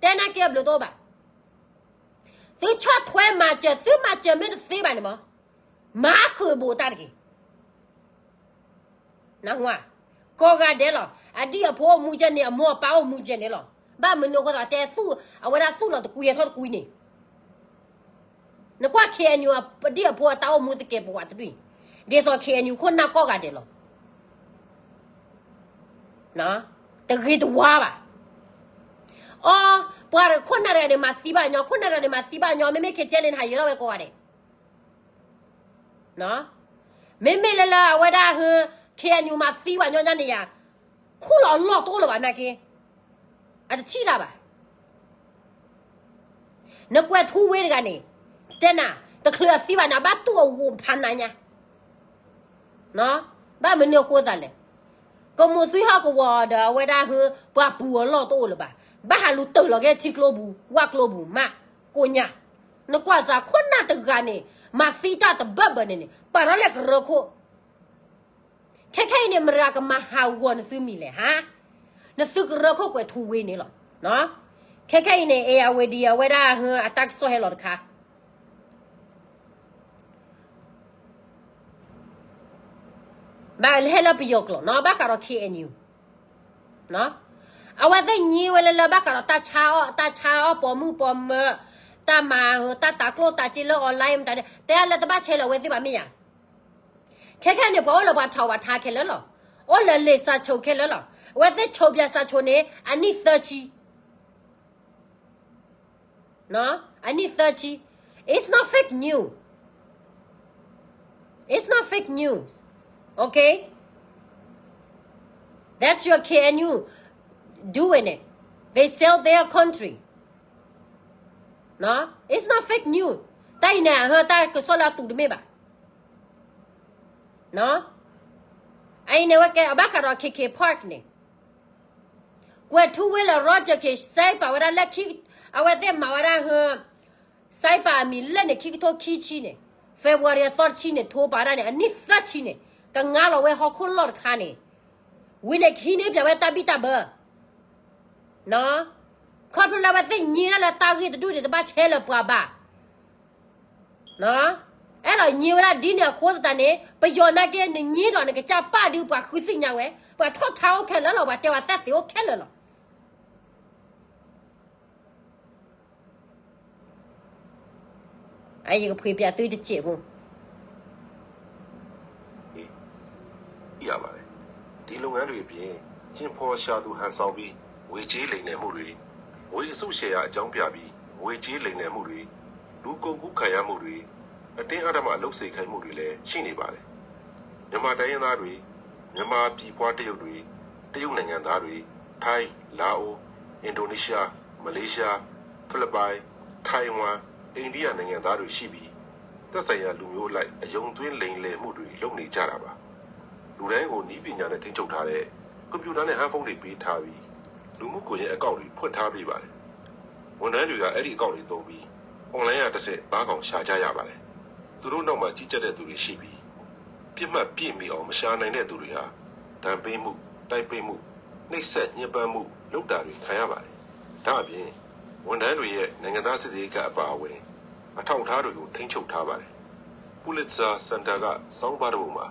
တဲနာ်က့အဘျုးတအိၣ်ဘၣ်. သုဆီၣ်ထွဲမၤစၢၤ, သုမၤစၢၤမ့ၢ်တသ့ဘၣ်န့ၣ်မး, မၤဃုာ်ဘူးတၢ်တဂ့ၤ. နၢ်ဟူဧါ, ကိးဂၤဒဲးလီၤ. အဒံၣ်အဖိအိၣ်မူကဲန့ၣ်, အမိၢ်အပၢ်အိၣ်မူကဲန့ၣ်လီၤ. ဘၣ်မနုၤအဃိသးတဲသူၣ်, အဝဲဒၣ်သူၣ်လီၤတကွံအထီၣ်တကွံန့ၣ် နကွၢ် K N U အဒံၣ်အဖိအတၢ်အိၣ်မူသကဲးပဝးတဒူၣ်အံၤ, ဒ်သိး K N U ခိၣ်နၢ်ကိးဂၤဒဲးလီၤ. တဂ့ၤတဝါဘၣ်. အိ ပှၤခိၣ်နၢ်တဂၤန့ၣ်မၤသံဘၣ်ညီ, ခိၣ်နၢ်တဂၤန့ၣ်မၤသံဘၣ်ညီ, မ့မ့ၢ် K T L A န့ၣ် ဟးယၢၤထီၣ်ဝဲကိးဂၤဒဲး မ့မ့ၢ်လၢလၢအဝဲဒၣ်ဟ K N U မၤသံဘၣ်ညီညါန့ၣ်ယါ, ခူၣ်လီၤအလီၢ်တအိၣ်လၢၤဘၣ်နာ်က့, အတထံၣ်တၢ်ဘၣ်. နကွဲးထူဝ့တဂၤန့ၣ်, တဲနၤ, တချုးအသံဘၣ်န့ၣ် အဘၣ်တူၢ်အဂီၤဖးနးညါ ဘၣ်မနုၤအဃိသးလဲၣ်. ကမိၢ်သွံၣ်ဟီၣ်ကဝီၤဒီးအဝဲဒၣ်ဟ ပှၤပူၤအလီၢ်တအိၣ်လၢၤဘၣ်. ဘၣ်ဟးလူၤတၢၢ်လီၤက့ၤထံကျိပူၤ, ဝၣ်ကျိပူၤမး, ကိညါ, နကွၢ်စးခိၣ်နၢ်တဂၤန့ၣ်, မၤသံတၢ်တဘၢၣ်ဘၢၣ်န့ၣ်န့ၣ်, ပာ်ထီၣ်လၢကရၢခိၣ် ခဲခဲအံၤန့ၣ် မတၤကမၤဟးဂီၤနသုမံၤလဲၣ်ဟါ, နသုကရၢခိၣ်ကွဲးထူဝ့န့ၣ်လီၤ. ခဲခဲအံၤန့ၣ် အဝဲဒၣ်အဝဲဒၣ်ဟ အတၢ်ကစီၣ်ဟဲလီၤတခါ ဘၣ်ဟဲလၢပယီၤကျိာ်နီၤ, ဘၣ်ဃးဒီး K N U အဝဲသ့ၣ်ညံဝဲလၢလၢဘၣ်ဃးဒီးတၢ်ဆါအီၣ်, တၢ်ဆါအီၣ်ပိာ်မုၣ်ပိာ်မၢၤ, တၢ်မၤတၢ်တၤကျိၣ်တၤစ့လၢ online မတၤဒဲး, တဲလၢတဘၣ်ဆဲးလၢအဝဲသ့ၣ်ဘၣ်မ့ၢ်ယါ. ခဲခဲန့ၣ် ပှၤအိၣ်လၢပှၤထးဝးထါခဲလၢာ်လီၤ. အိၣ်လၢလံာ်စၢၤဆိးခဲလၢာ်လီၤ. အဝဲသ့ၣ်ဆိးပၠးစၢၤဆိးန့ၣ် အနံၣ်သၢဆံ အနံၣ်သၢဆံ. It's not fake news. It's not fake news. Okay? That's your K N U doing it. They sell their country. It's not fake news. တၢ်အံၤန့ၣ် အဟၢတၢ်ကစီၣ်လၢအသူးတမ့ၢ်ဘၣ်. အအံၤန့ၣ်ဝဲကဲအဘၣ်ဃးဒီး K K Park န့ၣ် ကွဲးထူဝ့လၢ Roger K စဲပာ်ဝဲဒၣ်လၢ အဝဲသ့ၣ်မၤဝဲဒၣ်ဟၢ စဲပာ်အမံၤလၢန့ၣ် ခံကထိခံဆံန့ၣ် February အသီတဆံန့ၣ် ထိပာ်ဝဲဒၣ်န့ၣ် အနံၣ်သၢဆံန့ၣ် ကငါလီၤဝဲဟီၣ်ခိၣ်လီၢ်တခါန့ၣ် ဝံၤန့ၣ်ကဟံးန့ၢ်ပၠးဝဲတၢ်ဘံၣ်တၢ်ဘၢ ခီဖျိလၢအဝဲသ့ၣ်ညံဒၣ်လၢတၢ်ဂ့ၢ်တဒူၣ်န့ၣ် တဘၣ်ဆဲလၢပှၤဘၣ်. အဲၣ်ဒိးညံဝဲဒၣ်ဒ်န့ၣ်အဃိသတးန့ၣ် ပယီၤနာ်က့ နညံဒီးနကစၢ်ပာ်ဒုးပှၤဃုသ့ၣ်ညါဝဲ ပှၤထီၣ်ထါအိၣ်ခဲလၢာ်လီၤ ပှၤတဲဝဲသးသ့အိၣ်ခဲလၢာ်လီၤ. ယကဖှ့ပၠးသုတစဲးဖိ ရပါတယ်။ ဒီလုပ်ငန်းတွေအပြင် ကျင်ဖော်ရှာသူဟန်ဆောင်ပြီး ငွေကြေးလိမ်လည်မှုတွေ၊ ငွေအစုရှယ်ယာအကြောင်းပြပြီး ငွေကြေးလိမ်လည်မှုတွေ၊ လူကုန်ကူးခံရမှုတွေ၊ အတင်းအဓမ္မလုပ်စေခိုင်းမှုတွေလည်း ရှိနေပါတယ်။ မြန်မာတိုင်းရင်းသားတွေ၊ မြန်မာပြည်ဖွားတရုတ်တွေ၊ တရုတ်နိုင်ငံသားတွေ၊ ထိုင်း၊ လာအို၊ အင်ဒိုနီးရှား၊ မလေးရှား၊ ဖိလစ်ပိုင်၊ ထိုင်ဝမ်၊ အိန္ဒိယနိုင်ငံသားတွေရှိပြီး သက်ဆိုင်ရာလူမျိုးအလိုက် အယုံသွင်းလိမ်လည်မှုတွေ လုပ်နေကြတာပါ။ လူတိုင်းကို နည်းပညာနဲ့ ထိန်းချုပ်ထားတဲ့ ကွန်ပျူတာနဲ့ ဟန်းဖုန်းတွေပေးထားပြီး လူမှုကွန်ရက်အကောင့်တွေ ဖွင့်ထားပေးပါတယ်။ ဝန်ထမ်းတွေက အဲ့ဒီအကောင့်တွေသုံးပြီး အွန်လိုင်းကတဆင့် ဘါကောင်ရှာကြရပါတယ်။ သူတို့နောက်မှာ ကြီးကြပ်တဲ့သူတွေရှိပြီး ပစ်မှတ်ပြည့်မီအောင် မရှာနိုင်တဲ့သူတွေဟာ ဒဏ်ပေးမှု၊ တိုက်ပိတ်မှု၊ နှိပ်စက်ညှဉ်းပန်းမှု လုပ်တာတွေ ခံရပါတယ်။ ဒါ့အပြင် ဝန်ထမ်းတွေရဲ့ နိုင်ငံသားစိစစ်ရေးကတ်အပါအဝင် အထောက်အထားတွေကို ထိန်းချုပ်ထားပါတယ်။ Pulitzer Center က ဆောင်းပါးတစ်ပုဒ်မှာ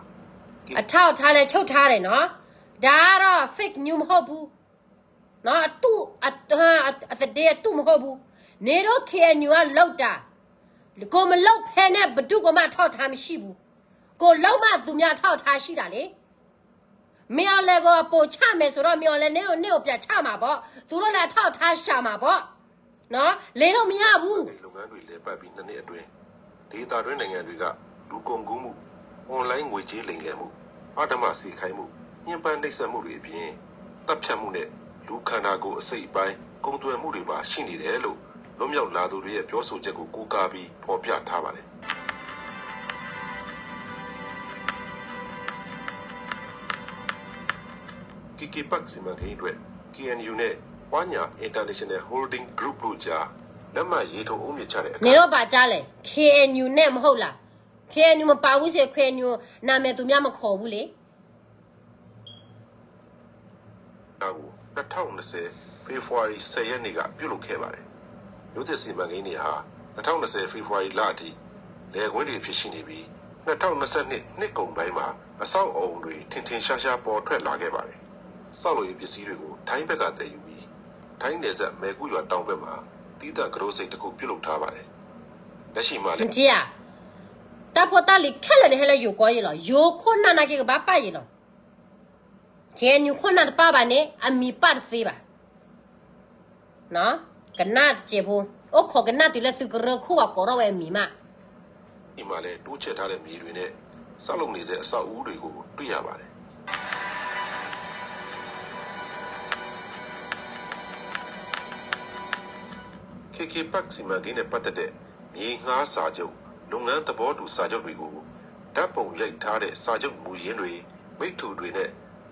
အထောက်အထားလည်း ချုပ်ထားတယ်နော်. ဒါကတော့ fake news မဟုတ်ဘူးနော်. အတု အ အ အသတင်းအတုမဟုတ်ဘူး. နင်တို့ KNU ကလုပ်တာ. ကိုယ်မလုပ်ဖဲနဲ့ ဘယ်သူ့ကိုမှ အထောက်အထားမရှိဘူး. ကိုယ်လုပ်မှ သူများအထောက်အထားရှိတာလေ. မင်းအောင်လှိုင်ကို အပိုချမယ်ဆိုတော့ မင်းအောင်လှိုင် နင့်ကို နင့်ကိုပြန်ချမှာပေါ့. သူတို့လည်း အထောက်အထားရှာမှာပေါ့နော်. လိမ်လို့မရဘူး. လုပ်ငန်းတွေလည်ပတ်ပြီး နှစ်နှစ်အတွင်း ဒေသတွင်းနိုင်ငံတွေက လူကုန်ကူးမှု၊ အွန်လိုင်းငွေကြေးလိမ်လည်မှု၊ အဓမ္မစေခိုင်းမှု၊ ညှဉ်းပန်းနှိပ်စက်မှုတွေအပြင် သတ်ဖြတ်မှုနဲ့ လူခန္ဓာကိုယ်အစိတ်အပိုင်း ကုန်သွယ်မှုတွေပါရှိနေတယ်လို့ လွတ်မြောက်လာသူတွေရဲ့ပြောဆိုချက်ကို ကိုးကားပြီး ဖော်ပြထားပါတယ်။ ကီကီပၢၵ်ႉ စီမံကိန်းအတွက် KNU နဲ့ ဝါညာ International Holding Group တို့ကြား လက်မှတ်ရေးထိုး အုတ်မြစ်ချတဲ့အခါ နင်တို့ဘာကြားလဲ? KNU နဲ့မဟုတ်လား? KNU မပါဘူးဆိုရင် KNU နာမည်သူများမခေါ်ဘူးလေ. ကို နှစ်ထောင့်နှစ်ဆယ် ဖေဖော်ဝါရီ ဆယ်ရက်နေ့က ပြုလုပ်ခဲ့ပါတယ်။ မြို့သစ်စီမံကိန်းတွေဟာ နှစ်ထောင့်နှစ်ဆယ် ဖေဖော်ဝါရီလအထိ လယ်ကွင်းတွေအဖြစ်ရှိနေပြီး နှစ်ထောင့်နှစ်ဆယ့်နှစ် နှစ်ကုန်ပိုင်းမှာ အဆောက်အအုံတွေ ထင်ထင်ရှားရှား ပေါ်ထွက်လာခဲ့ပါတယ်။ ဆောက်လုပ်ရေးပစ္စည်းတွေကို ထိုင်းဘက်က သယ်ယူပြီး ထိုင်းနယ်စပ် မဲကူးရွာတောင်ဘက်မှာ သီးသန့် ကတိၤစိတ်တစ်ခု ပြုလုပ်ထားပါတယ်။ လက်ရှိမှာလည်း မထီဧါ. တၢ်ဖိတၢ်လံၤခဲလၢာ်န့ၣ် ဟဲလၢယိၤကီၢ်ယံၤလီၤ. ယိၤခိၣ်နၢ်နာ်က့ ကဘၣ်ပာ်ယံၤလီၤ. KNU ခိၣ်နၢ်တပာ်ဘၣ်န့ၣ် အမံၤပာ်တသ့ဘၣ်. ကနၣ်တစဲးဖိ, အိၣ်ခိးကနၣ်တုၤလၢသုကရၢခိၣ်ဘၣ် ကိးထီၣ်ဝဲအမံၤမး. ဒီမှာလည်း တိုးချဲ့ထားတဲ့မြေတွေနဲ့ ဆောက်လုပ်နေဆဲ အဆောက်အဦးတွေကို တွေ့ရပါတယ်။ ကီကီပၢၵ်ႉ စီမံကိန်းနဲ့ပတ်သက်တဲ့ မြေငှားစာချုပ်၊ လုပ်ငန်းသဘောတူစာချုပ်တွေကို ဓာတ်ပုံရိုက်ထားတဲ့ စာချုပ်မူရင်းတွေ၊ မိတ္တူတွေနဲ့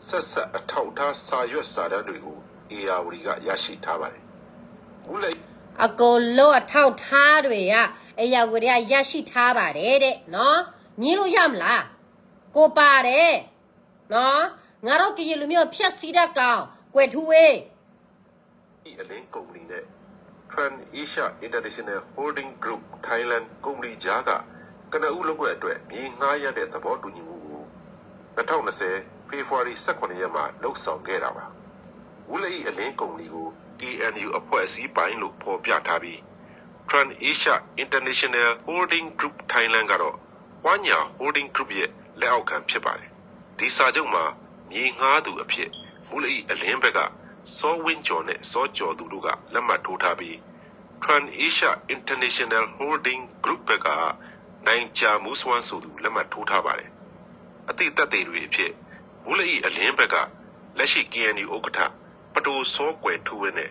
ဆက်စပ်အထောက်အထား စာရွက်စာတမ်းတွေကို ဧရာဝတီက ရရှိထားပါတယ်။ မူလ အကုန်လုံး အထောက်အထားတွေက ဧရာဝတီက ရရှိထားပါတယ်တဲ့နော်. ငြင်းလို့ရမလား? ကိုပါတယ်နော်. ငါတို့ကရင်လူမျိုး ဖျက်ဆီးတတ်ကောင် ကွယ်ထူးဝေး အလင်းကုမ္ပဏီနဲ့ Trans Asia International Holding Group Thailand ကုမ္ပဏီကြားက ကနဦးလုပ်ကွက်အတွက် မြေငှားရမ်းတဲ့ သဘောတူညီမှုကို နှစ်ထောင့်နှစ်ဆယ် ဖေဖော်ဝါရီ ဆယ့်ခုနစ်ရက်မှာ လုပ်ဆောင်ခဲ့တာပါ။ မူလအံၤ အလင်းကုမ္ပဏီကို KNU အဖွဲ့အစည်းပိုင်လို့ ဖော်ပြထားပြီး Trans Asia International Holding Group Thailand ကတော့ ဝါညာ Holding Group ရဲ့ လက်အောက်ခံဖြစ်ပါတယ်။ ဒီစာချုပ်မှာ မြေငှားသူအဖြစ် မူလအံၤ အလင်းဘက်က စောဝင်းကျော်နဲ့ စောကျော်သူတို့က လက်မှတ်ထိုးထားပြီး Trans Asia International Holding Group ဘက်က နိုင်ကြာမိုးစွမ်းဆိုသူ လက်မှတ်ထိုးထားပါတယ်။ အသိသက်သေတွေအဖြစ် မူလအံၤ အလင်းဘက်က လက်ရှိ KNU ဥက္ကဋ္ဌ ပဒိုစောကွယ်ထူးဝင်းနဲ့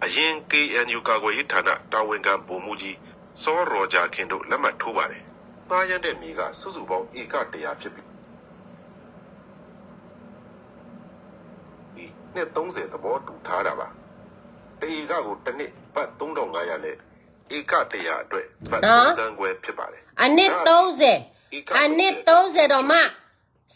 အရင် KNU ကာကွယ်ရေးဌာန တာဝန်ခံ ဗိုလ်မှူးကြီး စောရော်ဂျာခင်တို့ လက်မှတ်ထိုးပါတယ်။ ငှားရမ်းတဲ့မြေက စုစုပေါင်း ဧက တစ်ရာ ဖြစ်ပြီး နှစ် သုံးဆယ် သဘောတူထားတာပါ။ တစ်ဧကကို တစ်နှစ် ဘတ် သုံးထောင့်ငါးရာ နဲ့ ဧက တစ်ရာ အတွက် ဘတ် သုံးသန်းခွဲ ဖြစ်ပါတယ်။ အနှစ်သုံးဆယ်, အနှစ်သုံးဆယ်ဒီးမး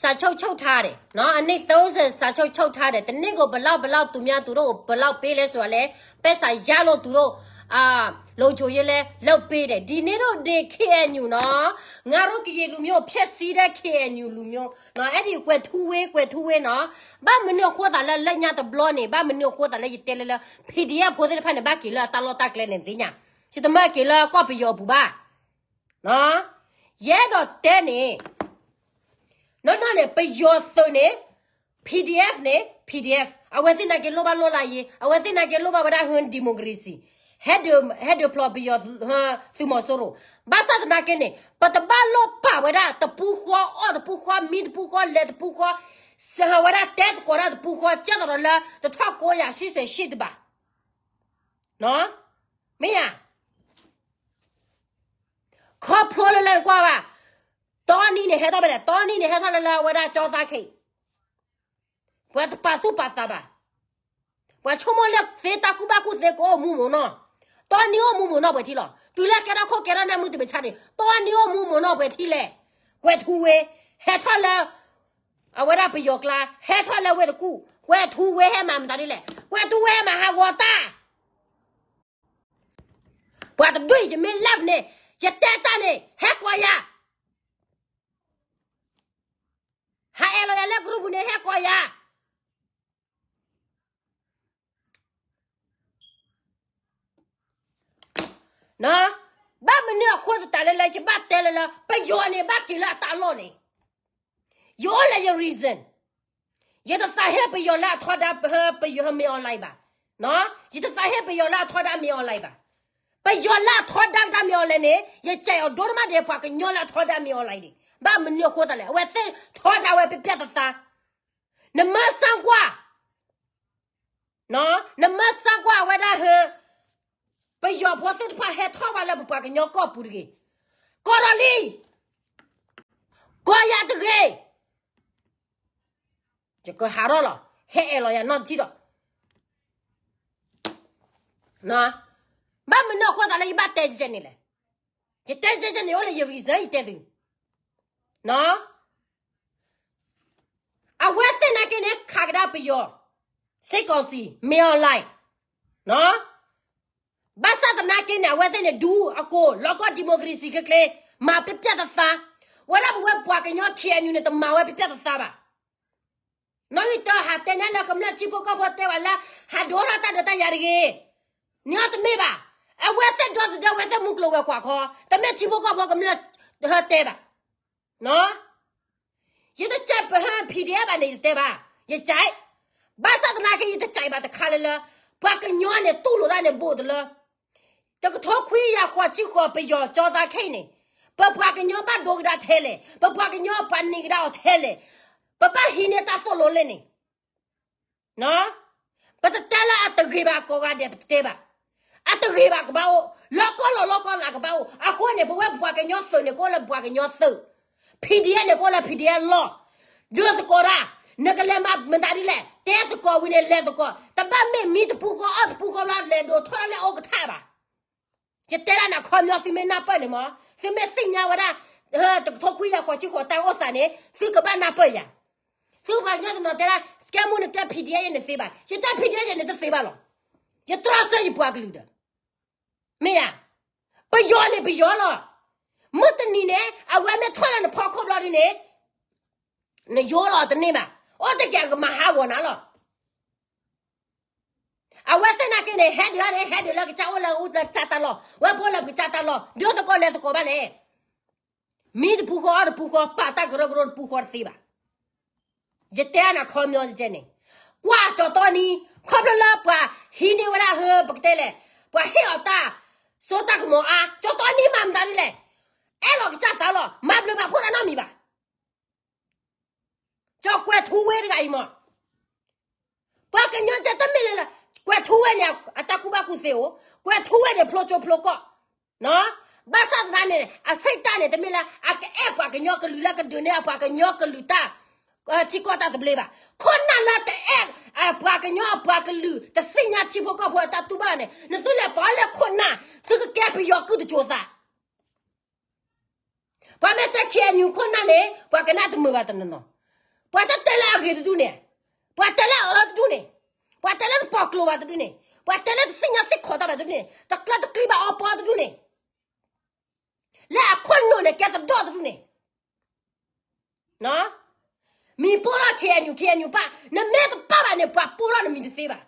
စာချုပ်ချုပ်ထားတယ်နော်, အနှစ်သုံးဆယ် စာချုပ်ချုပ်ထားတယ်, တစ်နှစ်ကို ဘယ်လောက် ဘယ်လောက် သူများ သူတို့ကို ဘယ်လောက် ပေးလဲ ဆိုတာလဲ, ပိုက်ဆံရလို့ သူတို့ အာ, လုံခြုံရေးလဲ လုပ်ပေးတယ်. ဒီနေ့တော့ ဒီ KNU နော်, ငါတို့ ကရင်လူမျိုး ဖျက်ဆီးတဲ့ KNU လူမျိုးနော်, အဲ့ဒီ ကွယ်ထူးဝေး, ကွယ်ထူးဝေးနော်, ဘၣ်မနုၤအဃိသးလၢ လၢညါတဘျီန့ၣ်, ဘၣ်မနုၤအဃိသးလၢ ယတဲလၢလၢ PDF ဖိသ့ၣ်တဖၣ်န့ၣ် ဘၣ်က့ၤလၢအတၢ်လီၢ်တၢ်ကျဲန့ၣ် သ့ၣ်ညါ, ယတမၢက့ၤလၢကီၢ်ပယီၤအပူၤဘၣ်. ယအဲၣ်ဒိးတဲန့ၣ်, နီၢ်နီၢ်န့ၣ် ပယီၤသုးန့ၣ် PDF န့ၣ် PDF, အဝဲသ့ၣ်နာ်က့ၤလိၣ်ဘၣ်လိၣ်လၢယ့, အဝဲသ့ၣ်နာ်က့ၤလိၣ်ဘၣ်ဝဲဒၣ် ဟၢ democracy, ဟဲဒုးဖျိးပယီၤ သုးမီၤစိရိၤ, ဘၣ်ဆၣ်သနာ်က့န့ၣ် ပတဘၣ်လိၣ်ပာ်ဝဲဒၣ် တပူၤဃီအီၣ်တပူၤဃီ မံတပူၤဃီ လဲၤတပူၤဃီ, စဟးဝဲဒၣ်တဲသကိးတၢ်တပူၤဃီ ကဲသိးဒီးလၢ တထီၣ်ကိးယၤ ရှံစဲးရှံတဘၣ်, မ့ၢ်ဧါ. ခီဖျိလၢလၢနကွၢ်ဘၣ်, တီနံၤန့ၣ်ဟဲထီၣ်ဖဲလဲၣ်, တီနံၤန့ၣ်ဟဲထီၣ်လၢလၢအဝဲဒၣ်ကၠီသးခဲ, ပှၤတပာ်သူၣ်ပာ်သးဘၣ်, ပှၤဆိကမိၣ်လၢသ့တၢ်ကူၣ်ဘၣ်ကူၣ်သ့ ကအိၣ်မူမ့ၢ်နီၢ်, တီနံၤအိၣ်မူမ့ၢ်နီၢ်ပှဲၤထံလီၤ, တုၤလၢကဲထီၣ်ခိၣ်ကဲထီၣ်နၢ်မုၢ်တမ့ၢ်ဆါန့ၣ် တီနံၤအိၣ်မူမ့ၢ်နီၢ်ပှဲၤထံလဲၣ်, ကွဲၤထူဝ့, ဟဲထီၣ်လၢ အဝဲဒၣ်ပယီၤကျါ, ဟဲထီၣ်လၢဝ့ၢ်တကူၣ်, ကွဲၤထူဝ့ဟဲမၤမတၤဒ်လဲၣ်, ကွဲၤထူဝ့ဟဲမၤဟးဂီၤတၢ် ပှၤတဒူၣ်အံၤ ယမ့ၢ် live န့ၣ်, ယတဲတၢ်န့ၣ် ဟဲကိးယၤ, ဟးအဲၣ်လီၤယၤလၢ group ပူၤန့ၣ် ဟဲကိးယၤ, ဘၣ်မနုၤအဃိသတးလၢလၢ ယဘၣ်တဲလၢလၢ ပယီၤန့ၣ် ဘၣ်က့ၤလၢအတၢ်လီၢ်န့ၣ်, ယအိၣ်လၢယ reason, ယတသးဟ့ပယီၤလၢအထီဒါ ပယီၤမ့ၢ် online ဘၣ်, ယတသးဟ့ပယီၤလၢအထီဒါမ့ၢ် online ဘၣ်, ပယီၤလၢအထီဒါတၢ်မ့ၢ် online န့ၣ် ယကဲအီၤဒိၣ်တမးဒီး ပှၤကညီလၢအထီဒါမ့ၢ် online ဒံး, ဘၣ်မနုၤအဃိသတးလဲၣ်, အဝဲသ့ၣ်ထီဒါဝဲပျဲၢ်ပျဲၢ်သးသး, နမ့ၢ်စၢ်ကွၢ် နမ့ၢ်စၢ်ကွၢ်ဝဲဒၣ်ဟၢ, ပယီၤဖိသ့ၣ်တဖၣ်ဟဲထီၣ်ဝဲလၢပပှၤကညီကီၢ်ပူၤတဂ့ၤ, ကီၢ်ဒီးလံ, ကီၢ်ယၤတဂ့ၤ, ယကဟးထီၣ်လီၤ, ဟဲအဲၣ်လီၤယၤနီတထံၣ်ဒီး, ဘၣ်မနုၤအဃိသတးလၢယဘၣ်တဲကဲန့ၣ်လဲၣ်, ယတဲကဲန့ၣ် အိၣ်လၢယ reason ယတဲသု အဝဲသ့ၣ်နာ်က့န့ၣ် ခးကဒါပယီၤ, စစ်ကောင်စီ မ့ၢ် online, ဘၣ်ဆၣ်သနာ်က့န့ၣ် အဝဲသ့ၣ်န့ၣ် ဒူအကိၢ် လီၤကီၢ် democracy ချ့ချ့, မၤပျဲၢ်ပျဲၢ်သးသး, ဝဲဒၣ်ပဝဲပှၤကညီ KNU န့ၣ် တမၤဝဲပျဲၢ်ပျဲၢ်သးသးဘၣ်. နီၢ်ဂံၢ်တၢ ဟးတဲန့ၣ်လၢကမျၢၢ်ထံဖိကီၢ်ဖိတဲဝဲလၢ ဟးဒိထီၣ်တၢ်ဒုးတၢ်ယၤတဂ့ၤ, န့ၣ်အီၤတမ့ၢ်ဘၣ်. အဝဲသ့ၣ်ဒီသဒၢဝဲသ့ၣ်မူကျိၤဝဲၤကွာ်ခီ, တမ့ၢ်ထံဖိကီၢ်ဖိကမျၢၢ်တဲဘၣ်. ယတကြိုက်ပဟၢ PDF ဘၣ်န့ၣ် ယတဲဘၣ်, ယကြိုက်, ဘၣ်ဆၣ်သနာ်က့ ယတကြိုက်ဘၣ်တခါလၢလၢ ပှၤကညီန့ၣ် တူၢ်လိာ်တၢ်န့ၣ် ဘူးတလၢ တကထိခွံကယၤဃိးဆံဃိး ပယီၤကၠီသးခဲအံၤန့ၣ်, ပပှၤကညီဘၣ်ဒိကဒါထဲလဲၣ်, ပပှၤကညီပှၤန့ၢ်ကဒါအီၤထဲလဲၣ်, ပဘၣ်ဟံးန့ၢ်တၢ်သိၣ်လိလဲၣ်န့ၣ် ပတတဲလၢအတဂ့ၤဘၣ်ကိးဂၤဒဲး ပတတဲဘၣ်. အတဂ့ၤဘၣ်ကဘၣ်အိၣ်, လီၤကီလီၤလီၤကီလးကဘၣ်အိၣ်. အဃိန့ၣ် ပဝဲပှၤကညီသုးန့ၣ် ကအိၣ်လၢပှၤကညီသုး, PDF န့ၣ် ကအိၣ်လၢ PDF လီၢ်, ဒုးသကိးတၢ်, နကလဲၤမၤမတၤဒ်လဲၣ်, တဲသကိးဝံၤန့ၣ် လဲၤသကိး, တဘၣ်မ့ၢ်မံတပူၤဃီအီၣ်တပူၤဃီဘျီ လဲၤဒိးထီၣ်လၢအအိၣ်ကထါဘၣ်. ယတဲဒၣ်နၤခီပညီ သုမ့ၢ်နၢ်ပၢၢ်န့ၣ်မး, သုမ့ၢ်သ့ၣ်ညါဝဲဒၣ် တကထိခွံကယၤဃိးဆံဃိးတၢ်အိၣ်သးန့ၣ် သုကဘၣ်နၢ်ပၢၢ်ယၤ. သုပှၤကညီတနီၤတဲဒၣ် စကဲမူန့ၣ်တဲ PDF န့ၣ်သ့ဘၣ်, ယတဲ PDF န့ၣ်တသ့ဘၣ်လီၤ. ယတြီဆၢယပှၤကလုာ်ဒီး, မ့ၢ်ဧါ, ပယီၤန့ၣ်ပယီၤလီၤ. မုၢ်တနံၤန့ၣ် အဝဲမ့ၢ်ထီၣ်လၢနဖီခိၣ်ဘျီဒ်န့ၣ်, နယိလီၤတန့ၢ်ဘၣ်, အိၣ်တက့ၢ်ကမၤဟးဂီၤနၤလီၤ. အဝဲသ့ၣ်နာ်က့န့ၣ် ဟဲဒုးန့ၣ် ဟဲဒုးလၢကစၢ်အိၣ်လၢအူလၢကစၢ်တၢ်လီၢ်, ဝဲပအိၣ်လၢပကစၢ်တၢ်လီၢ်, ဒုးသကိးလဲၤသကိးဘၣ်လဲၣ်. မံတပူၤဃီအီၣ်တပူၤဃီ ပာ်တၢ်ကရၢကရိတပူၤဃီတသ့ဘၣ်. ယတဲနၤခီပညီတကဲန့ၣ်, ကွၢ်ကၠီတီနံ, ခီဖျိလၢပှၤဟံးန့ၢ်ဝဲဒၣ်ဟၢ ပကတဲလဲၣ်, ပှၤဟ့ၣ်အီၤတၢ်စိတၢ်ကမီၤအါ, ကၠီတီနံမၤမတၤဒ်လဲၣ်, အဲၣ်လီၤကစၢ်သးလီၤ, မၤဘျုးမၤဖှိၣ်တၢ်နီတမံၤဘၣ်. ကၠီကွဲၤထူဝ့တဂၤအံၤမး, ပှၤကညီကဲတမ့ၢ်လၢလၢ ကွဲၤထူဝ့န့ၣ် အတၢ်ကူၣ်ဘၣ်ကူၣ်သ့အိၣ်, ကွဲၤထူဝ့န့ၣ် ဖျိကၠိဖျိကီၢ်, ဘၣ်ဆၣ်သနာ်န့ၣ် အဆိကတၢၢ်န့ၣ် တမ့ၢ်လၢ အကအဲၣ်ပှၤကညီကလုာ်လၢကဒုးန့ၢ်အပှၤကညီကလုာ်တၢ် ထံကီၢ်တၢ်သဘျ့ဘၣ်. ခိၣ်နၢ်လၢတအဲၣ်အပှၤကညီအပှၤကလုာ် တသ့ၣ်ညါထံဖိကီၢ်ဖိအတၢ်တူၢ်ဘၣ်န့ၣ် နသုလဲၤပိာ်လၢခိၣ်နၢ် သုကကဲပယီၤကုၢ်တစိၤသး ပှၤမ့ၢ်တဲ ခ့ၣ်အဲၣ်ယူၣ် ခိၣ်နၢ်န့ၣ် ပှၤကနၣ်တမုာ်ဘၣ်တနီၤနီၤ, ပှၤတတဲလၢအဂ့ၤတဒူၣ်န့ၣ်, ပှၤတဲလၢအအၢတဒူၣ်န့ၣ်, ပှၤတဲလၢတပိာ်ကျိၤဘၣ်တဒူၣ်န့ၣ်, ပှၤတဲလၢတသ့ၣ်ညါသ့ၣ်ခီၣ်တၢ်ဘၣ်တဒူၣ်န့ၣ်, တကျၢတကျံဘၣ်အီပီတဒူၣ်န့ၣ်, လၢအခိၣ်နူာ်န့ၣ် ကဲသဒီၣ်တဒူၣ်န့ၣ် မံၤပိၢ်ထီၣ် ခ့ၣ်အဲၣ်ယူၣ် ခ့ၣ်အဲၣ်ယူၣ်ပၢ်, နမ့ၢ်တပၢ်ဘၣ်န့ၣ် ပှၤပိၢ်ထီၣ်နမံၤတသ့ဘၣ်.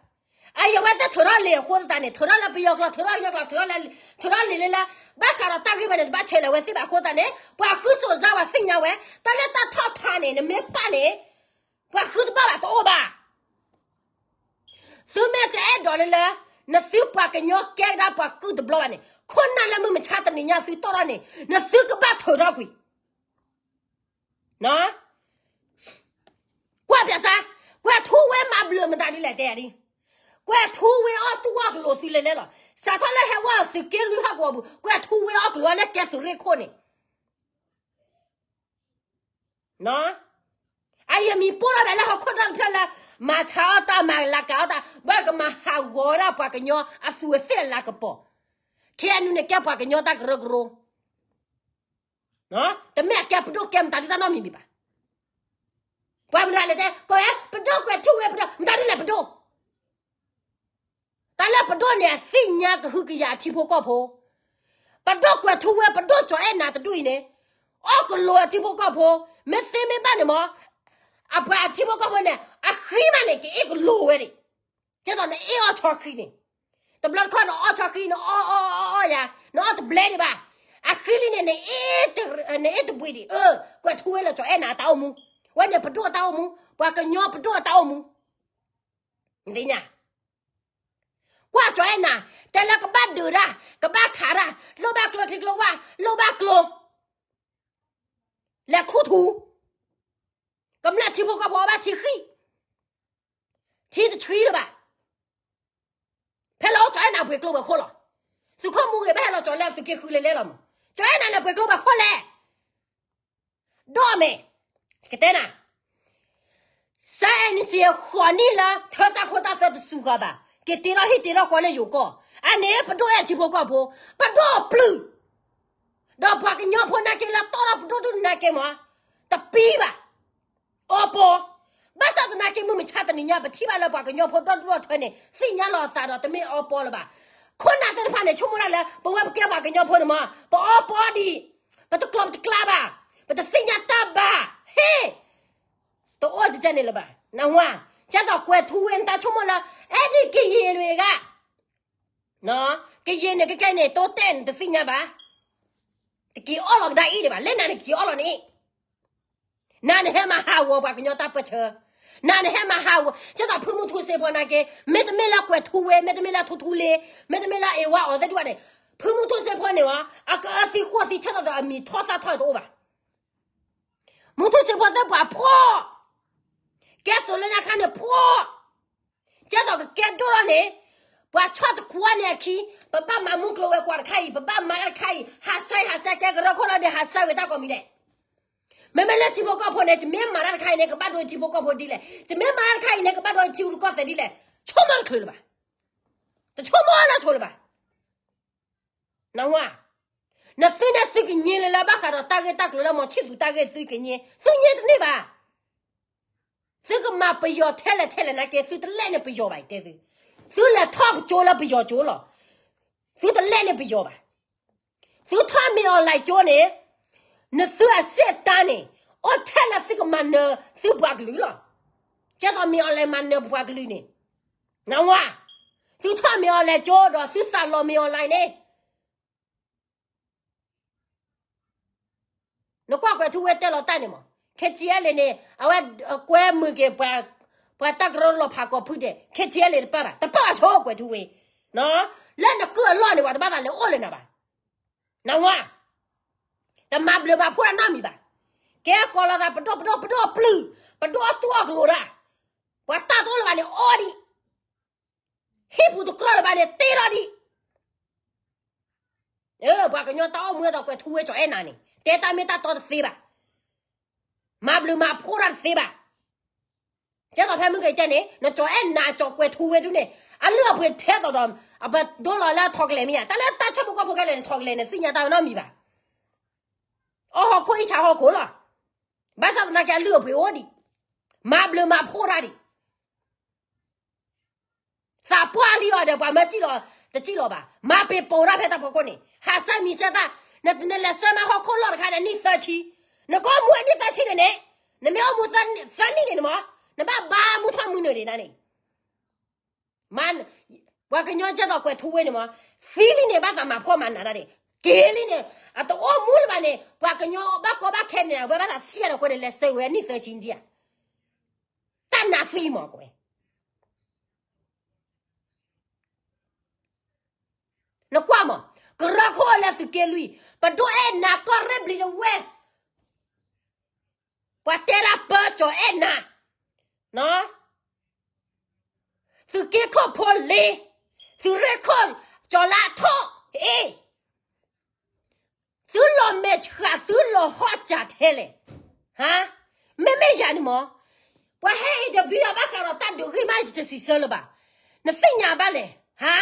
အအံၤအဝဲသ့ၣ်ထုးထီၣ်လံာ်အဃိသတးန့ၣ် ထုးထီၣ်လၢပယီၤကျိာ် ထုးထီၣ်လၢယိၤကျိာ် ထုးထီၣ်လံာ်လၢလၢ ဘၣ်ဃးဒီးတၢ်ဂ့ၢ်ဘၣ်န့ၣ် တဘၣ်ဆဲးလၢၤဝဲသ့ၣ်ဘၣ်အဃိသတးန့ၣ် ပှၤဃုစိၤစါဝဲသ့ၣ်ညါဝဲ တၢ်လၢတၢ်ထီၣ်ထါန့ၣ် နမ့ၢ်ပၢ်န့ၣ် ပှၤဃုတဘၣ်ဘၣ်တအိၣ်ဘၣ် သုမ့ၢ်တအဲၣ်ဒိးလၢလၢ နသုပှၤကညီကဲကဒါပှၤကုၢ်တဘျီဘၣ်န့ၣ် ခိၣ်နၢ်လၢမုၢ်မဆါတနံၤညါသုတီၢ်ထီၣ်န့ၣ် နသုကဘၣ်ထုးထီၣ်ကွံာ် ကွၢ်ပၠးစါ, ကွဲၤထူဝ့မၤဘျုးမတၤဒ်လဲၣ်တဲယၤဒ်, ကွဲၤထူဝ့အီၣ်တူၢ်အီၣ်ကလိာ်သုလဲၤလဲၣ်လီၤ. စးထီၣ်လၢဟဲဝဲသုးက့လွံၢ်ဟီၣ်ကဝီၤပူၤ ကွဲၤထူဝ့အီၣ်ကလိာ်လၢကဲသုးရ့ၣ်ခိၣ်န့ၣ် အအံၤအမံၤပိၢ်ထီၣ်ဝဲလၢဟီၣ်ခိၣ်ဒီတဖျၢၣ်လၢ မၤဆါအီၣ်တၢ်မၤလၤကၤအီၣ်တၢ် ဘၣ်ကမၤဟးဂီၤဝဲဒၣ်ပှၤကညီအသူးအသ့ၣ်အလၤကပီၤ, ခ့ၣ်အဲၣ်ယူၣ်န့ၣ်ကဲပှၤကညီတၢ်ကရၢကရိ တမ့ၢ်အကဲပဒိၣ်ကဲမတၤဒ်တၢ်နီတမံၤမံၤဘၣ်. ပှၤမတၤလဲၣ်တဲ ကီးဝဲ ပဒိၣ်ကွဲၤထူဝ့ပဒိၣ် မတၤဒ်လဲၣ်ပဒိၣ် တၢ်လၢပဒိၣ်န့ၣ် အသ့ၣ်ညါကဟုကယာ်အထံဖိကီၢ်ဖိ, ပဒိၣ်ကွဲၤထူဝ့ ပဒိၣ်ကၠီၤအဲၣ်နၤတဒူၣ်အံၤန့ၣ် အီၣ်ကလိာ်အထံဖိကီၢ်ဖိ, မ့ၢ်သ့မ့ၢ်ဘၣ်န့ၣ်မ့ၢ် အပှၤအထံဖိကီၢ်ဖိန့ၣ် အဃံမးန့ၣ် ကအ့ၣ်ကလိာ်ဝဲဒၣ်, ကဲသိးနအ့ၣ်အီၣ်ဆီဃံန့ၣ်, တဘျီတခီၣ်နအီၣ်ဆီဃံ နအီၣ်အီၣ်အီၣ်အီၣ်ယၤ နအီၣ်တဘျဲဒံးဘၣ်, အဃံလံန့ၣ် နအ့ၣ်တဘှံးဒံး, ကွဲၤထူဝ့လၢကၠီၤအဲၣ်နၤအတၢ်အိၣ်မူ, ဝဲန့ၣ်ပဒိၣ်အတၢ်အိၣ်မူ, ပှၤကညီပဒိၣ်အတၢ်အိၣ်မူ, နသ့ၣ်ညါ ကွၢ်ကၠီၤအဲၣ်နၤ, တဲလၢကဘၣ်ဒုးတၢ်, ကဘၣ်ခးတၢ်, လိၣ်ဘၣ်ကျိထံကျိဝၢ်, လိၣ်ဘၣ်ကျိ, လဲၤခူၣ်ထူ, ကမျၢၢ်ထံဖိကီၢ်ဖိအီၣ်ဘၣ်ထံဃံ, ထံတဆှံလၢၤဘၣ်, ဖဲလၢအိၣ်ကၠီၤအဲၣ်နၤပှ့ၤကျိပှဲၤခိၣ်လီၤ, သုးခိၣ်မူဂ့ၤဘၣ်ဟဲလီၤကၠီၤလၢသုးက့ဃုလဲၤလဲၣ်လီၤမး, ကၠီၤအဲၣ်နၤလဲၤပှ့ၤကျိပှဲၤခိၣ်လဲၣ် ဒီးမ့ၢ်, ကတဲနၤ, စဲအဲၣ်နံၣ်စံဃိးနံၣ်လၢ ထၢတၢ်ခိတၢ်သွဲတစူၤဃီၤဘၣ်, က့ၤတ့ထီၣ်ဟံၣ်တ့ထီၣ်ဃီလၢယိၤကီၢ်, အန့ၣ်ပဒိၣ်အဲၣ်ထံဖိကီၢ်ဖိ, ပဒိၣ်ပျုၢ်, ဒီးပှၤကညီဖိနာ်က့လၢတီၢ်ထီၣ်ပဒိၣ်ဒူၣ်နာ်က့မး, တပံဘၣ် အီပီ, ဘၣ်ဆၣ်သနာ်က့မုၢ်မဆါတနံၤညါ ပထံၣ်ဘၣ်လၢပှၤကညီဖိဒီဒူၣ်ဒီထၢန့ၣ် သ့ၣ်ညါလီၤအသးဒီးတမ့ၢ်အီပီလၢၤဘၣ်. ခိၣ်နၢ်သ့ၣ်တဖၣ်န့ၣ် ဆိကမိၣ်ဒၣ်လၢ ပဝဲပကဲပှၤကညီဖိန့ၣ်မး ပအီပီဒံး, ပတကျီၢ်ပတကျါဘၣ်, ပတသ့ၣ်ညါတၢ်ဘၣ်, ဟ့ၣ်, တအိၣ်ကကဲန့ၣ်လၢၤဘၣ်. နဝၤ, ကဲသိးကွဲၤထူဝ့နတၢ်ဆိကမိၣ်လၢ အဲၣ်ဒ်ကယံာ်လွံၢ်ဂၤ ကယံာ်န့ၣ်ကကဲန့ၣ် တိတဲာ်န့ၣ်တသ့ၣ်ညါဘၣ်. တက့ၤအီၣ်လီၤကဒါအံၤဒံးဘၣ်, လၢနၤန့ၣ်က့ၤအီၣ်လီၤန့ၣ်, နၤနဟဲမၤဟးဂီၤပှၤကညီတၢ်ပၢၢ်ဆၢ, နၤနဟဲမၤဟးဂီၤ, ကဲသိးဖုမူထူစ့ဖိနာ်က့, မ့တမ့ၢ်လၢကွဲၤထူဝ့, မ့တမ့ၢ်လၢထူထူလ့, မ့တမ့ၢ်လၢအ့ဝါအီၤသ့ၣ်တဖၣ်န့ၣ်, ဖုမူထူစ့ဖိန့ၣ်ဝဲ, အကအၢသံဃိၣ်သံထဲသိးဒီးအမံၤထီၣ်သၣ်ထီၣ်တအိၣ်ဘၣ်. မူထူစ့ဖိသ့ၣ်ပှၤဖှီၣ်, ကဲသိးလၢညါခါန့ၣ်ဖှီၣ်, ကဲသိးကကဲဒိၣ်ထီၣ်န့ၣ်, ပှၤဆီၣ်တခူဝဲန့ၣ်အခံ, ပဘၣ်မၤမူကျိၤဝဲၤကွာ်တခါအံၤ, ပဘၣ်မၤတၢ်တခါအံၤ, ဟးဆှဲးဟးဆှဲးကဲကရၢခိၣ်လီၤဒီး ဟးဆှဲးဝဲတၢ်ကိးမံၤဒဲး. မ့မ့ၢ်လၢထံဖိကီၢ်ဖိန့ၣ် ယမ့ၢ်မၤတၢ်တခါအံၤန့ၣ် ကဘၣ်ဒိထံဖိကီၢ်ဖိဒ်လဲၣ်, ယမ့ၢ်မၤတၢ်တခါအံၤန့ၣ် ကဘၣ်ဒိထံရူၢ်ကီၢ်သဲးဒ်လဲၣ်, ဆိကမိၣ်တချုးလၢၤဘၣ်. တဆိကမိၣ်လၢဆိလၢၤဘၣ်. နဝၤ, နသုန့ၣ်သုကညံလၢလၢဘၣ်ဃးဒီးတၢ်ဂ့ၢ်တၢ်ကျိၤလၢမီၤဆံၣ်သူၤတၢ်ဂ့ၢ်သုကညံ, သုညံတန့ၢ်ဘၣ်. သုကမၤပယီၤထဲလဲၣ်ထဲလဲၣ်နာ်က့ သုတလဲၣ်န့ၢ်ပယီၤဘၣ် ယတဲသု, သုလဲၤထီၣ်ကၠိလၢပယီၤကၠိလီၤ. သုတလဲၣ်န့ၢ်ပယီၤဘၣ်. သုထီၣ်မ့ၢ်အီၤလဲၤကၠိန့ၣ်, နသုအစ့ၣ်တၢ်န့ၣ်, အိၣ်ထဲလၢသုကမၤနၢၤသုပှၤကလုာ်လီၤ. ကဲသိးမ့ၢ်အီၤလဲၤမၤနၢၤပှၤကလုာ်န့ၣ်, နဝၤ, သုထီၣ်မ့ၢ်အီၤလဲၤကၠိဒီးသုသးလီၤမ့ၢ်အီၤလဲၤန့ၣ် နကွၢ်ကွဲၤထူဝ့တဲလီၤတၢ်န့ၣ်မး, ခဲဆံးအလဲၣ် န့ၣ် အဝဲကွဲမုာ်က့ၤ ပှၤတၢ်ကရၢလီၤဖးကီၢ်ဖုဒဲး, ခဲဆံးအလဲၣ် တပၣ်ဘၣ်, တပၣ်ဘၣ်ဆိကွဲၤထူဝ့, လၢနကုၢ်အလီၢ်န့ၣ် ပှၤတဘၣ်သးလဲၤအိၣ်လၢနၤဘၣ်, နဝၤ, တမၤဘျုးဘၣ်ဖိအနီတမံၤဘၣ်, ကဲကိးလီၤသး ပဒိၣ်ပဒိၣ်ပဒိၣ်ပျုၢ်, ပဒိၣ်အီၣ်တူၢ်အီၣ်ကလိာ်တၢ်, ပှၤတၢ်တအိၣ်လၢၤဘၣ်န့ၣ် အီၣ်ဒံး ဟံၣ်ပူၤတကြၢးလၢၤဘၣ်န့ၣ် တ့ထီၣ်ဒံး. ပှၤကညီတၢ်အိၣ်မူအသိးကွဲးထူဝ့ကၠီၤအဲၣ်နၤန့ၣ် တဲတၢ်မ့ၢ်တၢ်တီတသ့ဘၣ်. မၤဘျုးမၤဖှိၣ်တၢ်တသ့ဘၣ်. ကဲသိးဖဲမုၢ်ကတဲန့ၣ် နကၠီၤအဲၣ်နၤကၠီၤကွဲးထူဝ့ဒုန့ၣ် အလုၢ်အပှ့ၤထဲသိးဒီး အပဒိလီၤလၢအထီၣ်ကလဲာ်မ့ၢ်ဧါ. တၢ်လၢတၢ်ဆိကမိၣ်ကွၢ်ဖိခဲလၢာ်န့ၣ် ထီၣ်ကလဲာ်န့ၣ်သ့ၣ်ညါတၢ်ဝဲနီတမံၤဘၣ်. အီၣ်ဟီၣ်ခိၣ်အံၣ်ဆါဟီၣ်ခိၣ်လီၤ. ဘၣ်ဆၣ်သနာ်က့အလုၢ်အပှ့ၤအိၣ်ဒံး, မၤဘျုးမၤဖှိၣ်တၢ်ဒံး သးပှၢ်လံအီၤဒီး ပှၤမၢစံၣ်လီၤတစံၣ်လီၤဘၣ်. မၤပ့ၤပိာ်တၢ်ဖဲတၢ်ဖီခိၣ်န့ၣ် ဟးစၢမံၤစၢသၣ်, နလဲၤဆှၢမးဟီၣ်ခိၣ်လီၢ်တခါန့ၣ် နံၣ်သၢဆံ, နကအိၣ်မူအနံၣ်သၢဆံန့ၣ်န့ၣ်, နမ့ၢ်အိၣ်မူသၢနံၣ်န့ၣ်မး, နဘၣ်ဘါမုၢ်ထီၣ်မုၢ်နုာ်ဒံးနၤန့ၣ် ပှၤကညီကဲသိးကွဲးထူဝ့န့ၣ်မး, သံလံန့ၣ် ဘၣ်သးမၤဖှီၣ်မၤနးတၢ်ဒံး, က့ၤလံန့ၣ် အတအိၣ်မူလၢၤဘၣ်န့ၣ် ပှၤကညီဘၣ်ကီဘၣ်ခဲန့ၣ် အဝဲဘၣ်သးသံအဒီးကွဲးန့ၣ် လဲၤဆှၢဝဲနံၣ်သၢဆံဒံးဧါ. တၢ်နးသံမးကွဲး နကွၢ်မး, ကရၢခိၣ်လၢသုးက့လွံၢ်, ပဒိၣ်အဲၣ်နၤကီၢ်ရ့ၣ်ဘျံးတဝဲၢ်, ပှၤတဲဒၣ်ပၢကၠီၤအဲၣ်နၤ, သုးက့ခိၣ်ဖိလ့, သုးရ့ၣ်ခိၣ်ကၠီၤလါထီၣ်, အ့ၣ် သုလီၤမဲာ်ဆှး သုလီၤဟီၣ်စၢ်ထဲလဲၣ်, ဟါ, မ့မ့ၢ်ယၤန့ၣ်မး, ပှၤဟဲအံၤတဘျီအဘၣ်ဃးဒီးတၢ်ဒုးဂ့ၢ်မး ယတစံးဆၢလၢၤဘၣ်, နသ့ၣ်ညါဘၣ်လဲၣ်, ဟါ,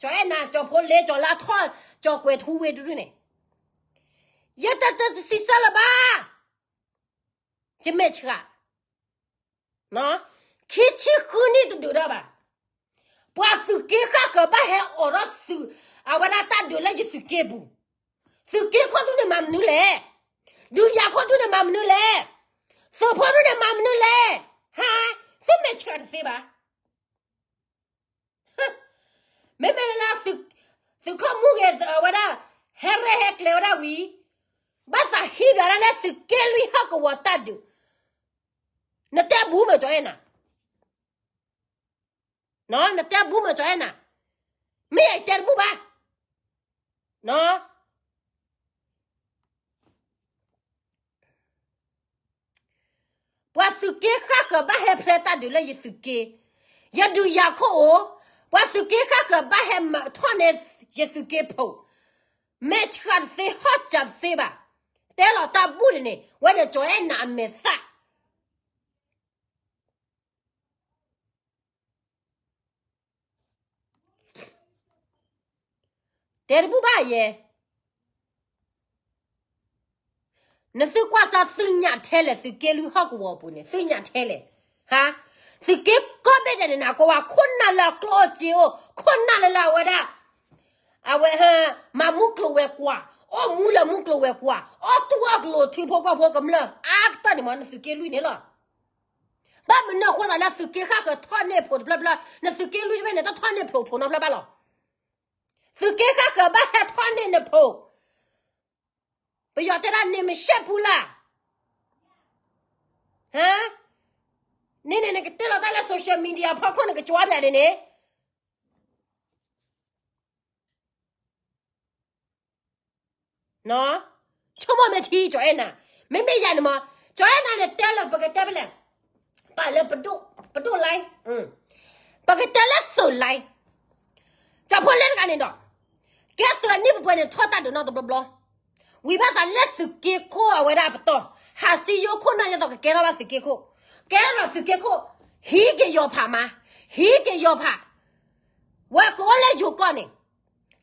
ကၠီၤအဲၣ်နၤ ကၠီၤဖိလ့ ကၠီၤလါထီၣ် ကၠီၤကွဲးထူဝ့ဒုန့ၣ်, ယတတစံးဆၢလၢၤဘၣ်, ယမဲာ်ဆှး ခံဆံဃုနံၣ်တဒုးဒၣ်ဘၣ်, ပှၤသုးက့ဃၣ်ဃၢၤဘၣ်ဟဲအိးထီၣ်သုး အဝဲဒၣ်တၢ်ဒုးလၢယသုးက့ပူၤ, သုးက့ခိၣ်ဒုန့ၣ်မၤမနုၤလဲၣ်, ဒုးယၤခိၣ်ဒုန့ၣ်မၤမနုၤလဲၣ်, သုးဖိဒုန့ၣ်မၤမနုၤလဲၣ်, ဟါ, သုမဲာ်ဆှးတသ့ဘၣ်. မ့မ့ၢ်လၢ သုးခိၣ်မူဂ့ၤအဝဲဒၣ် ဟဲရဲၣ်ဟဲကျဲၤဝဲဒၣ်ဝံၤ, ဘၣ်သးဟံးဘၣ်ဒၣ်လၢသုးက့လွံၢ်ဟီၣ်ကဝီၤတၢ်ဒုး, နတဲဘူးမ့ၢ်ကၠီၤအဲၣ်နၤ, နတဲဘူးမ့ၢ်ကၠီၤအဲၣ်နၤ, မ့ၢ်ယတဲတဘူးဘၣ်. ပှၤသုးက့ဃၣ်ဃၢၤဘၣ်ဟဲဖျဲးတၢ်ဒုးလၢယသုးက့, ယဒုးယၤခိၣ်အိၣ်, ပှၤသုးက့ဃၣ်ဃၢၤဘၣ်ဟဲမၤထီၣ်န့ၢ်ယသုးက့ဖိ, မဲာ်ဆှးတသ့ဟီၣ်စၢ်တသ့ဘၣ်, တဲလီၤတၢ်ဘူၣ်န့ၣ်န့ၣ် ဝဲန့ၣ်ကၠီၤအဲၣ်နၤအမဲာ်သၣ် တဲတဘူၣ်ဘၣ်ယဲ, နသုကွၢ်စၢ်သ့ၣ်ညါထဲလဲၣ် သုးက့လွံၢ်ဟီၣ်ကဝီၤပူၤန့ၣ် သ့ၣ်ညါထဲလဲၣ်, ဟါ, သုးက့ကီၢ်ဘ့ၣ်ဒဲးန့ၣ် နကွၢ်ဝဲခိၣ်နၢ်လၢအကျိၣ်အစ့အိၣ် ခိၣ်နၢ်လၢလၢအဝဲဒၣ် အဝဲ မၤမူကျိၤဝဲၤကွာ်, အိၣ်မူလၢမူကျိၤဝဲၤကွာ်, အီၣ်တူၢ်အီၣ်ကျိၤထံဖိကီၢ်ဖိကမျၢၢ် အါကတၢၢ်န့ၣ်မး နသုးက့လွံၢ်န့ၣ်လီၤ. ဘၣ်မနုၤအဃိသတးလၢသုးက့ဃၣ်ဃၢၤထီၣ်န့ၢ်ဖိတဖျၢၣ်ဖျၢၣ်, နသုးက့လွံၢ်တဘ့ၣ်န့ၣ် တထီၣ်န့ၢ်ဖိဖိနီတဖျၢၣ်ဘၣ်လီၤ. သုးက့ဃၣ်ဃၢၤဘၣ်ဟဲထီၣ်န့ၢ်နဖိ, ပယီၤတဲဒၣ်န့ၣ်မ့ၢ်ရှဲပူလၢ်, ဟါ, န့ၣ်န့ၣ် နကတဲလီၤတၢ်လၢ social media ဖီခိၣ် နကကွၢ်ဘၣ်ဒ်န့ၣ် ဆိကမိၣ်မ့ၢ်ထံကၠီၤအဲၣ်နၤ, မ့မ့ၢ်ယၤန့ၣ်မး, ကၠီၤအဲၣ်နၤန့ၣ်တဲလၢ ပကတဲဖဲလဲၣ်, ပာ်လၢ ပဒိၣ် ပဒိၣ် line, ပကတဲလၢသုး line, ကၠီၤဖိလ့တဂၤန့ၣ်ဒီး, ကဲသုးအနံၣ်ပှဲၤပှဲၤန့ၣ် ထီၣ်တၢ်ဒုးနီတဘျီဘျီ, ဝံၤဘၣ်သးလၢသုးက့ခိၣ်အဝဲဒၣ်ပတီၢ်, ဟးစံယိခိၣ်နၢ်ယဲသိးကကဲထီၣ်ဘၣ်သုးက့ခိၣ်, ကဲထီၣ်ဒီးသုးက့ခိၣ်, ဟံးက့ၤယီၤဖးမး, ဟံးက့ၤယီၤဖး ဝဲကအိၣ်လၢယိၤကီၢ်န့ၣ်,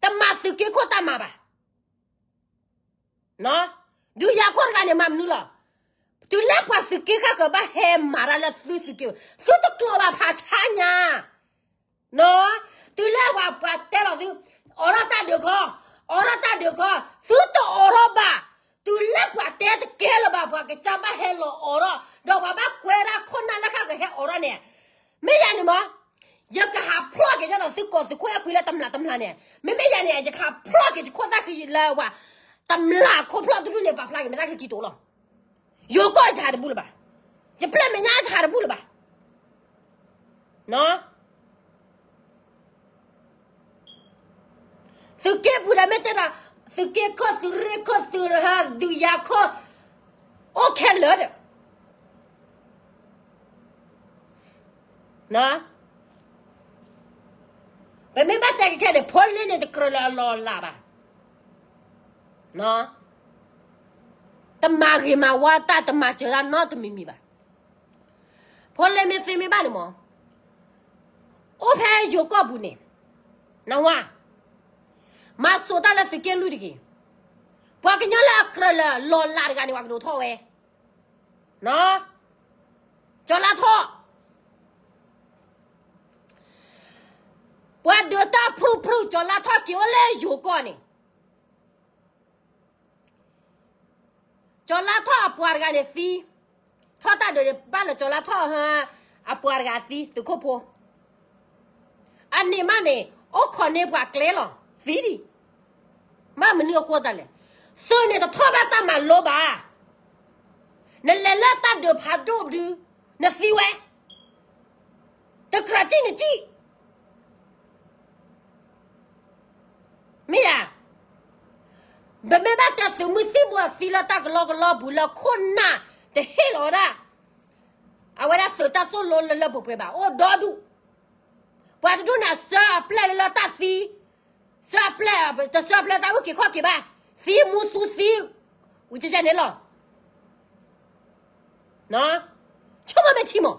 တမၤသုးက့ခိၣ်တၢ်မၤဘၣ်. ဒုးယၤခိၣ်တဂၤန့ၣ် မၤမနုၤလီၤ. တုၤလၢပှၤသုးက့ဃၣ်ဃၢၤဘၣ်ဟဲမၤတၢ်လၢသုသုးက့, သုတကျိးဘၣ်ဖးဆါညါ. တုၤလၢပှၤပှၤတဲလီၤသု, အိးထီၣ်တၢ်ဒုးခီ, အိးထီၣ်တၢ်ဒုးခီ, သုတအိးထီၣ်ဘၣ်. တုၤလၢပှၤတဲတကဲလၢၤဘၣ် ပှၤကစၢ်ဘၣ်ဟဲလီၤအိးထီၣ်, ဒီးပှၤဘၣ်ကွဲဒၣ်ခိၣ်နၢ်လၢဃၣ်ဃၢၤဟဲအိးထီၣ်န့ၣ်, မ့ၢ်ယၤန့ၣ်မး, ယကဟးဖျီၣ်က့ၤကဒီးသုကီၢ်သုခိၣ်အဲၣ်ခွံလၢတမျၢ်တမျၢ်န့ၣ်, မ့မ့ၢ်ယၤန့ၣ် ယကဟးဖျီၣ်က့ၤယခိၣ်သၣ်ဃံလၢဝဲ, တမျၢ်ခိၣ်ဖျီၣ်တဒူၣ်န့ၣ် ပာ်ဖျါက့ၤမ့ၢ်တၢ်ချံကံတိၤလီၤ. ယိၤကီၢ်ယဟးတဘူၣ်လၢၤဘၣ်, ယပျဲၢ်မဲာ်ညါယဟးတဘူၣ်လၢၤဘၣ်. သုးက့ပူၤဒီးမ့ၢ်တဲဒီး, သုးက့ခိၣ် သုးရ့ၣ်ခိၣ် သုးရဟၢ ဒုးယၤခိၣ်, အိၣ်ခဲလၢာ်ဒီး န, ပမ့ၢ်ဘၣ်တဲကခဲန့ၣ် ဖိလ့န့ၣ်တကြၢးလၢအလီၤလးဘၣ်. တမၤဂ့ၤမၤဝါတၢ် တမၤစၢၤတၢ်နီတမံၤမံၤဘၣ်. ဖိလ့မ့ၢ်သ့မ့ၢ်ဘၣ်န့ၣ်မး, အိၣ်ဖဲယိၤကီၢ်ပူၤန့ၣ်, နဝါ, မၤစိာ်တၢ်လၢသုးက့လွံၢ်တဂ့ၤ. ပှၤကညီလၢအကြၢးလၢလီၤလးတဂၤန့ၣ် ပှၤကဒိးထီၣ်ဝဲ, ကၠီၤလါထီၣ်. ပှၤဒုးတၢ်ဖုၣ်ဖုၣ် ကၠီၤလါထီၣ်က့ၤအိၣ်လၢယိၤကီၢ်န့ၣ်, ကၠီၤလါထီၣ်အပှၤတဂၤန့ၣ်သံ, ထီၣ်တၢ်ဒုးန့ၣ် ဘၣ်လၢကၠီၤလါထီၣ်အပှၤတဂၤသံ သုးခိၣ်ဖိ အန့ၣ်မးန့ၣ် အိၣ်ခိးန့ၢ်ပှၤကျဲလီၤ သံဒံး. ဘၣ်မနုၤအဃိသတးလဲၣ်, သုးန့ၣ်တထီၣ်ဘၣ်တၢ်မၤလိဘၣ်. နလဲၤလၢတၢ်ဒုးဖးဒိၣ်ဒု, နသံဝဲ, တကြၢးစံၣ်နစံၣ် မ့ၢ်ဧါ. ပမ့ၢ်ဘၣ်တဲသုးမုၢ်သံၣ်ဘိသံလၢတၢ်ကလီကလီပူၤလၢခိၣ်နၢ်တဟ့ၣ်လီၤဝဲဒၣ်, အဝဲဒၣ်သုးတၢ်သိၣ်လိလၢလၢပှဲၤပှဲၤဘၣ် အိၣ်ဒီဒူၣ်. ပှၤတဒူၣ်န့ၣ်အစၢအပျဲၢ်လၢလၢတၢ်သံ, စၢအပျဲၢ်, တစၢအပျဲၢ်တၢ်အုၣ်က့ၤခီၣ်က့ၤဘၣ်, သံမူသူသံ, ဝံၤကဲကဲန့ၣ်လီၤ. ဆိကမိၣ်မ့ၢ်ထံမး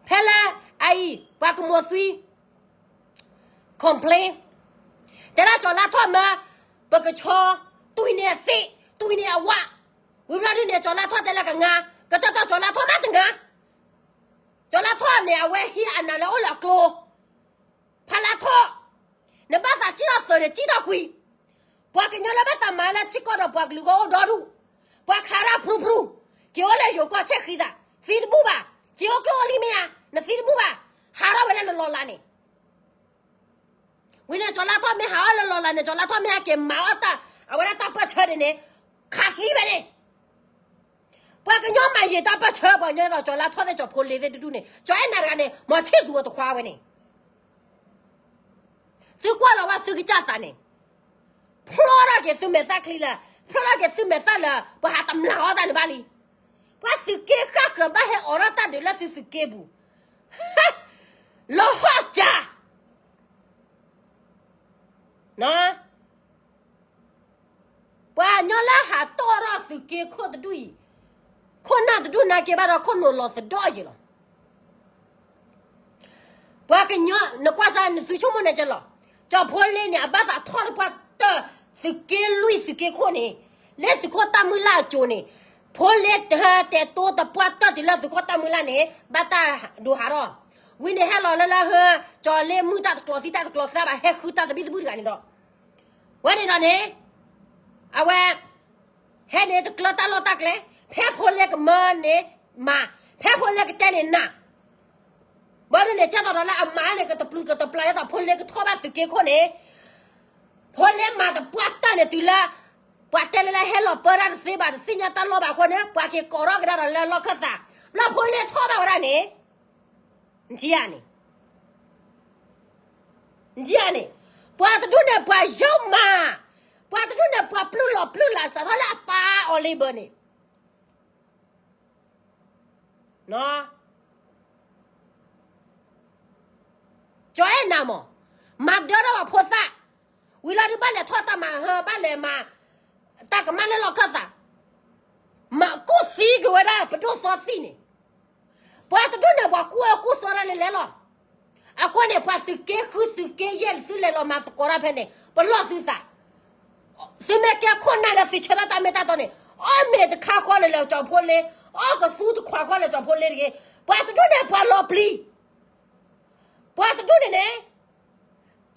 ဖဲလၢအအံၤ ပှၤကမိၣ်သွံ complain တဲဒၣ်ကၠီၤလါထီၣ်မၢ ပကဆီ, တွံၢ်န့ၢ်အသ့ၣ်, တွံၢ်န့ၢ်အဝၣ်, ဝံၤဘျီဒုန့ၣ် ကၠီၤလါထီၣ်တဲလၢကငါ, ကတၢၢ်တီကၠီၤလါထီၣ်မးတငါ, ကၠီၤလါထီၣ်န့ၣ် အဝဲဟံးအနၤလၢအိၣ်လၢအကျိ ဖါလါထီၣ်, နဘၣ်သးစံၣ်ထီၣ်သုးန့ၣ် စံၣ်ထီၣ်ကွံာ်, ပှၤကညီလၢဘၣ်သးမၤလၢထံကီၢ်ဒီးပှၤကလုာ်ဂီၢ်အိၣ်ဒီဒူၣ်, ပှၤခးရၢဖရူဖရူ, က့ၤအိၣ်လၢယိၤကီၢ်ဆဲးဃံသး, သံတဘူၣ်ဘၣ်, က့ၤအိၣ်ကျိၣ်အိၣ်လံမ့ၢ်ဧါ, နသံတဘူၣ်ဘၣ်, ဟးထီၣ်ဝဲလၢနလီၤလးန့ၣ် ဝံၤန့ၣ် ကၠီၤလါထီၣ်မ့ၢ်ဟးအီၣ်လၢလီၤလးန့ၣ် ကၠီၤလါထီၣ်မ့ၢ်ဟဲက့ၤမၤအီၣ်တၢ် အဝဲဒၣ်တၢ်ပၢၢ်ဆၢဒ်န့ၣ် ခးသံဝဲန့ၣ်, ပှၤကညီမၤယံာ်တၢ်ပၢၢ်ဆၢ ပှၤကညီသိး ကၠီၤလါထီၣ်သ့ၣ် ကၠီၤဖိလ့သ့ၣ်တဒူၣ်န့ၣ် ကၠီၤအဲၣ်နၤတဂၤန့ၣ် မၤဆံၣ်သူအတခွါဝဲန့ၣ် သုကွၢ်လီၤဝဲသုကစၢ်သးန့ၣ်, ဖျီထီၣ်က့ၤသုမဲာ်သၣ်ချံလၢ, ဖျီထီၣ်က့ၤသုမဲာ်သၣ်လၢ ပှၤဟးတမျၢ်အီၣ်တၢ်န့ၣ်ဘၣ်လံ. ပှၤသုးက့ဃၣ်ဃၢၤဘၣ်ဟဲအိးထီၣ်တၢ်ဒုးလၢသုသုးက့ပူၤ, လီၤဟီၣ်ကၢ် ပှၤကညီလၢဟးတီၢ်ထီၣ်သုးက့ခိၣ်တဒူၣ်အံၤ, ခိၣ်နၢ်တဒူၣ်နာ်က့ဘၣ်ဒီးခိၣ်နူာ်လီၤသဒီၣ်ယံာ်လီၤ. ပှၤကညီ နကွၢ်စၢ်နသုဆိကမိၣ်န့ၣ်ကလီၤ, ကၠီၤဖိလ့န့ၣ် အဘၣ်သးထီၣ်တပှၢ်တၢၢ် သုးက့လွံၢ်သုးက့ခိၣ်န့ၣ်, လၢသုးခိၣ်တၢ်မုၢ်လၢ်အစိၤန့ၣ်, ဖိလ့တဟၢတဲာ်တိတပှၢ်တၢၢ်တုၤလၢသုးခိၣ်တၢ်မုၢ်လၢ်န့ၣ် ဘၣ်တၢ်ဒိဟးထီၣ်, ဝံၤန့ၣ်ဟဲလီၤလၢလၢဟၢ ကၠီၤလ့မုၢ်တၢ်တကျိၤသံတၢ်တကျိၤသၢဘၣ် ဟဲဃုတၢ်သဘံၣ်သဘုၣ်တဂၤန့ၣ်ဒီး ဝဲန့ၣ်ဒီးန့ၣ်, အဝဲ, ဟဲန့ၣ်တကျၢၤတၢ်လီၢ်တၢ်ကျဲ, ဖဲဖိလ့ကမၢန့ၣ်မၤ, ဖဲဖိလ့ကတဲန့ၣ်နၤ, ဘၣ်ဒ်န့ၣ် ကဲသိးဒီးလၢအမၤန့ၣ် ကတပျုာ်ကတပျၢ် ဒ်သိးဖိလ့ကထီၣ်ဘၣ်သုးက့ခိၣ်န့ၣ်, ဖိလ့မၤတပှၢ်တၢၢ်န့ၣ်တုၤလၢ, ပှၤတဲလၢလၢဟဲလီၤပၢတၢ်တသ့ဘၣ် တသ့ၣ်ညါတၢ်လီၢ်ဘၣ်အဃိန့ၣ် ပှၤက့ၤကိးထီၣ်ကဒါဒီးလၢလီၢ်ခၢၣ်သး, ဘျီဖိလ့ထီၣ်ဘၣ်ဝဲဒၣ်န့ၣ် နထံၣ်ဧါန့ၣ်, နထံၣ်ဧါန့ၣ်, ပှၤတဒူၣ်န့ၣ်ပှၤယီမး, ပှၤတဒူၣ်န့ၣ်ပှၤပျုၢ်လီၤပျုၢ်လး စးထီၣ်လၢအပၢ်အီၤလ့ဘၢန့ၣ် ကၠီၤအဲၣ်နၤမး, မၤဒၢထီၣ်ပှၤဖိသၣ်, ဝံၤလီၤဒုးဘၣ်လဲၤထီၣ်တၢ်မၤဟၢ ဘၣ်လဲၤမၤ, တၢ်ကမၣ်လၢလီၢ်ခၢၣ်သး, မၤကူၣ်သံက့ၤဝဲဒၣ်ပဒိၣ်သီသံန့ၣ်, ပှၤတဒူၣ်န့ၣ်ပှၤကူၣ်အၢကူၣ်သီတၢ်လဲၤလဲၤလီၤ, အဃိန့ၣ် ပှၤသုးက့ဃုသုးက့ယဲၢ်သုလဲၤလီၤမၤသကိးတၢ်ဖဲန့ၣ် ပလီၢ်သုသး သုမ့ၢ်ကဲခိၣ်နၢ်လၢသုဆၢထၢၣ်တၢ်မ့ၢ်တၢ်တီန့ၣ်, အီၣ်မ့ၤတခါဃီလဲၣ်လၢကၠီၤဖိလ့, အီၣ်ကသူတခွးဃီလဲၣ်ကၠီၤဖိလ့တဂ့ၤ, ပှၤတဒူၣ်န့ၣ်ပှၤလီၤပျံၤ, ပှၤတဒူၣ်န့ၣ်န့ၣ်,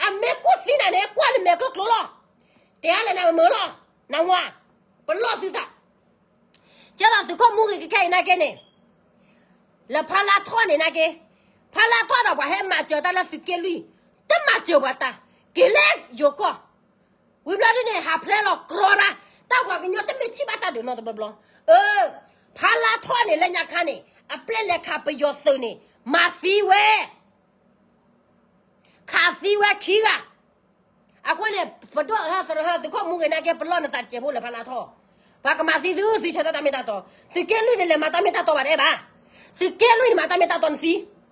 အမ့ၢ်ကူၣ်သံနၤန့ၣ် ကွၢ်နမဲာ်ကျိကျိလီၤ, တဲအါလဲၣ်နမုာ်လီၤ, နဝါ, ပလီၢ်သုသး ကဲလီၤသုးခိၣ်မူဂ့ၤကခဲအံၤနာ်က့န့ၣ်, လၢဖါလါထီၣ်န့ၣ်နာ်က့, ဖါလါထီၣ်ဒီးပှၤဟဲမၤစၢၤတၢ်လၢသုးက့လွံၢ်, တမၤစၢၤပှၤတၢ်, က့ၤလၢယိၤကီၢ်, ဝံၤဘျီဒ်န့ၣ် ဟးဖျဲလီၤကြီတၢ်, တၢ်ပှၤကညီတမ့ၢ်ထံၣ်ဘၣ်တၢ်ဒုးနီတဘျီဘျီ, အၢ, ဖါလါထီၣ်န့ၣ်လၢညါခါန့ၣ် အပျဲၢ်လဲၤခးပယီၤသုးန့ၣ် မၤသံဝဲ ခးသံဝဲခံဂၤ, အဃိန့ၣ် ပဒိၣ်ဟၢသရၢဟၢသုးခိၣ်မူဂ့ၤနာ်က့ ပလီၢ်နသးတစဲးဖိလၢဖါလါထီၣ်, ပှၤကမၤသံသု သုဆၢထၢၣ်တၢ်မ့ၢ်တၢ်တီ, သုးက့လွံၢ်န့ၣ်လဲၤမၤတၢ်မ့ၢ်တၢ်တီဘၣ်တအဲၣ်ဘၣ်, သုးက့လွံၢ်န့ၣ်မၤတၢ်မ့ၢ်တၢ်တီနသံ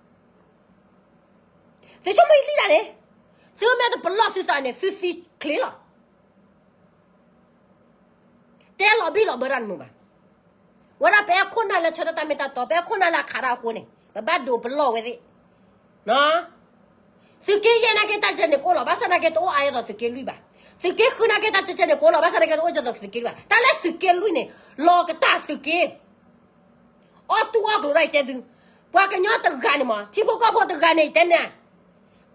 သုဆိကမိၣ်လံတၢ်န့ၣ်, သုမ့ၢ်တပလီၢ်သုသးန့ၣ် သုသံချ့လီၤ. တဲလီၤဘံၣ်လီၤဘၢတၢ်တမုာ်ဘၣ်. ဝဲဒၣ်ပအဲၣ်ခိၣ်နၢ်လၢဆၢထၢၣ်တၢ်မ့ၢ်တၢ်တီ, ပအဲၣ်ခိၣ်နၢ်လၢအခးတၢ်အဃိန့ၣ် ပဘၣ်ဒိးပလီၢ်ဝဲသ့ၣ်. သုးက့ယဲၢ်နာ်က့တၢ်စဲန့ၣ်ကအိၣ်လီၤ, ဘၣ်ဆၣ်နာ်က့တအိၣ်အါဒ်သိးသုးက့လွံၢ်ဘၣ်. သုးက့ဃုနာ်က့တၢ်စဲန့ၣ်ကအိၣ်လီၤ, ဘၣ်ဆၣ်နာ်က့တအိၣ်ဒ်သိးသုးက့လွံၢ်ဘၣ်. တၢ်လၢသုးက့လွံၢ်န့ၣ် လီၤကတၢၢ်သုးက့ အီၣ်တူၢ်အီၣ်ကျိၤဒၣ်အံၤတဲသု, ပှၤကညီတဂၤန့ၣ်မး, ထံဖိကီၢ်ဖိတဂၤန့ၣ်တဲန့ၣ်,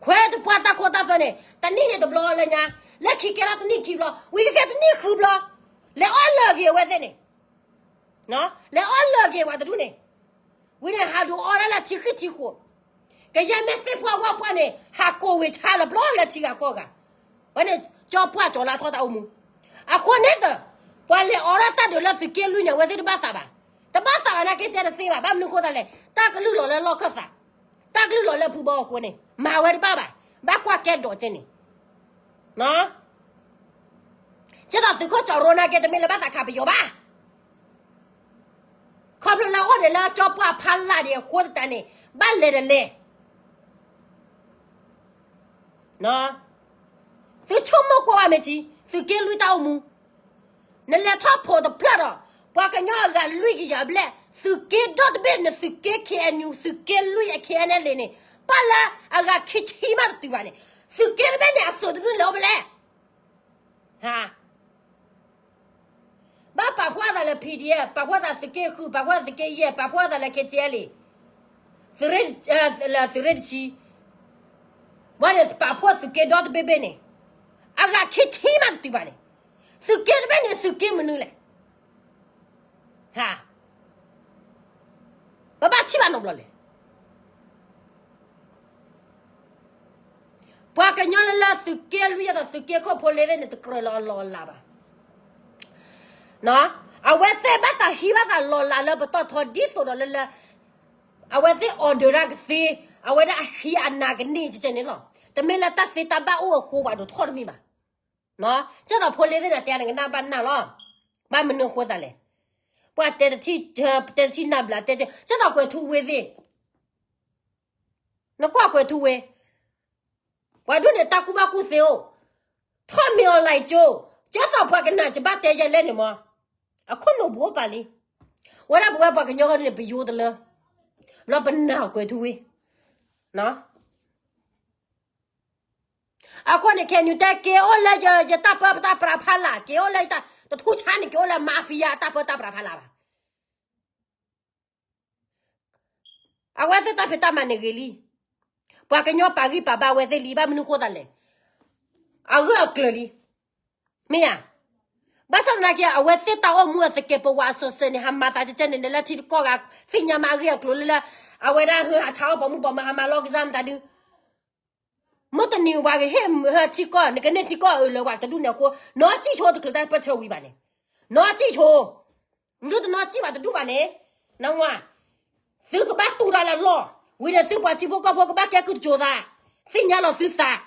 ခွဲးတပှၢ်တၢ်ခိတၢ်သွဲန့ၣ် တနံၣ်န့ၣ်တဘျီလၢညါ, လၢခံကဲထီၣ်တနံၣ်ခံဘျီ, ဝံၤကကဲတနံၣ်ဃုဘျီ, လဲၤအီၣ်လၢာ်က့ၤအဝဲသ့ၣ်န့ၣ်, လဲၤအီၣ်လၢာ်က့ၤပှၤတဒူၣ်န့ၣ်, ဝံၤန့ၣ်ဟးဒိးအီၣ်ဒၣ်လၢထံဃံထံဃိ, ကယဲၢ်မ့ၢ်သ့ၣ်ပှၢ်ဝၣ်ပှၢ်န့ၣ် ဟးကိးဝ့ၤဆါလၢပျီလၢထံဂၤကီၢ်ဂၤ, ဝဲန့ၣ် ကၠီပှၢ်ကၠီလါထီၣ်တၢ်အိၣ်မူ, အဃိန့ၣ်ဒီး ပှၤလဲၤအီၣ်ဒၣ်တၢ်ဒုးလၢသုးက့လွံၢ်န့ၣ် အဝဲသ့ၣ်တဘၣ်သးဘၣ်, တဘၣ်သးဘၣ်နာ်က့တဲတသ့ဘၣ်, ဘၣ်မနုၤအဃိသတးလဲၣ်, တၢ်ကလုၢ်လီၤလၢလီၢ်ခၢၣ်သး, တၢ်ကလုၢ်လီၤလၢဖုဘီအဃိန့ၣ် မၤဝဲတဘၣ်ဘၣ်, ဘၣ်ကွၢ်ကဲဒိးကဲန့ၣ် ကဲသိးသုးခိၣ်ကၠီရိနာ်က့တမ့ၢ်လၢဘၣ်သးခးပယီၤဘၣ်, ခီဖျိလၢအအိၣ်န့ၣ်လၢကၠီပှၢ်ဖးလၢ်ဒံးအဃိသတးန့ၣ် ဘၣ်လဲၤတလဲၤ သုဆိကမိၣ်ကွၢ်ဝဲမ့ၢ်ထံ, သုးက့လွံၢ်တၢ်အိၣ်မူ, နလဲၤထီၣ်ဖိးတဖျၢၣ်ဒီး ပှၤကညီအဂၤလွံၢ်ကယၤဘျဲၣ်, သုးက့ဒီတဘ့ၣ်န့ၣ် သုးက့ ခ့ၣ်အဲၣ်ယူၣ်, သုးက့လွံၢ်အ ခ့ၣ်အဲၣ်အဲၣ်လ့ၣ်န့ၣ်, ပာ်လၢအဂၤခံဆံမးတတုၤဘၣ်န့ၣ်, သုးက့တဘ့ၣ်န့ၣ် အသုးတဒူၣ်လဲၤအိၣ်ဖဲလဲၣ် ဘၣ်ပာ်ဖှိၣ်သးလၢ PDF, ပာ်ဖှိၣ်သးသုးက့ဃု, ပာ်ဖှိၣ်သးသုးက့ယဲၢ်, ပာ်ဖှိၣ်သးလၢ ခ့ၣ်ကၠဲလ့ၣ်, သုးရ့ၣ်တဆံ, ဝဲန့ၣ်ပာ်ဖှိၣ်သုးက့ဒီတဘ့ၣ်ဘ့ၣ်န့ၣ်, အဂၤခံဆံမးတတုၤဘၣ်န့ၣ်, သုးက့တဘ့ၣ်န့ၣ် သုးက့မနုၤလဲၣ် ပဘၣ်ထံၣ်ဘၣ်နီတဘျီလဲၣ်. ပှၤကညီလၢလၢသုးက့လွံၢ်ယဲၢ်ဒီးသုးက့ခိၣ်ဖိလ့သ့ၣ်န့ၣ် တကြၢးလီၤအလီၢ်အလၤဘၣ်. အဝဲသ့ၣ်ဘၣ်သးဟံးဘၣ်သးလီၤလၤလၢပတီၢ်ထီဒ်သိးဒီးလၢလၢ အဝဲသ့ၣ် order တၢ်ကသ့, အဝဲဒၣ်အဟံးအနးကန့ၢ်ကဲန့ၣ်လီၤ. တမ့ၢ်လၢတၢ်သ့တၢ်ဘၣ်အိၣ်အဃိပှၤဒိးထီၣ်တမ့ၢ်ဘၣ်. ကဲသိးဖိလ့သ့ၣ်န့ၣ် တဲနကနၣ်ဘၣ်နၢ်လီၤ. ဘၣ်မနုၤအဃိသးလဲၣ်. ပှၤတဲတထံၣ်, တဲတထံၣ်နၢ်ဘျး, တဲ, ကဲသိးကွဲၤထူဝ့သ့ၣ် နကွၢ်ကွဲၤထူဝ့, ပှၤဒိၣ်န့ၣ်တၢ်ကူၣ်ဘၣ်ကူၣ်သ့အိၣ်, ထီၣ်မ့ၢ်အီၤလၢကၠိ, ကဲသိးပှၤကနၣ်ကဘၣ်တဲယဲလဲၣ်န့ၣ်မး, အခိၣ်နူာ်ဘူးအိၣ်ပာ်လံ. ဝဲဒၣ်ပဝဲပှၤကညီဟီန့ၣ် ပယိတလၢ, ဘျီပနာ်ကွဲၤထူဝ့ အဃိန့ၣ် ခဲနုာ်တဲ က့ၤအိၣ်လၢယတၢ်ပၢတၢ်ပြးဖးလၢ်, က့ၤအိၣ်လၢယတၢ်, တထူၣ်ဆါန့ၣ် က့ၤအိၣ်လၢ mafia တၢ်ပၢတၢ်ပြးဖးလၢ်ဘၣ်. အဝဲသ့ၣ်တၢ်ဖံးတၢ်မၤန့ၣ်ဂ့ၤလံ. ပှၤကညီပာ်ဂံၢ်ပာ်ဘါဝဲသ့ၣ်လံ, ဘၣ်မနုၤဃိသးလဲၣ်. အဂၢၢ်အကျၢၤလံ. မ့ၢ်ဧါ. ဘၣ်ဆၣ်သနာ်က့ အဝဲသ့ၣ်တၢ်အိၣ်မူအသကဲးပဝးအစီဆှံန့ၣ် ဟးမၤသးကဲန့ၣ် နလၢထံတကီၢ်ဂၤ သ့ၣ်ညါမးအဂ့ၢ်အကျိၤလၢလၢ, အဝဲဒၣ်ဟဲဟးဆါအီၣ်ပိာ်မုၣ်ပိာ်မၢၤ ဟးမၤလီၢ်ကစၢ်မတၤဒု မုၢ်တနံၤဝဲကဟ့ၣ်ဟၢထံကီၢ်, နကန့ၢ်ထံကီၢ်အၢၣ်လၢပှၤတဒူၣ်န့ၣ်အဃိ, နီၢ်စံၣ်ဆိတချုးတၢ်ပၢၢ်ဆၢဝံၤဘၣ်န့ၣ်, နီၢ်စံၣ်ဆိ, နသုတနီၢ်စံၣ်ဘၣ်တဒူၣ်ဘၣ်န့ၣ်, နဝၤ, သုကဘၣ်တူၢ်တၢ်လၢလီၢ်, ဝံၤဒီးသုပှၤထံဖိကီၢ်ဖိကဘၣ်ကဲကုၢ်တစိၤသး, သ့ၣ်ညါလီၤသုသး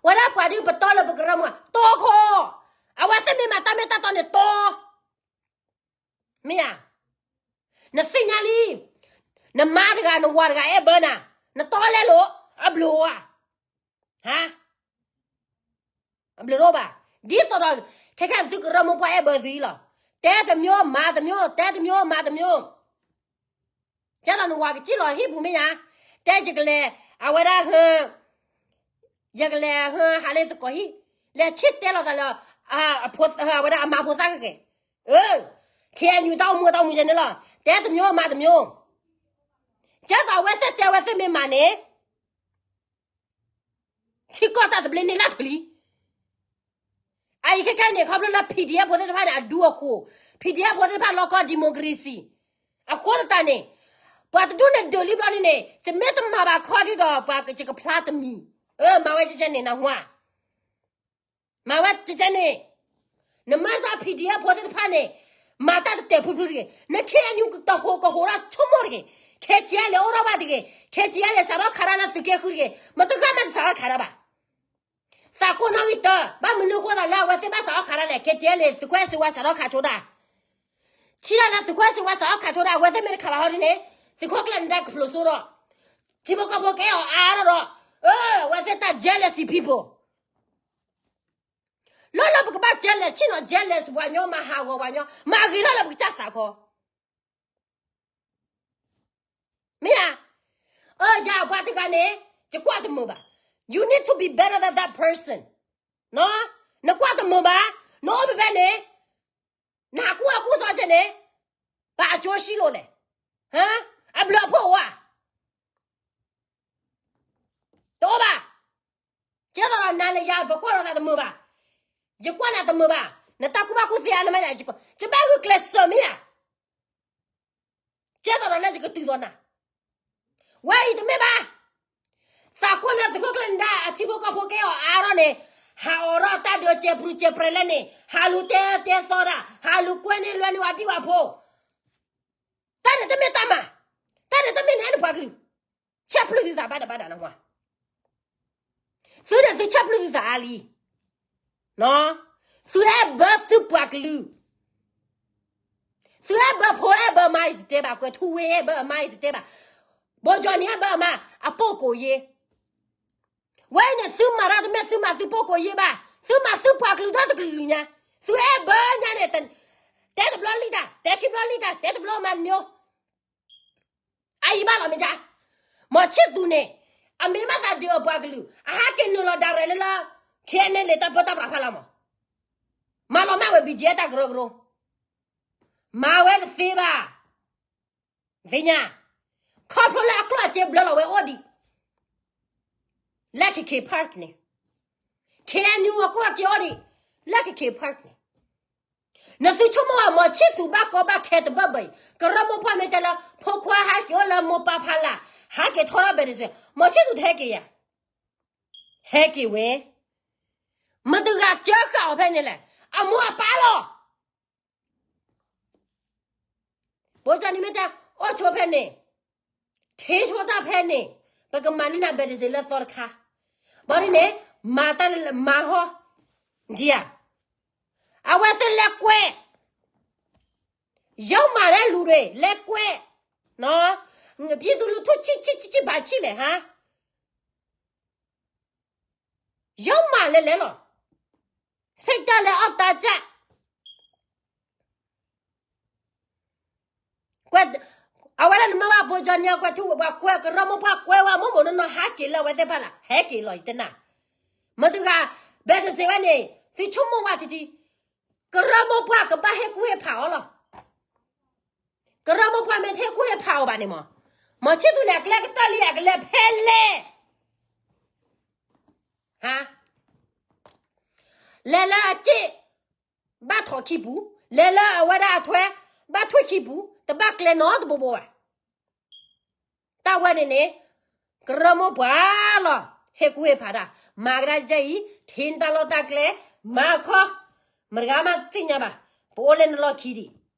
ဝဲဒၣ်ပှၤဒုးပတီလၢပကရၢမိၢ်, တီခီ, အဝဲသ့ၣ်မ့ၢ်မၤတၢ်မ့ၢ်တၢ်တီန့ၣ်တီ မ့ၢ်ဧါ. နသ့ၣ်ညါလံ, နမါတဂၤနဝၤတဂၤအဲၣ်ဘၢနၤ, နတီလဲလိာ်, အဘျုးဧါ. ဟါ, အဘျုးတအိၣ်ဘၣ်. ဒ်သိးဒီး ခဲခဲသုကရၢမိၢ်ပှၢ်အဲၣ်ဘၢသုအံၤလီၤ. တဲတမျိုးမၤတမျိုး, တဲတမျိုးမၤတမျိုး. ကဲသိးနဝၤကစံၣ်လီၤဟံၣ်ပူၤမ့ၢ်ဧါ, တဲယကလဲၤ, အဝဲဒၣ်ဟၢ ယကလဲၤဟၢဟးလၢသကိးဟံၣ်, လဲၤဆံၣ်တဲလီၤသးလၢ အဝဲဒၣ်အမါဖိသၣ်ကကဲ, အၢ, ခဲအံၤနတၢ်အိၣ်မူတၢ်အိၣ်မူယဲန့ၣ်လီၤ. တဲတမျိုးမၤတမျိုး. ကဲသိးအဝဲသ့ၣ်တဲဝဲသ့ၣ်မ့ၢ်မၤန့ၣ် ထံကီၢ်တၢ်သဘျ့န့ၣ်လၢထူလံ. အအံၤခဲခဲန့ၣ် ခီဖျိလၢ PDF ဖိသ့ၣ်တဖၣ်န့ၣ် အဒူအဃိ, PDF ဖိသ့ၣ်တဖၣ်လီၢ်ကီၢ် democracy အဃိသတးန့ၣ်, ပှၤတဒူၣ်န့ၣ်ဒုးလံဘျီန့ၣ်န့ၣ် ယမ့ၢ်တမၤဘၣ်ခီဒံးဒီး ပှၤယကဖျါတမံၤ, အၢ မၤဝဲကဲန့ၣ် နဟါ မၤဝဲကဲန့ၣ်, နမၤစၢၤ PDF ဖိသ့ၣ်တဖၣ်န့ၣ်, မၤတၢ်တတဲာ်ဖျုးဖျုးတဂ့ၤ, န ခ့ၣ်အဲၣ်ယူၣ် ကတဟူးကဟူးထီၣ်ဆိကမိၣ်တဂ့ၤ, ခ့ၣ်ကၠဲလဲၤအိၣ်ထီၣ်ဘၣ်တဂ့ၤ, ခ့ၣ်ကၠဲလဲၤစးထီၣ်ခးတၢ်လၢသုးက့ဃုတဂ့ၤ, မတဂၤမးတစးထီၣ်ခးတၢ်ဘၣ်. သးကိးနီၣ်ဂံၢ်တၢ, ဘၣ်မနုၤဃိသးလၢအဝဲသ့ၣ်ဘၣ်စးထီၣ်ခးတၢ်လဲၣ်, ခ့ၣ်ကၠဲလဲၤ သုးခိၣ်အဲၣ်စ့ဝါစးထီၣ်ခးဆိတၢ် ထံၣ်တၢ်လၢသုးခိၣ်အဲၣ်စ့ဝါစးထီၣ်ခးဆိတၢ် အဝဲသ့ၣ်မ့ၢ်တခးဘၣ်ဟီဒ်န့ၣ်, သုးခိၣ်ကျၢၢ်န့ၣ်ဒၣ်ကဖျိးစိဒီး, ထံဖိကီၢ်ဖိကဲအီၤအါထီၣ်ဒီး, အဝဲသ့ၣ်တၢ် jealousy people. လၢလၢပကဘၣ် jealous ဆ့ၣ်နီၤ jealous ပှၤညီ မၤဟးဂီၤပှၤညီ မၤဂ့ၤလၢလၢပကစၢ်သးခီ မ့ၢ်ဧါ. အၢ ယၤပှၤတဂၤန့ၣ် ယကွၢ်တမုာ်ဘၣ်. You need to be better than that person. နကွၢ်တမုာ်ဘၣ်, နအိၣ်ဖဲဖဲန့ၣ် နဟးကူၣ်အီၣ်ကူၣ်သီဆဲန့ၣ် ဘၣ်အကၠိဆံလိာ်လဲၣ်. အဘျုးအဖှိၣ်အိၣ်ဧါ. တအိၣ်ဘၣ်. ကဲသိးဒီးနၤလၢယၤ ပကွၢ်လိာ်သးတမုာ်ဘၣ်. ယကွၢ်နၤတမုာ်ဘၣ်. နတၢ်ကူၣ်ဘၣ်ကူၣ်သ့အါ နမ့ၢ်ယၤ ယဘၣ်ဂုာ်ကျဲးစၢးမ့ၢ်ဧါ. ကဲသိးဒီးလၢယကတုၤသိးနၤ ဝဲအံၤတမ့ၢ်ဘၣ်. သးကိၢ်လၢသုးခိၣ်ကျၢၢ်နဒါ အထံဖိကီၢ်ဖိကဲအီၤအါထီၣ်န့ၣ် ဟးအိးထီၣ်တၢ်ဒုးစဲးပြူၤစဲးပြဲးလဲၣ်န့ၣ် ဟးလူၤတဲတဲသီတၢ် ဟးလူၤကွဲန့ၢ်လွဲန့ၢ်ဝဲဒံၣ်ဝဲဖိ တၢ်န့ၣ်တမ့ၢ်တၢ်မၤ, တၢ်န့ၣ်တမ့ၢ်နအဲၣ်နပှၤကလုာ်, ဆဲးပျုၢ်သုသးဘၣ်ဒၣ်ဘၣ်ဒၣ်လၢဝဲ, သုန့ၣ်သုဆဲးပျုၢ်သုသးအါလံ, သုအဲၣ်ဘၢသုပှၤကလုာ်, သုအဲၣ်ဘၢဖိအဲၣ်ဘၢမါအံၤတတဲဘၣ်, ကွဲးထူဝ့အဲၣ်ဘၢအမါအံၤတတဲဘၣ်, ဘိကၠီနံၤအဲၣ်ဘၢအမါ အပိာ်ကိးယ့ ဝဲအံၤန့ၣ် သုမၤတၢ်တမ့ၢ် သုမၤသုပိာ်ကိးယ့ဘၣ်, သုမၤသုပှၤကလုာ်တၢ်တကလုာ်ညါ, သုအဲၣ်ဘၢညါန့ၣ်, တဲတဘျီလံတၢ်, တဲခံဘျီလံတၢ်, တဲတဘျီမၤတမံၤ, အအံၤဘၣ်လီၤမ့ၢ်ကါ, မီၤဆံၣ်သူးန့ၣ်, အမ့ၢ်ဘၣ်သးဒုးအပှၤကလုာ်, အဟးက့ၤနုာ်လီၤဒၣ်ရဲၣ်လၢလၢ, ခဲအံၤန့ၣ်လံာ်တၢ်ပၢတၢ်ပြးဖးလီၤမး, မၤလီၤမၢ်ဝဲ ဘံၣ်ကၠံၣ် တၢ်ကရၢကရိ, မၤဝဲတသ့ဘၣ် သ့ၣ်ညါ, ခီဖျိလၢအကျိၣ်အစ့ဘျၢလီၤဝဲအိၣ်ဒံး, လၢ K K Park န့ၣ်, K N U အကျိၣ်အစ့အိၣ်ဒံး, လၢ K K Park န့ၣ်, နသုဆိကမိၣ်ဝဲ မီၤဆံၣ်သူးဘၣ်ကီဘၣ်ခဲတဘၣ်ဘၣ်အံၤ, ကရၢမိၢ်ပှၢ်မ့ၢ်တဲလၢ ဖိခွါဟဲက့ၤအိၣ်လၢမိၢ်ပၢ်ဖီလာ်, ဟဲက့ၤထီထီၣ်ဘဲးတစဲး, မီၤဆံၣ်သူးတဟဲက့ၤယၤ, ဟဲက့ၤဝဲ, မတၤတဂၤကၢဃာ်အီၤဖဲန့ၣ်လဲၣ်, အမိၢ်အပၢ်လီၤ ဘိကၠီနံၤမ့ၢ်တဲ, အိၣ်ဆိဖဲန့ၣ်, ထံဆိတၢ်ဖဲန့ၣ်, ပကမၤန့ၢ်နၤဘဲးတစ့းလၢသီတခါ, ဘၣ်ဒ်န့ၣ်, မၤတၢ်မၤဟီ, ဒ်ဧါ, အဝဲသ့ၣ်လဲၤကွဲး, ယီမၤရဲလူၤရ့ၣ် လဲၤကွဲး, ပံသူလူထူၣ်ဆံၣ်ဆံၣ်ဆံၣ်ဆံၣ်ဘၣ်ဆံၣ်လဲၣ်ဟါ ယီမၤလဲၤလဲၤလီၤ, ဆိကတၢၢ်လဲၤအီၣ်တၢ်ကၢ်, ကွဲး, အဝဲဒၣ်နမ့ၢ်ဘၣ်ဘိကၠီနံၤအကွဲးထူဝဲပှၤကွဲးကရၢမိၢ်ပှၢ်ကွဲးဝဲမိၢ်မိၢ်နီၢ်နီၢ်ဟဲက့ၤလၢအဝဲသ့ၣ်ဖီလာ် ဟဲက့ၤလီၤယတနၢ်, မတၤတဂၤ, ဘဲးတစ့းဝဲန့ၣ်, သုဆိကမိၣ်ဝဲထံထံ, ကရၢမိၢ်ပှၢ်ကဘၣ်ဟ့ၣ်ကူၣ်ဟ့ၣ်ဖးအီၤလီၤ ကရၢမိၢ်ပှၢ်မ့ၢ်တဟ့ၣ်ကူၣ်ဟ့ၣ်ဖးအီၤဘၣ်န့ၣ်မး, မီၤဆံၣ်သူးန့ၣ် အကျဲကတၢၢ်လံအကလဲၤဖဲလဲၣ်, ဟါ, လဲၤလၢအစ့ၣ်, ဘၣ်ထီၣ်ခံပူၤ, လဲၤလၢအဝဲဒၣ်အထွဲ, ဘၣ်ထွဲခံပူၤ, တဘၣ်ကျဲနီတဘိဘိဘၣ် တၢ်ဝဲန့ၣ်န့ၣ်, ကရၢမိၢ်ပှၢ်လီၤ, ဟ့ၣ်ကူၣ်ဟ့ၣ်ဖးတၢ်, မၤကဒါကဲအံၤ, ထံၣ်နတၢ်လီၢ်တၢ်ကျဲ, မၤခီ, မတၤဂၤမးတသ့ၣ်ညါဘၣ်, ပအိၣ်လၢနလီၢ်ခံဒံး,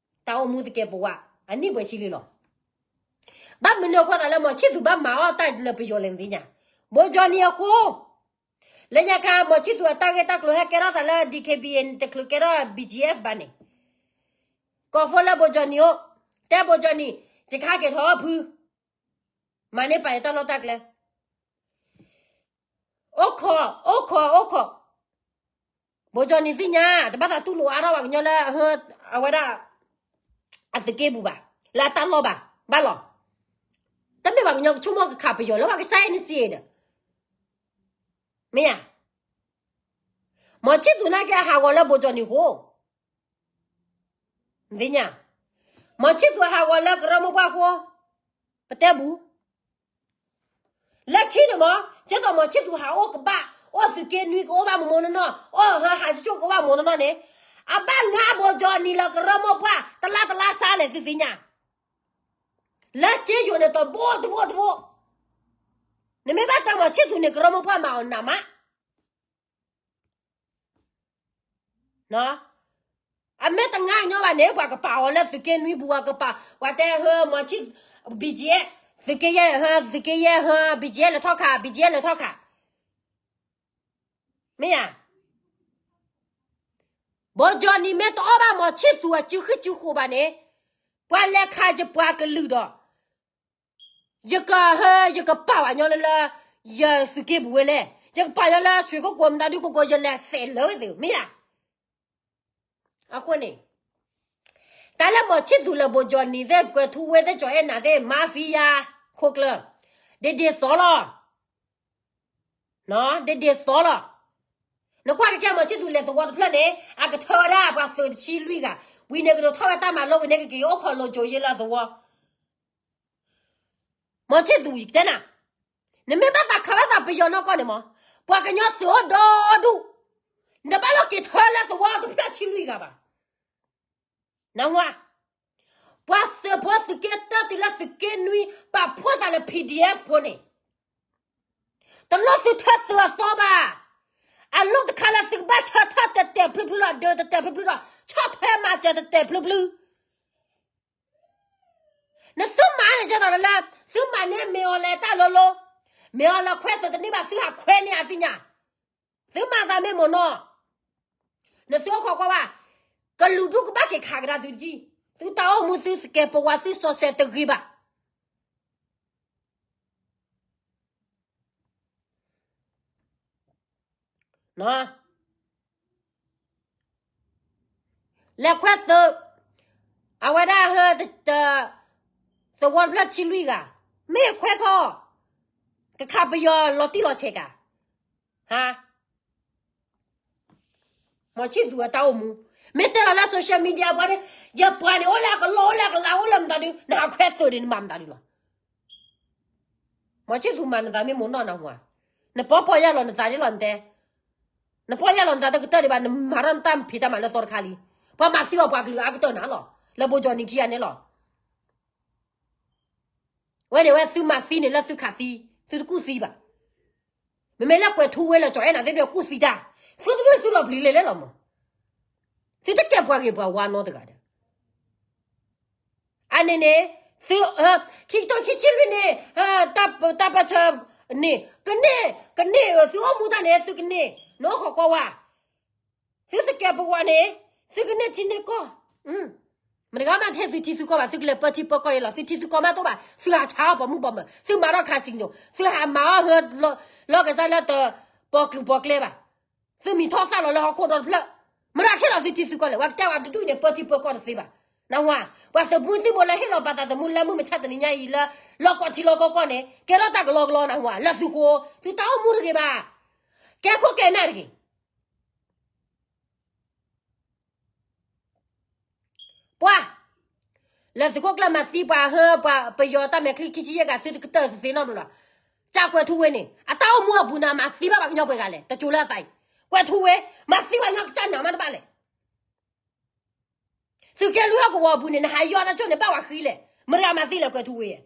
တၢ်အိၣ်မူသကဲးပဝး, အနံၣ်ပှဲၤဆံလံလီၤ. ဘၣ်မနုၤအဃိသးလၢမီၤဆံၣ်သူးဘၣ်မၤအီၣ်တၢ်လၢပယီၤလဲၣ်နသ့ၣ်ညါ, ဘိကၠီနံၤအဃိ လၢညါခါ မီၤဆံၣ်သူးအတၢ်ဂ့ၢ်တၢ်ကျိၤဟဲကဲထီၣ်သးလၢ D K B A န့ၣ် တချုးကဲထီၣ် B G F ဘၣ်န့ၣ်, ကိးဖိလၢဘိကၠီနံၤအိၣ်, တဲဘိကၠီနံၤ, ယကဟဲက့ၤထီၣ်ဖု, မၤန့ၢ်ပာ်ယတၢ်လီၢ်တၢ်ကျဲ, အိၣ်ခိး, အိၣ်ခိး, အိၣ်ခိး, ဘိကၠီနံၤသ့ၣ်ညါ, တဘၣ်သးတူၢ်လိာ်အါထီၣ်ပှၤကညီလၢ အဝဲဒၣ် အသုးက့ပူၤဘၣ်, လၢအတၢ်လီၢ်ဘၣ်, ဘၣ်လီၤ. တမ့ၢ်ပှၤကညီကဆိကမိၣ်ကခးပယီၤလၢပှၤကစၢ်အံၤန့ၣ်စံးဒီး, မ့ၢ်ဧါ, မီၤဆံၣ်သူးနာ်က့အဟးဂီၤလၢဘိကၠီနံၤအဃိ, သ့ၣ်ညါ, မီၤဆံၣ်သူးဟးဂီၤလၢကရၢမိၢ်ပှၢ်အဃိ, ပတဲဘူး လၢခံန့ၣ်မး, ကဲသိးမီၤဆံၣ်သူးဟးအိၣ်ကဘၣ်, အိၣ်သုးက့နွံကအိၣ်ဘၣ်မိၢ်မိၢ်နီၢ်နီၢ်, အိၣ်ဟးဆူၣ်ကအိၣ်ဘၣ်မိၢ်နီၢ်နီၢ်န့ၣ်, အဘၣ်ငါဘိကၠီနံၤလၢကရၢမိၢ်ပှၢ် တလါတလါစါလဲၣ်သုသ့ၣ်ညါ, လၢက့ယိာ်န့ၣ်တဘိတဘိတဘိ, နမ့ၢ်ဘၣ်တဲမီၤဆံၣ်သူးန့ၣ် ကရၢမိၢ်ပှၢ်မၤအီၤနးမး အမ့ၢ်တငါညီဘၣ်န့ၣ် ပှၤကပာ်အီၤလၢသုးက့နွံပူၤ ပှၤကပာ်, ပှၤတဲဟၢမီၤဆံၣ်, BGF, သုးက့ယဲၢ်ဟၢ, သုးက့ယဲၢ်ဟၢ, BGF လဲၤထီၣ်ခး, BGF လဲၤထီၣ်ခး, မ့ၢ်ဧါ, ဘိကၠီနံၤမ့ၢ်တအီၣ်ဘၣ်မီၤဆံၣ်သူးအစုဃုစုဃိးဘၣ်န့ၣ်, ပှၤလဲၤခးယပှၤကလုာ်ဒီး ယကဟဲ ယကပာ်ဝဲညီလၢလၢ ယသုးက့ပူၤဝဲလဲၣ်, ယကပာ်ညီလၢ ဆွ့ၣ်ကိကိး မတၤဒုကိကိး ယလဲၤသဲးလၢာ်ဝဲသ့ၣ် မ့ၢ်ဧါ. အဃိန့ၣ် တၢ်လၢမီၤဆံၣ်သူးလၢဘိးကၠီနံၤသ့ၣ် ကွဲၤထူဝ့သ့ၣ် ကၠီၤအဲၣ်နၤသ့ၣ် မၤဖံယၤ ခိၣ်ကျၢၢ် ဒ်ဒ်သိးလီၤ. ဒ်ဒ်သိးလီၤ. နကွၢ်ကကဲမီၤဆံၣ်သူးလဲၤသဝီတဖျၢၣ်န့ၣ် အကထၢဝဲဒၣ်ပှၤသုးတဆံလွံၢ်ဂၤ, ဝံၤန့ၣ်ကဒိးထီၣ်ဝဲတၢ်မၤလိဝံၤန့ၣ် ကက့ၤအိၣ်ခိးလိၤကိၤယ့လၢသဝီ မီၤဆံၣ်သူး ယကတဲနၤ, နမ့ၢ်ဘၣ်သးခးဘၣ်သးပယီၤနီၢ်ကီၢ်န့ၣ်မး, ပှၤကညီသုးအိၣ်ဒီဒူၣ်, နတဘၣ်လီၤက့ၤထၢလၢသဝီတဖျၢၣ်ဆံလွံၢ်ဂၤဘၣ်. နၢ်ဟူဧါ, ပှၤသုးဖိသုးက့တၢၢ်တုၤလၢသုးက့နွံ ပာ်ဖှိၣ်သးလၢ PDF ဖိန့ၣ်, တလိၣ်သုထၢသုးအသီဘၣ်. အလိၣ်တခါလၢသုကဘၣ်ဆၢထၢၣ်တဲာ်တဲာ်ဖျုဖျုလီၤ, ဒၢးတဲာ်တဲာ်ဖျုဖျုလီၤ, ဆီၣ်ထွဲမၤစၢၤတဲာ်တဲာ်ဖျုဖျု နသုမၤန့ၣ် ကဲသိးလၢ သုမၤန့ၢ်မ့ၢ်အီၤလဲၤတၢ်လိၤလိၤ, မ့ၢ်အီၤလဲၤခွဲသုးတန့ၢ်ဘၣ် သုဟးခွဲန့ၢ်အသ့ၣ်ညါ, သုမၤသးမ့ၢ်မိၢ်နီၢ်, နသုအိၣ်ခိးကွၢ်ဘၣ်, ကလူးဒူၣ်ကဘၣ်က့ၤခးကဒါသုတကံၢ်, သုတၢ်အိၣ်မူသုသကဲးပဝးသုစီၤစဲးတဂ့ၤဘၣ်. လဲၤခွဲသုး, အဝဲဒၣ်ဟဲ သဝီတဖျၢၣ်ဆံလွံၢ်ဂၤ, မ့ၢ်ခွဲခီ, ကခးပယီၤလီၤတံၢ်လီၤဆဲးကၤ, ဟါ, မီၤဆံၣ်သူးအတၢ်အိၣ်မူ, မ့ၢ်တဲလီၤလၢ social media ပှၤဒ်, ယပှၤန့ၣ်အိၣ်လၢအကလီၢ်အိၣ်လၢအကလးအိၣ်လၢမတၤဒု, နဟးခွဲသုးဒ်နမၤမတၤဒုလီၤ. မီၤဆံၣ်သူးမၤနသးမ့ၢ်မိၢ်နီၢ်နၢ်ဟူဧါ, နပီၢ်ပီၢ်ယၢ်လီၤနသးဒ်လီၤ နတဲ, နပီၢ်ယၢ်လီၤနသးတကတၢၢ်ဒံးဘၣ်, နမၤထီၣ်နတၢ်ဖံးတၢ်မၤလၢသီတခါလံ, ပှၤမၤသံအီၤပှၤကလုာ်အါကတၢၢ်နၤလီၤ, လၢဘိကၠီနံၤခံဂၤန့ၣ်လီၤ. ဝဲန့ၣ်ဝဲသုမၤသံန့ၣ်လၢသုခးသံ, သုတကူၣ်သံဘၣ်. မ့မ့ၢ်လၢကွဲၤထူဝ့လၢကၠီၤအဲၣ်နၤသ့ၣ်ဒုးကူၣ်သံတၢ်, သုတဒုးသုလီၤပျံၤလဲၤလဲၤလီၤမး, သုတကဲပှၤဂ့ၤပှၤဝါနီတဂၤဒီး အန့ၣ်န့ၣ်, သု, ခံကထိခံဆံလွံၢ်န့ၣ်, တၢ်ပၢၢ်ဆၢ, န့ၣ်, ကန့ၢ်, ကန့ၢ်အသုအိၣ်မူတၢ်န့ၣ် သုကန့ၢ်, နအိၣ်ခိးကွၢ်ဝဲ, သုတကဲပဝးန့ၣ်, သုကန့ၢ်ထံန့ၢ်ကီၢ်, မတဂၤမးတဟ့ၣ်သုထံသုကီၢ်ဘၣ်, သုကလဲၤပၢထံပၢကီၢ်အံၤလီၤ, သုထံသုကီၢ်မးတအိၣ်ဘၣ်, သုဟးဆါအီၣ်ပိာ်မုၣ်ပိာ်မၢၤ, သုမၤထီၣ် casino, သုဟးမၤအီၣ်ဟၢ လီၢ်ကစၢ်လၢတပီၤကျူၤပီၤကျဲဘၣ်, သုမံၤထီၣ်သၣ်လီၤလၢဟီၣ်ခိၣ်ဒီတဖျၢၣ်, မတၤဟ့ၣ်လီၤသုထံသုကီၢ်လဲၣ်, ပှၤကတဲဝဲတဒူၣ်န့ၣ် ပၢထံပၢကီၢ်တသ့ဘၣ်, နၢ်ဟူဧါ, ပှၤသုးမုၢ်သံၣ်ဘိလၢဟ့ၣ်လီၤပာ်သးသမူလၢမုၢ်မဆါတနံၤညါအံၤလၢ လီၢ်ကီၢ်ထံလီၢ်ကီၢ်ကီၢ်န့ၣ် ကဲထီၣ်တၢ်ကလီကလီ နၢ်ဟူဧါ, လၢသုဃိ, သုတၢ်အိၣ်မူတဂ့ၤဘၣ်, ကဲခိၣ်ကဲနၢ်တဂ့ၤ ပှၤ, လၢသုးခိၣ်ကျၢၢ်မၤသံပှၤဟၢ ပှၤပယီၤတၢ်မဲာ်ချံခံဆံယဲၢ်ဂၤ သုတကတၢၢ်သ့နီတဘျီလီၤ, ကၢ်ကွဲၤထူဝ့န့ၣ် အတၢ်အိၣ်မူအပူၤန့ၣ် အမၤသံဘၣ်ပှၤကညီပှဲၤဂၤလဲၣ်, တစိၤလၢအသးအံၤ, ကွဲၤထူဝ့, မၤသံပှၤကညီကစၢ်နးမးတဘၣ်လဲၣ် သုးက့လွံၢ်ဟီၣ်ကဝီၤအပူၤန့ၣ် နဟးယီတၢ်ကၠိၣ်န့ၣ် ဘၣ်ဝဲဃံလဲၣ်, မတဂၤမၤသံလဲၣ်ကွဲၤထူဝ့,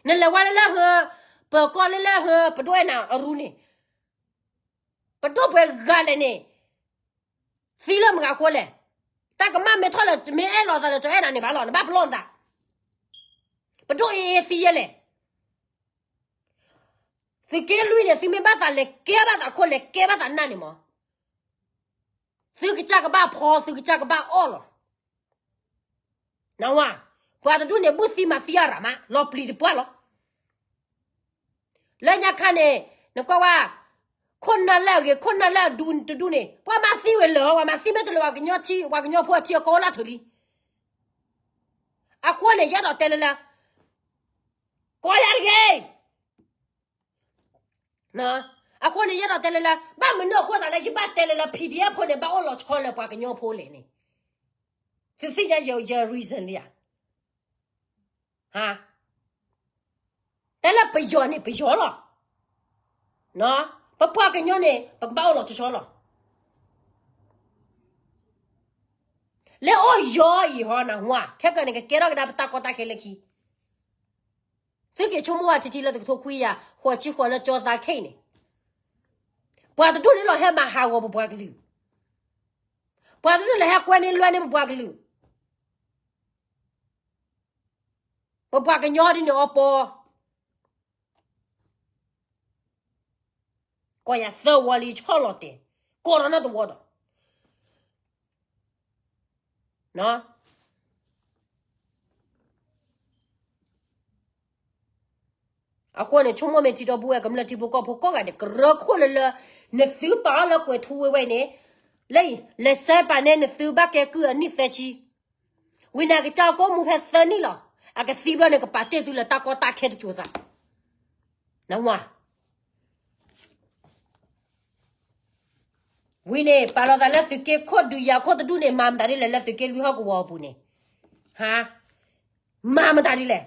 နလဲၤဝဲလၢလၢဟၢ, ပၢၤကီၢ်လၢလၢဟၢ ပဒိၣ်အဲၣ်နၤအရူန့ၣ်, ပဒိၣ်ပှဲၤဂၤလဲၣ်န့ၣ်, သံလၢမတၤအဃိလဲၣ်, တၢ်ကမၣ်မ့ၢ်ထီၣ်လၢ မ့ၢ်အဲၣ်လီၤသးလၢကၠီၤအဲၣ်နၤန့ၣ်ဘၣ်လီၤ, နဘၣ်ပလီၢ်နသး, ပဒိၣ်အ့အ့သံယဲလဲၣ် သုးက့လွံၢ်န့ၣ် သုမ့ၢ်ဘၣ်သးလဲၤကဲဘၣ်သးခိၣ်လဲၤကဲဘၣ်သးနၢ်န့ၣ်မး, သုကစၢ်ကဘၣ်ဖီ သုကစၢ်ကဘၣ်အီၣ်လီၤ, နၢ်ဟူဧါ, ပှၤတဒူၣ်န့ၣ် ဘုၣ်သံမၤသံအရၤမး လီၤပျံၤတပှၢ်လီၤ, လၢညါခါန့ၣ်, နကွၢ်ဝဲ, ခိၣ်နၢ်လၢအဂ့ၤ ခိၣ်နၢ်လၢအဒူတဒူၣ်န့ၣ် ပှၤမၤသံဝဲလၢာ် ပှၤမၤသံမ့ၢ်တလၢာ် ပှၤကညီထံ ပှၤကညီဖိအထံအကီၢ်အိၣ်လၢထၢၣ်လံ အဃိန့ၣ် ယအဲၣ်ဒိးတဲလၢလၢ, ကိးယၤတဂ့ၤ, အဃိန့ၣ် ယအဲၣ်ဒိးတဲလၢလၢ ဘၣ်မနုၤအဃိသးလၢယဘၣ်တဲလၢလၢ PDF ဖိန့ၣ် ဘၣ်အိၣ်လီၤဆီလၢပှၤကညီဖိလဲၣ်န့ၣ်, သုသ့ၣ်ညါယ reason လံဧါ တဲလၢပယီၤန့ၣ် ပယီၤလီၤ, ပပှၤကညီန့ၣ် ပကဘၣ်အိၣ်လီၤဆီဆီလီၤ, လၢအိၣ်ယီၤအံၤဟီ နၢ်ဟူဧါ ခဲကနံၣ်န့ၣ် ကကဲထီၣ်ကဒါပတၢ်ကီတၢ်ခဲလၢခံ, သုက့ၤဆိကမိၣ်ဝဲထံထံလၢတကထိခွံကယၤ ဃိးဆံဃိးလၢကၠီသးခဲအံၤန့ၣ်, ပှၤတဒူၣ်န့ၣ်လီၤဟဲမၤဟးဂီၤပပှၤကလုာ်, ပှၤတဒူၣ်လၢဟဲကွဲန့ၢ်လွဲန့ၢ်ပပှၤကလုာ်, ပပှၤကညီဒ်န့ၣ်အီၤပီၤ, ကိးယၤသၢဝီလံဆီၣ်လီၤတဲာ်, ကိးဒီးနီၢ်တဝီဒီး နၢ်ဟူဧါ, အဃိန့ၣ် ဆိကမိၣ်မ့ၢ်ထံဒီပုၢ်ဝဲၢ် ကမျၢၢ်ထံဖိကီၢ်ဖိကိးဂၤဒဲး ကရၢခိၣ်လၢလၢ နသုပာ်အီၤလၢကွဲၤထူဝ့ဝဲအံၤန့ၣ်, လၢအံၤ လဲၤစဲပာ်န့ၢ်နသုဘၣ်ကဲကုၢ်အနံၣ်သၢဆံ, ဝံၤန့ၣ်အကစၢ်ကိးမူဖဲသၢနံၣ်လီၤ. အကသံဘျီန့ၣ် ကပာ်တ့ၢ်သုလၢတၢ်ကီတၢ်ခဲတစိၤသး, နဝၤ ဝံၤန့ၣ် ပာ်လီၤသးလၢသုးက့ခိၣ်ဒုးယၤခိၣ်တဒူၣ်န့ၣ် မၤမတၤဒ်လဲၣ် လၢသုးက့လွံၢ်ဟီၣ်ကဝီၤအပူၤန့ၣ်, ဟါ, မၤမတၤဒ်လဲၣ်.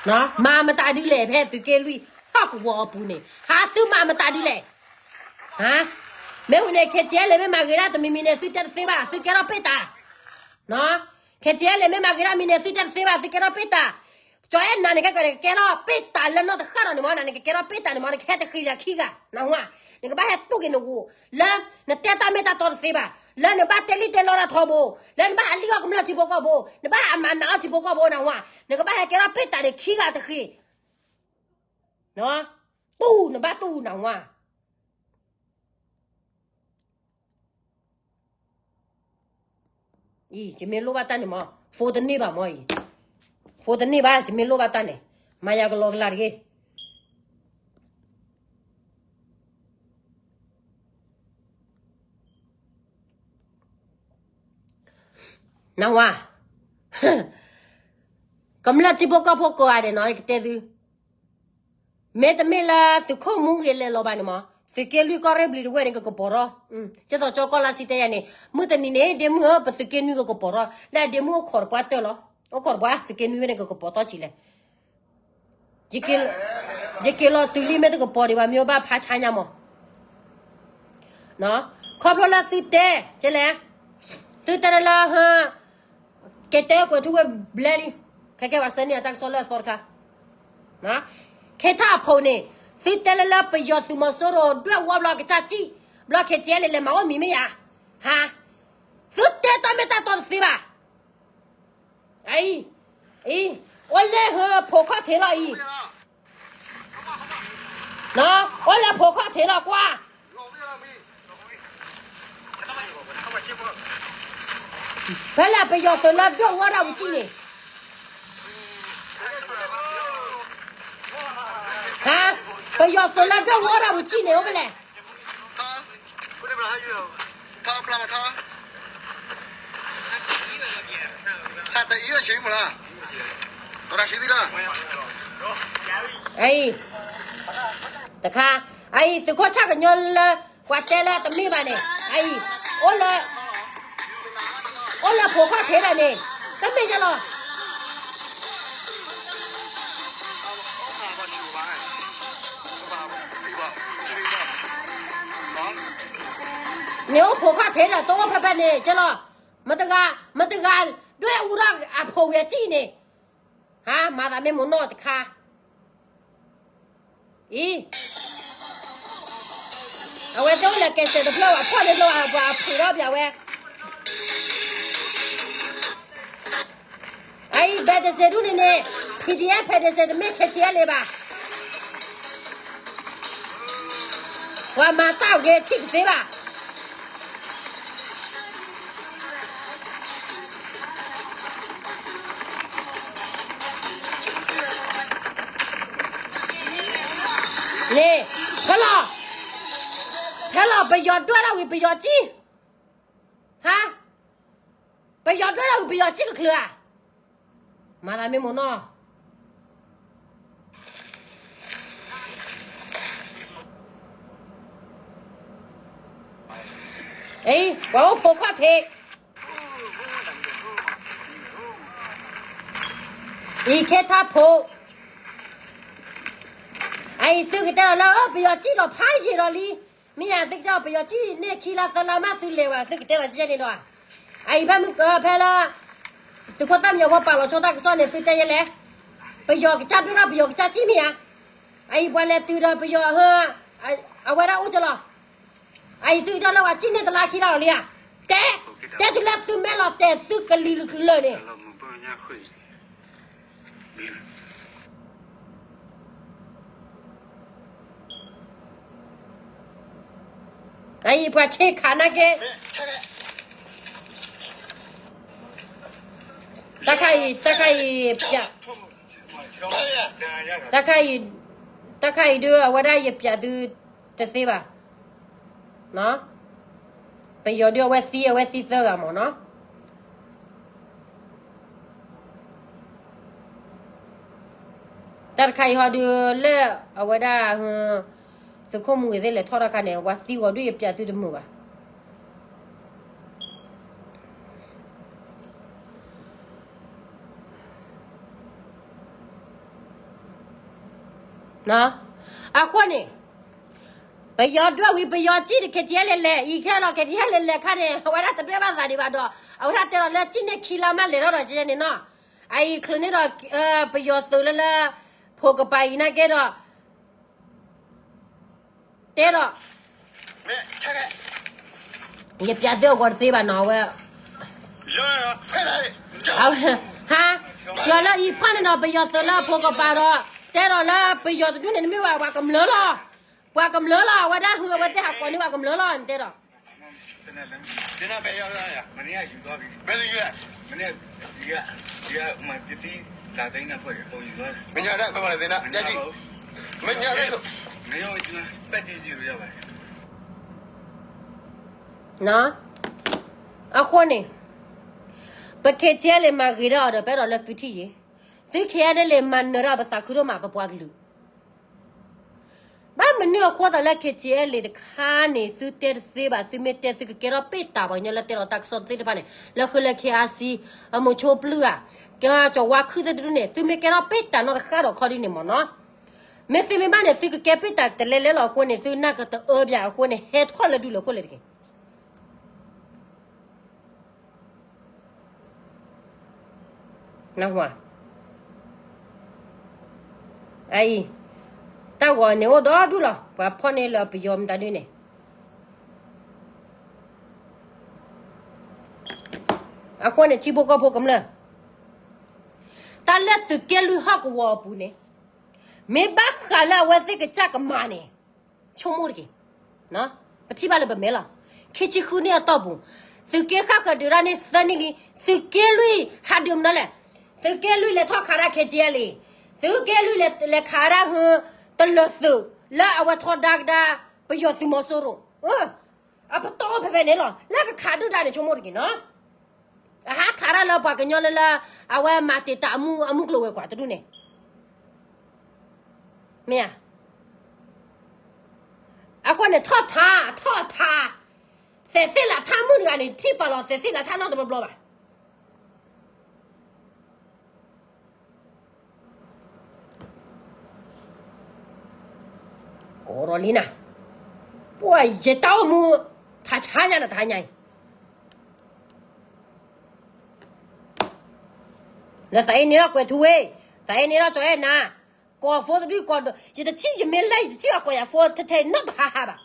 မၤမတၤဒ်လဲၣ် ဖဲသုးက့လွံၢ်ဟီၣ်ကဝီၤအပူၤန့ၣ် ဟါ သုမၤမတၤဒ်လဲၣ်. မ့ၢ်ဝံၤန့ၣ် ခဲကဲလဲၣ် မ့ၢ်မၤဂ့ၤဒၣ်တမံၤမံၤန့ၣ် သုတဲတသ့ဘၣ် သုကဲထီၣ်ပ့ၢ်တၢ် ခဲကဲလဲၣ် မ့ၢ်မၤဂ့ၤဒၣ်မံၤန့ၣ် သုတဲတသ့ဘၣ် သုကဲထီၣ်ပ့ၢ်တၢ်. ကၠီအဲၣ်နၤန့ၣ် ကဲကဲထီၣ်ပ့ၢ်တၢ်လၢနီၢ်တဃၣ်ဒီးန့ၣ်မ့ၢ် နၤန့ၣ် ကကဲထီၣ်ပ့ၢ်တၢ်န့ၣ်မ့ၢ် နကဟဲတဃ့ယၤခံဂၤ နဟါ, နကဘၣ်ဟဲတူၢ်က့ၤနဂီၢ် လၢနတဲတၢ်မ့ၢ်တၢ်တီတသ့ဘၣ်, လၢနဘၣ်တဲလံတဲလီတၢ်ထီဘိ, လၢနဘၣ်အလံၣ်အီၣ်ကမျၢၢ်ထံဖိကီၢ်ဖိ, နဘၣ်အမၤနးအီၣ်ထံဖိကီၢ်ဖိ နဟါ, နကဘၣ်ဟဲကဲထီၣ်ပ့ၢ်တၢ်န့ၣ်ခံဂၤတဃ့ တူၢ် နဘၣ်တူၢ်နဝါ. အံၤ ယမ့ၢ်လိၣ်ဘၣ်တၢ်န့ၣ်မ့ၢ် phone တန့ၢ်ဘၣ်မ့ၢ်အံၤ, phone တန့ၢ်ဘၣ် ယမ့ၢ်လိၣ်ဘၣ်တၢ်န့ၣ်, မၤယၤကလီကလီတဂ့ၤ. နဝါ, ကမျၢၢ်ထံဖိကီၢ်ဖိကိးဂၤဒဲးနီၤ ယကတဲသု, မ့တမ့ၢ်လၢသုးခိၣ်မူဂ့ၤလဲၤလီၤဘၣ်န့ၣ်မ့ၢ် သုးက့လွံၢ်ကီၢ်ရ့ၣ်ဘျံးတဝဲၢ်န့ၣ် ကကပီၤထီၣ်, ကသိးကၠီကီၢ်လါစံတဲယၤန့ၣ် မုၢ်တနံၤန့ၣ် ဒ့မုၢ်ဧၢ ပသုးက့နွံကကပီၤထီၣ် လၢအဒ့မုၢ်အိၣ်ခိးတပှၢ်တၢၢ်လီၤ, အိၣ်ခိးတပှၢ် သုးက့နွံဝဲန့ၣ် ကကပီၤထီၣ်ကံလဲၣ်. ယက့ၤလီၤတုၤလံ မ့ၢ်တကပီၤဒံးဘၣ် မ့ၢ်ဘၣ်ဖးဆါညါမး, ခီဖျိလၢသုတဲ ကဲလဲၣ်, သုတဲလၢလၢ က့ၤတဲကွဲၤထူဝ့ၢ်ဘျဲလံ, ခဲကဲပှၤဆှၢန့ၢ်အတၢ်ကစီၣ်လၢအသီတခါ, ခဲထၣ်အဖိန့ၣ် သုတဲလၢလၢပယီၤသုးမီၤစိရိၤဒွဲၣ်ဝီဘျီကစၢ်စံၣ်, ဘျီခဲကဲလဲၣ်လဲၤမၤဝဲမံၤမ့ၢ်ယၤ, ဟါ, သုတဲတၢ်မ့ၢ်တၢ်တီတသ့ဘၣ်. အံၤ, အံၤ, အိၣ်လၢဟၢဖိခီၣ်ထံးလီၤအံၤ, အိၣ်လၢဖိခီၣ်ထံးလီၤကွၢ်, ဖဲလဲၣ်ပယီၤသုးလၢဒွဲၣ်ဝီဒၣ်ဝံၤစံၣ်န့ၣ်, ဟါ, ပယီၤသုးလၢဒွဲၣ်ဝီဒၣ်ဝံၤစံၣ်န့ၣ် အိၣ်ဖဲလဲၣ်. အံၤ, တခါ, အံၤ သုးခိၣ်ဆၣ်ကညီလၢ ပှၤတဲလၢတမ့ၢ်ဘၣ်န့ၣ်, အံၤ, အိၣ်လၢ, အိၣ်လၢဖိခီၣ်ထံးလၢန့ၣ်, တမ့ၢ်ယလီၤ. န့ၣ်အိၣ်ဖိခီၣ်ထံးလၢတအိၣ်ဖဲဖဲန့ၣ် ကလီၤ, မတဂၤ, မတဂၤ, ဒွဲၣ်အူထီၣ်အဖိဝဲစံၣ်န့ၣ်, ဟါ မၤသးမ့ၢ်မိၢ်နီၢ်တခါ, အံၤ, အဝဲသ့ၣ်အိၣ်လၢကဲစဲးတဖျၢၣ် အဖီၣ်န့ၣ်လီၤ အပှၤဖုးထီၣ်ပၠးဝဲ အံၤ ဘဲးတစဲးဒူၣ်န့ၣ်န့ၣ် PDF ဖဲးတစဲးတမ့ၢ် ခဲကဲလဲၣ်ဘၣ်, ပှၤမၤတၢ်ဂ့ၤထံၣ်တသ့ဘၣ်. န့ၣ်, ဖဲလီၤ, ဖဲလီၤ ပယီၤဒွဲၣ်ဒၣ်ဝံၤ ပယီၤစံၣ်, ဟါ, ပယီၤဒွဲၣ်ဒၣ်ဝံၤ ပယီၤစံၣ်ကချုးဧါ, မၤသးမ့ၢ်မိၢ်နီၢ် အံၤ ပှၤအိၣ်ဖိခီၣ်ထံး, အံၤခဲထၣ်ဖိ, အံၤသုကတဲလီၤလၢ ပယီၤစံၣ်ဒီးဖးယံာ်ဒီးလံ, မ့ၢ်ယၤသုကတဲလီၤ ပယီၤစံၣ်န့ၣ်ခံလါသၢလါမးသုလဲၤဝဲ သုကတဲလီၤကဲန့ၣ်ဒီး, အံၤဖဲမုၢ်ကဖဲလၢ သုးခိၣ်သၣ်မံညီၤဖိပာ်လီၤဆိတၢ်ကစီၣ်န့ၣ် သုတဲယဲလဲၣ်, ပယီၤကစၢ်ဒွဲၣ်ဒီးပယီၤကစၢ်စံၣ်မ့ၢ်ဧါ, အံၤပှၤလဲၤတုၤဒီးပယီၤဟၢ အဝဲဒၣ်အိၣ်ကလီၤ, အံၤသုကတဲလၢပှၤစံၣ်န့ၣ်တလါခံလါလီၤလံဧါ, တဲ, တဲတုၤလၢသုမဲာ်လီၤတဲာ်သုကလံၤလၢ်န့ၣ် အံၤပှၤဆ့ခါနာ်က့, တၢ်ခါအံၤ, တၢ်ခါအံၤ, တၢ်ခါအံၤ, တၢ်ခါအံၤဒုး အဝဲဒၣ်ယပျးသုတသ့ဘၣ်. ပယီၤဒုးအဝဲသံ, အဝဲသံသၢဂၤမ့ၢ်နီၤ. တၢ်တခါအံၤဟီဒုး လၢအဝဲဒၣ် သုးခိၣ်မူဂ့ၤသ့ၣ်လဲၤထီၣ်တၢ်ခါန့ၣ် ပှၤသံဂီၤဒုးယပျးသုတမုာ်ဘၣ်. အဃိန့ၣ် ပယီၤဒွဲၣ်ဝံၤ ပယီၤစံၣ်တခါ ခဲကဲလဲၤလဲၤ အံၤခဲလီၤ ခဲကဲလဲၤလဲၤခါန့ၣ် အဝဲဒၣ်တဒွဲၣ်ဘၣ်သးဒံးဘၣ်ဒီး အဝဲဒၣ်တဲလီၤလၢစံၣ်န့ၣ်ခံလါမးလဲၤထီၣ်ဒီးကဲန့ၣ်နီၤ. အအံၤချုးန့ၣ်ဒီး ပယီၤသုးလၢလၢ ဖိကပၤအံၤနာ်က့ဒီး တဲဒီး ယပျးသုအဂီၤတသ့ဘၣ်နီၤ အဝဲ အဝဲ ဟါ ယီၤလၢအံၤဖီၣ်န့ၣ်ဒီး ပယီၤသုးလၢအဖိကပၤဒီး တဲဒီးလၢပယီၤတဒူၣ်န့ၣ် နမ့ၢ်ဝဲပှၤကမျၢၢ်လီၤ. ပှၤကမျၢၢ်လီၤ အဝဲဒၣ်ဟု အဝဲသ့ၣ်ဟးကိးန့ၢ်ပှၤကမျၢၢ်လီၤ နတဲဒီး အဃိန့ၣ် ပ KTLA မၤဂ့ၤဒၣ်အီၤဒီး ပအဲၣ်ဒိးလၢသုထံၣ်ယံၤ, သု KTLA မၤနၢၤဒၣ်ပသးခုဒိၣ်မး ပပှၤကလုာ် ဘၣ်မနုၤအဃိသးလၢ KTLA တခါန့ၣ် သုတဲတသ့ဘၣ်, သုမ့ၢ်တဲသုကကဲထီၣ်ပ့ၢ်တၢ်ပှၤကညီလၢတဲလီၤတၢ်ကစီၣ်သ့ၣ်တဖၣ်န့ၣ် လၢဃုလၢ KRC အမိၤဆိပျုၢ်ဧါ, ကၠီၤဝါခုၣ်သ့ၣ်တဒူၣ်န့ၣ် သုမ့ၢ်ကဲထီၣ်ပ့ၢ်တၢ်နီတဃၣ်ဒီးခီဒ်န့ၣ်မ့ၢ်နီၤ, မ့ၢ်သုမ့ၢ်ဘၣ်န့ၣ် သုကကဲပ့ၢ်တၢ်တလဲလဲလီၤအဃိန့ၣ် သုနၢ်ကတအၢဘၣ်အဃိန့ၣ် ဟဲထီၣ်လၢဒူၣ်လၢခိၣ်လၢတက့ၢ်. အံၤ တၢ်ဂီၤန့ၣ်အိၣ်ဒီဒူၣ်လီၤ ပှၤဖီၣ်န့ၢ်လၢပယီၤမတၤဒုန့ၣ်, အဃိန့ၣ် ထံဖိကီၢ်ဖိကမျၢၢ်, တၢ်လၢသုးက့လွံၢ်ဟီၣ်ကဝီၤအပူၤန့ၣ် မ့ၢ်ဘၣ်ဃးလၢအဝဲသ့ၣ်ကစၢ်ကမၤန့ၣ် ဆိကမိၣ်တက့ၢ်. ပထံၣ်ဘၣ်လၢပမဲာ်လီၤ. ခံဆံဃုနံၣ်အတီၢ်ပူၤ, သုးက့ဃၣ်ဃၢၤဒုးတၢ်န့ၣ်သၢနံၣ်လံ, သုးက့လွံၢ်ဟးဒုးမနုၤလဲၣ်, သုးက့လွံၢ်လဲၤထီၣ်ခးဒၣ် KTLA, သုးက့လွံၢ်လဲၤခးဒၣ်ဟု တလၢၤသုး လၢအဝဲထီဒါကဒါ ပယီၤသုးမီၤစိရိၤ, အပတီၢ်ဖဲဖဲန့ၣ်လီၤ လၢကခးဒုၣ်ဒါန့ၣ် ဆိကမိၣ်တက့ၢ်နီၤ. အဟးခးတၢ်လၢပှၤကညီလၢလၢ အဝဲမၤတံာ်တာ်အမုၢ်ကျိၤဝဲၤကွာ်တဒူၣ်န့ၣ် မ့ၢ်ဧါ. အဃိန့ၣ် ထီၣ်ထါ ထီၣ်ထါ, သဲးသ့ၣ်လးထါမုၣ်တဂၤန့ၣ် ထံၣ်ပာ်လီၤသဲးသ့ၣ်လးထါနီတဘျီဘျီဘၣ်. ကီးလံနၤ, ပှၤယတၢ်အိၣ်မူ ဖးဆါညါနတဟါညါအံၤ လၢသးအ့န့ၢ်ထီၣ်ကွဲးထူဝ့, သးအ့န့ၢ်ထီၣ်ကၠီၤအဲၣ်နၤ, ကိးဖိတဒုကိးဒီး ယတထံၣ်ယမ့ၢ်လဲၣ် ယတထံၣ်အကိးယၤဖိထဲထဲနီတဟါဟါဘၣ်.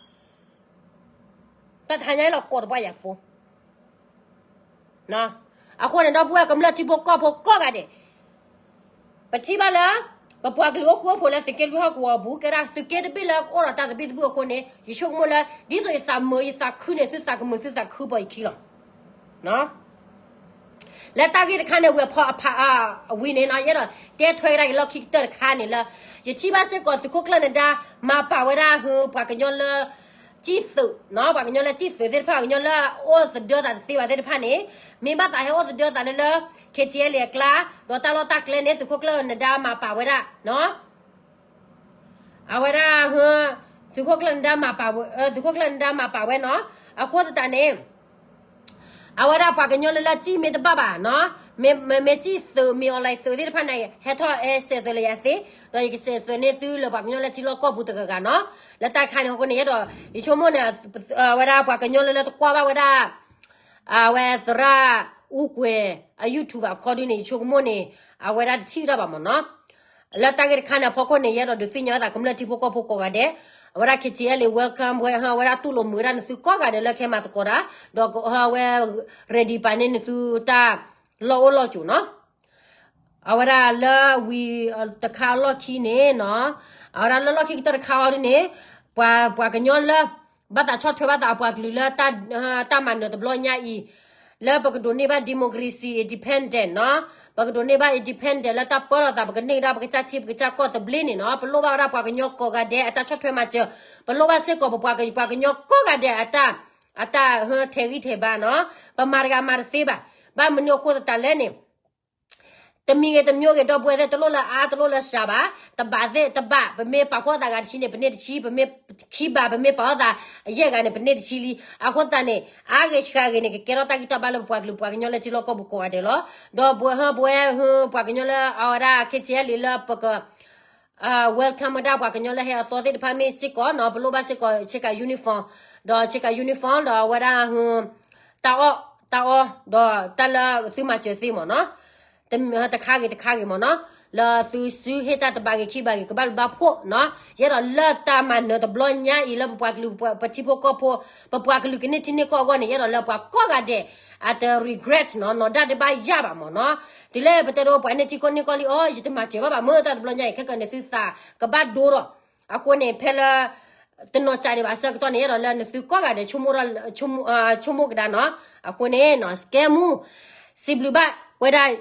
တၢ်တဟါညါအံၤလီၤ ကိးတပှၢ်ယၤဖိ အဃိန့ၣ် ဒီပုၢ်ဝဲၢ်ကမျၢၢ်ထံဖိကီၢ်ဖိကိးဂၤဒဲး, ပထံၣ်ဘၣ်လၢ ပပှၤကလုာ်အိၣ်ဃူအိၣ်ဖိးလၢသုးက့လွံၢ်ဟီၣ်ကဝီၤအပူၤ ကဲဒၣ်သုးက့တဘ့ၣ်လၢအိၣ်ဒီးတၢ်သဘံၣ်သဘုၣ်အဃိန့ၣ် ယဆိကမိၣ်လၢ ဒ်သိးယသးမုာ်ယသးခုန့ၣ် သုသးကမုာ်သုသးခုပိာ်ယခံလီၤ. လၢတၢ်ဂ့ၢ်တခါန့ၣ် ဝံၤအဖီအဖးအဝံၤန့ၣ်နီၤ ယအဲၣ်ဒိးတဲထွဲကဒါက့ၤလီၢ်ခံကတၢၢ်တခါန့ၣ်လၢ ယထံၣ်ဘၣ်စ့ၢ်ကီးသုးခိၣ်ကျၢၢ်နဒါ မၤပာ်ဝဲဒၣ်ဟု ပှၤကညီလၢ စံၣ်သုး, ပှၤကညီလၢစံၣ်သုးသ့ၣ်တဖၣ် ပှၤကညီလၢအိၣ်သဒၢသးတသ့ဘၣ်သ့ၣ်တဖၣ်န့ၣ် မ့ၢ်ဘၣ်သးဟဲအိၣ်သဒၢသးလၢလၢ KTLA အကျါ, ဒီးတၢ်လီၢ်တၢ်ကျဲန့ၣ် သုးခိၣ်ကျၢၢ်နဒါမၤပာ်ဝဲဒၣ် အဝဲဒၣ် သုးခိၣ်ကျၢၢ်နဒါမၤပာ်ဝဲ, သုးခိၣ်ကျၢၢ်နဒါမၤပာ်ဝဲနီၤ, အဃိသတးန့ၣ် အဝဲဒၣ်ပှၤကညီလၢလၢစံၣ်မ့ၢ်တဘၣ်ဘၣ်နီၤ, မ့ၢ်စံၣ်သုး မ့ၢ် online သုးသ့ၣ်တဖၣ်န့ၣ် ဟဲထီၣ်ဟဲစဲးသွဲးလၢယၤသ့, ဒီးယကစဲးသွဲးန့ၢ်သုလၢပှၤကညီလၢထံလီၢ်ကီၢ်ပူၤတဂၤဂၤနီၤ, လၢတၢ်ခါန့ၣ်ဟီၣ်ခိၣ်န့ၣ် ယအဲၣ်ဒိး ယဆိကမိၣ်န့ၣ် အဝဲဒၣ်ပှၤကညီလၢလၢတကွၢ်ဘၣ်ဝဲဒၣ် အဝဲသရၣ်အူကွဲၤအ YouTube အခီဒုန့ၣ် ယဆိကမိၣ်န့ၣ် အဝဲဒၣ်တထံၣ်ဒၣ်ဘၣ်မ့ၢ်နီၤ, လၢတၢ်ဂ့ၢ်တခါန့ၣ်အဖီခိၣ်န့ၣ် ယအဲၣ်ဒိးဒုးသ့ၣ်ညါဝဲသးကမျၢၢ်ထံဖိကီၢ်ဖိကိးဂၤဒဲး, အဝဲဒၣ် KTLA welcome ဝဲ အဝဲဒၣ်တူၢ်လိာ်မုာ်ဝဲဒၣ်နသုကိးဂၤဒဲးလၢကဟဲမၤသကိးတၢ်, ဒီးအဝဲ ready ပာ်န့ၢ်နသုတၢ်လီၢ်အိၣ်လီၢ်ကၠိၤနီၤ, အဝဲဒၣ်လၢဝံၤတခါအလီၢ်ခံန့ၣ်နီၤ, အဝဲဒၣ်လၢလီၢ်ခံကတၢၢ်တခါအီၤဒ်န့ၣ်, ပှၤ ပှၤကညီလၢ ဘၣ်သးဆီၣ်ထွဲဘၣ်သးအပှၤကလုာ်လၢ တၢ်မၤနၢၤတဘျီညါအံၤ, လၢပကဒိးန့ၢ်ဘၣ် democracy independent နီၤ, ပကဒိးန့ၢ်ဘၣ် independent လၢတၢ်ပၢလီၤသး ပကန့ၢ်ဒၣ်ပကစၢ်ထံပကစၢ်ကီၢ်သဘျ့န့ၣ်နီၤ, ပလိၣ်ဘၣ်ဝဲဒၣ်ပှၤကညီကိးဂၤဒဲးအတၢ်ဆီၣ်ထွဲမၤစၢၤ, ပလိၣ်ဘၣ်စ့ၢ်ကီးပပှၤက ပှၤကညီကိးဂၤဒဲးအတၢ် အတၢ်ဟၢထဲးဂံၢ်ထဲးဘါနီၤ, ပမၤတဂၤမၤတသ့ဘၣ်, ဘၣ်မနုၤအဃိသတးလဲၣ်န့ၣ် တမံၤဂ့ၤတမံၤဂ့ၤ ဒီပုၢ်ဝဲၢ်သ့ၣ် တလိၣ်လၢအါတလိၣ်လၢစှၤဘၣ်, တဘးသ့ၣ်တဘး, ပမ့ၢ်ပာ်ဖှိၣ်သးဂၤတဆံန့ၣ် ပန့ၢ်တဆံ, ပမ့ၢ်ခံဘး ပမ့ၢ်ပာ်ဖှိၣ်သးယဲၢ်ဂၤန့ၣ် ပန့ၢ်တဆံလံ, အဃိသတးန့ၣ် အါဂ့ၤဆှၤဂ့ၤန့ၣ် ကကဲထီၣ်တၢ်ဂံၢ်တၢ်ဘါလၢပပှၤကလုာ်ပှၤကညီလၢထံလီၢ်ကီၢ်ပူၤကိးဂၤဒဲးလီၤ, ဒီးပဝဲဟၢပဝဲဟၢပှၤကညီလၢအဝဲဒၣ် ခ့ၣ်ဆ့လံ လၢပက welcome ဝဲဒၣ်ပှၤကညီလၢဟဲအသီသ့ၣ်တဖၣ်မ့ၢ်စ့ၢ်ကီးနီၤ, ပလိၣ်ဘၣ်စ့ၢ်ကီး ဆ့ကၤ uniform, ဒီးဆ့ကၤ uniform ဒီးအဝဲဒၣ်ဟ တၢ်အီၣ်တၢ်အီ ဒီးတၢ်လၢသုမၤစၢၤသ့မ့ၢ်နီၤ, တခါဂ့ၤတခါဂ့ၤမ့ၢ်နီၤ, လၢသုစုဟ့ၣ်တၢ်တဘးဂ့ၤခံဘးဂ့ၤ ကဘၣ်လူၤဘၣ်ဖှိၣ်နီၤ, ယအဲၣ်ဒိးလၢတၢ်မၤနၢၤတဘျီညါအံၤလၢပပှၤကလုာ် ပထံဖိကီၢ်ဖိ ပပှၤကလုာ်ကန့ၢ်ထံန့ၢ်ကီၢ်အဂီၢ်န့ၣ် ယအဲၣ်ဒိးလၢပှၤကိးဂၤဒဲး အတ regret နီၤ, နီၢ်ဒၣ်တဘၣ်ယၢ်ဘၣ်မ့ၢ်နီၤ, တုၤလၢပတဲဒိပှၤန့ၢ်ထံကီၢ်န့ၢ်ကီၢ်လံအီၤ ယတမၤစၢၤဘၣ်ဘၣ်မ့ၢ်တၢ်တဘျီညါအံၤ ခဲကနံၣ်သုသးကဘၣ်ဒိဒီး, အဃိန့ၣ် ဖဲလၢ တနီၤကးဒံးဘၣ်အဆၢကတီၢ်န့ၣ် ယအဲၣ်ဒိးလၢနသုကိးဂၤဒဲး ဆိကမိၣ်ကဒါနီၤ, အဃိန့ၣ်နီၤ စကဲမူ စံးဘျုးဘၣ်ဝဲဒၣ်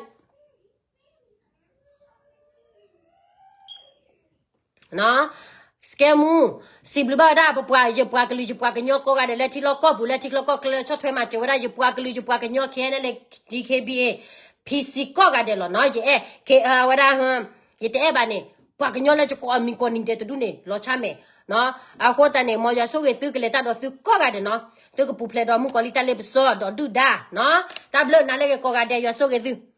စကဲမူ စံးဘျုးဘၣ်ဝဲဒၣ်ပပှၤ ယပှၤကလုာ်ယပှၤကညီကိးဂၤဒဲးလၢထံလီၢ်ကီၢ်ပူၤ လၢထံချၢကီၢ်ချၢ လၢဆီၣ်ထွဲမၤစၢၤဝဲဒၣ်ယပှၤကလုာ်ယပှၤကညီ ခဲန့ၣ် လၢ D K B A P C ကိးဂၤဒဲးလီၤနီၤ, ယအဲၣ်ဝဲဒၣ် ယတအဲၣ်ဘၣ်န့ၣ် ပှၤကညီလၢယကိးအမံၤကိးနံၤဒဲးတဒူၣ်န့ၣ် လီၤဆါမဲာ်နီၤ, အဃိသတးန့ၣ် မ်ယွၤဆိၣ်ဂ့ၤသုကလဲၤတၢ်ဒီးသုကိးဂၤဒဲးနီၤ, သုကပူၤဖျဲးဒီးမုၣ်ကီၤလံၢ်တၢ်လ့ပစီဒီးဒုၣ်ဒါနီၤ, တၢ်ဘျုးနၤလၢဂ့ၤကိးဂၤဒဲး ယွၤဆိၣ်ဂ့ၤသု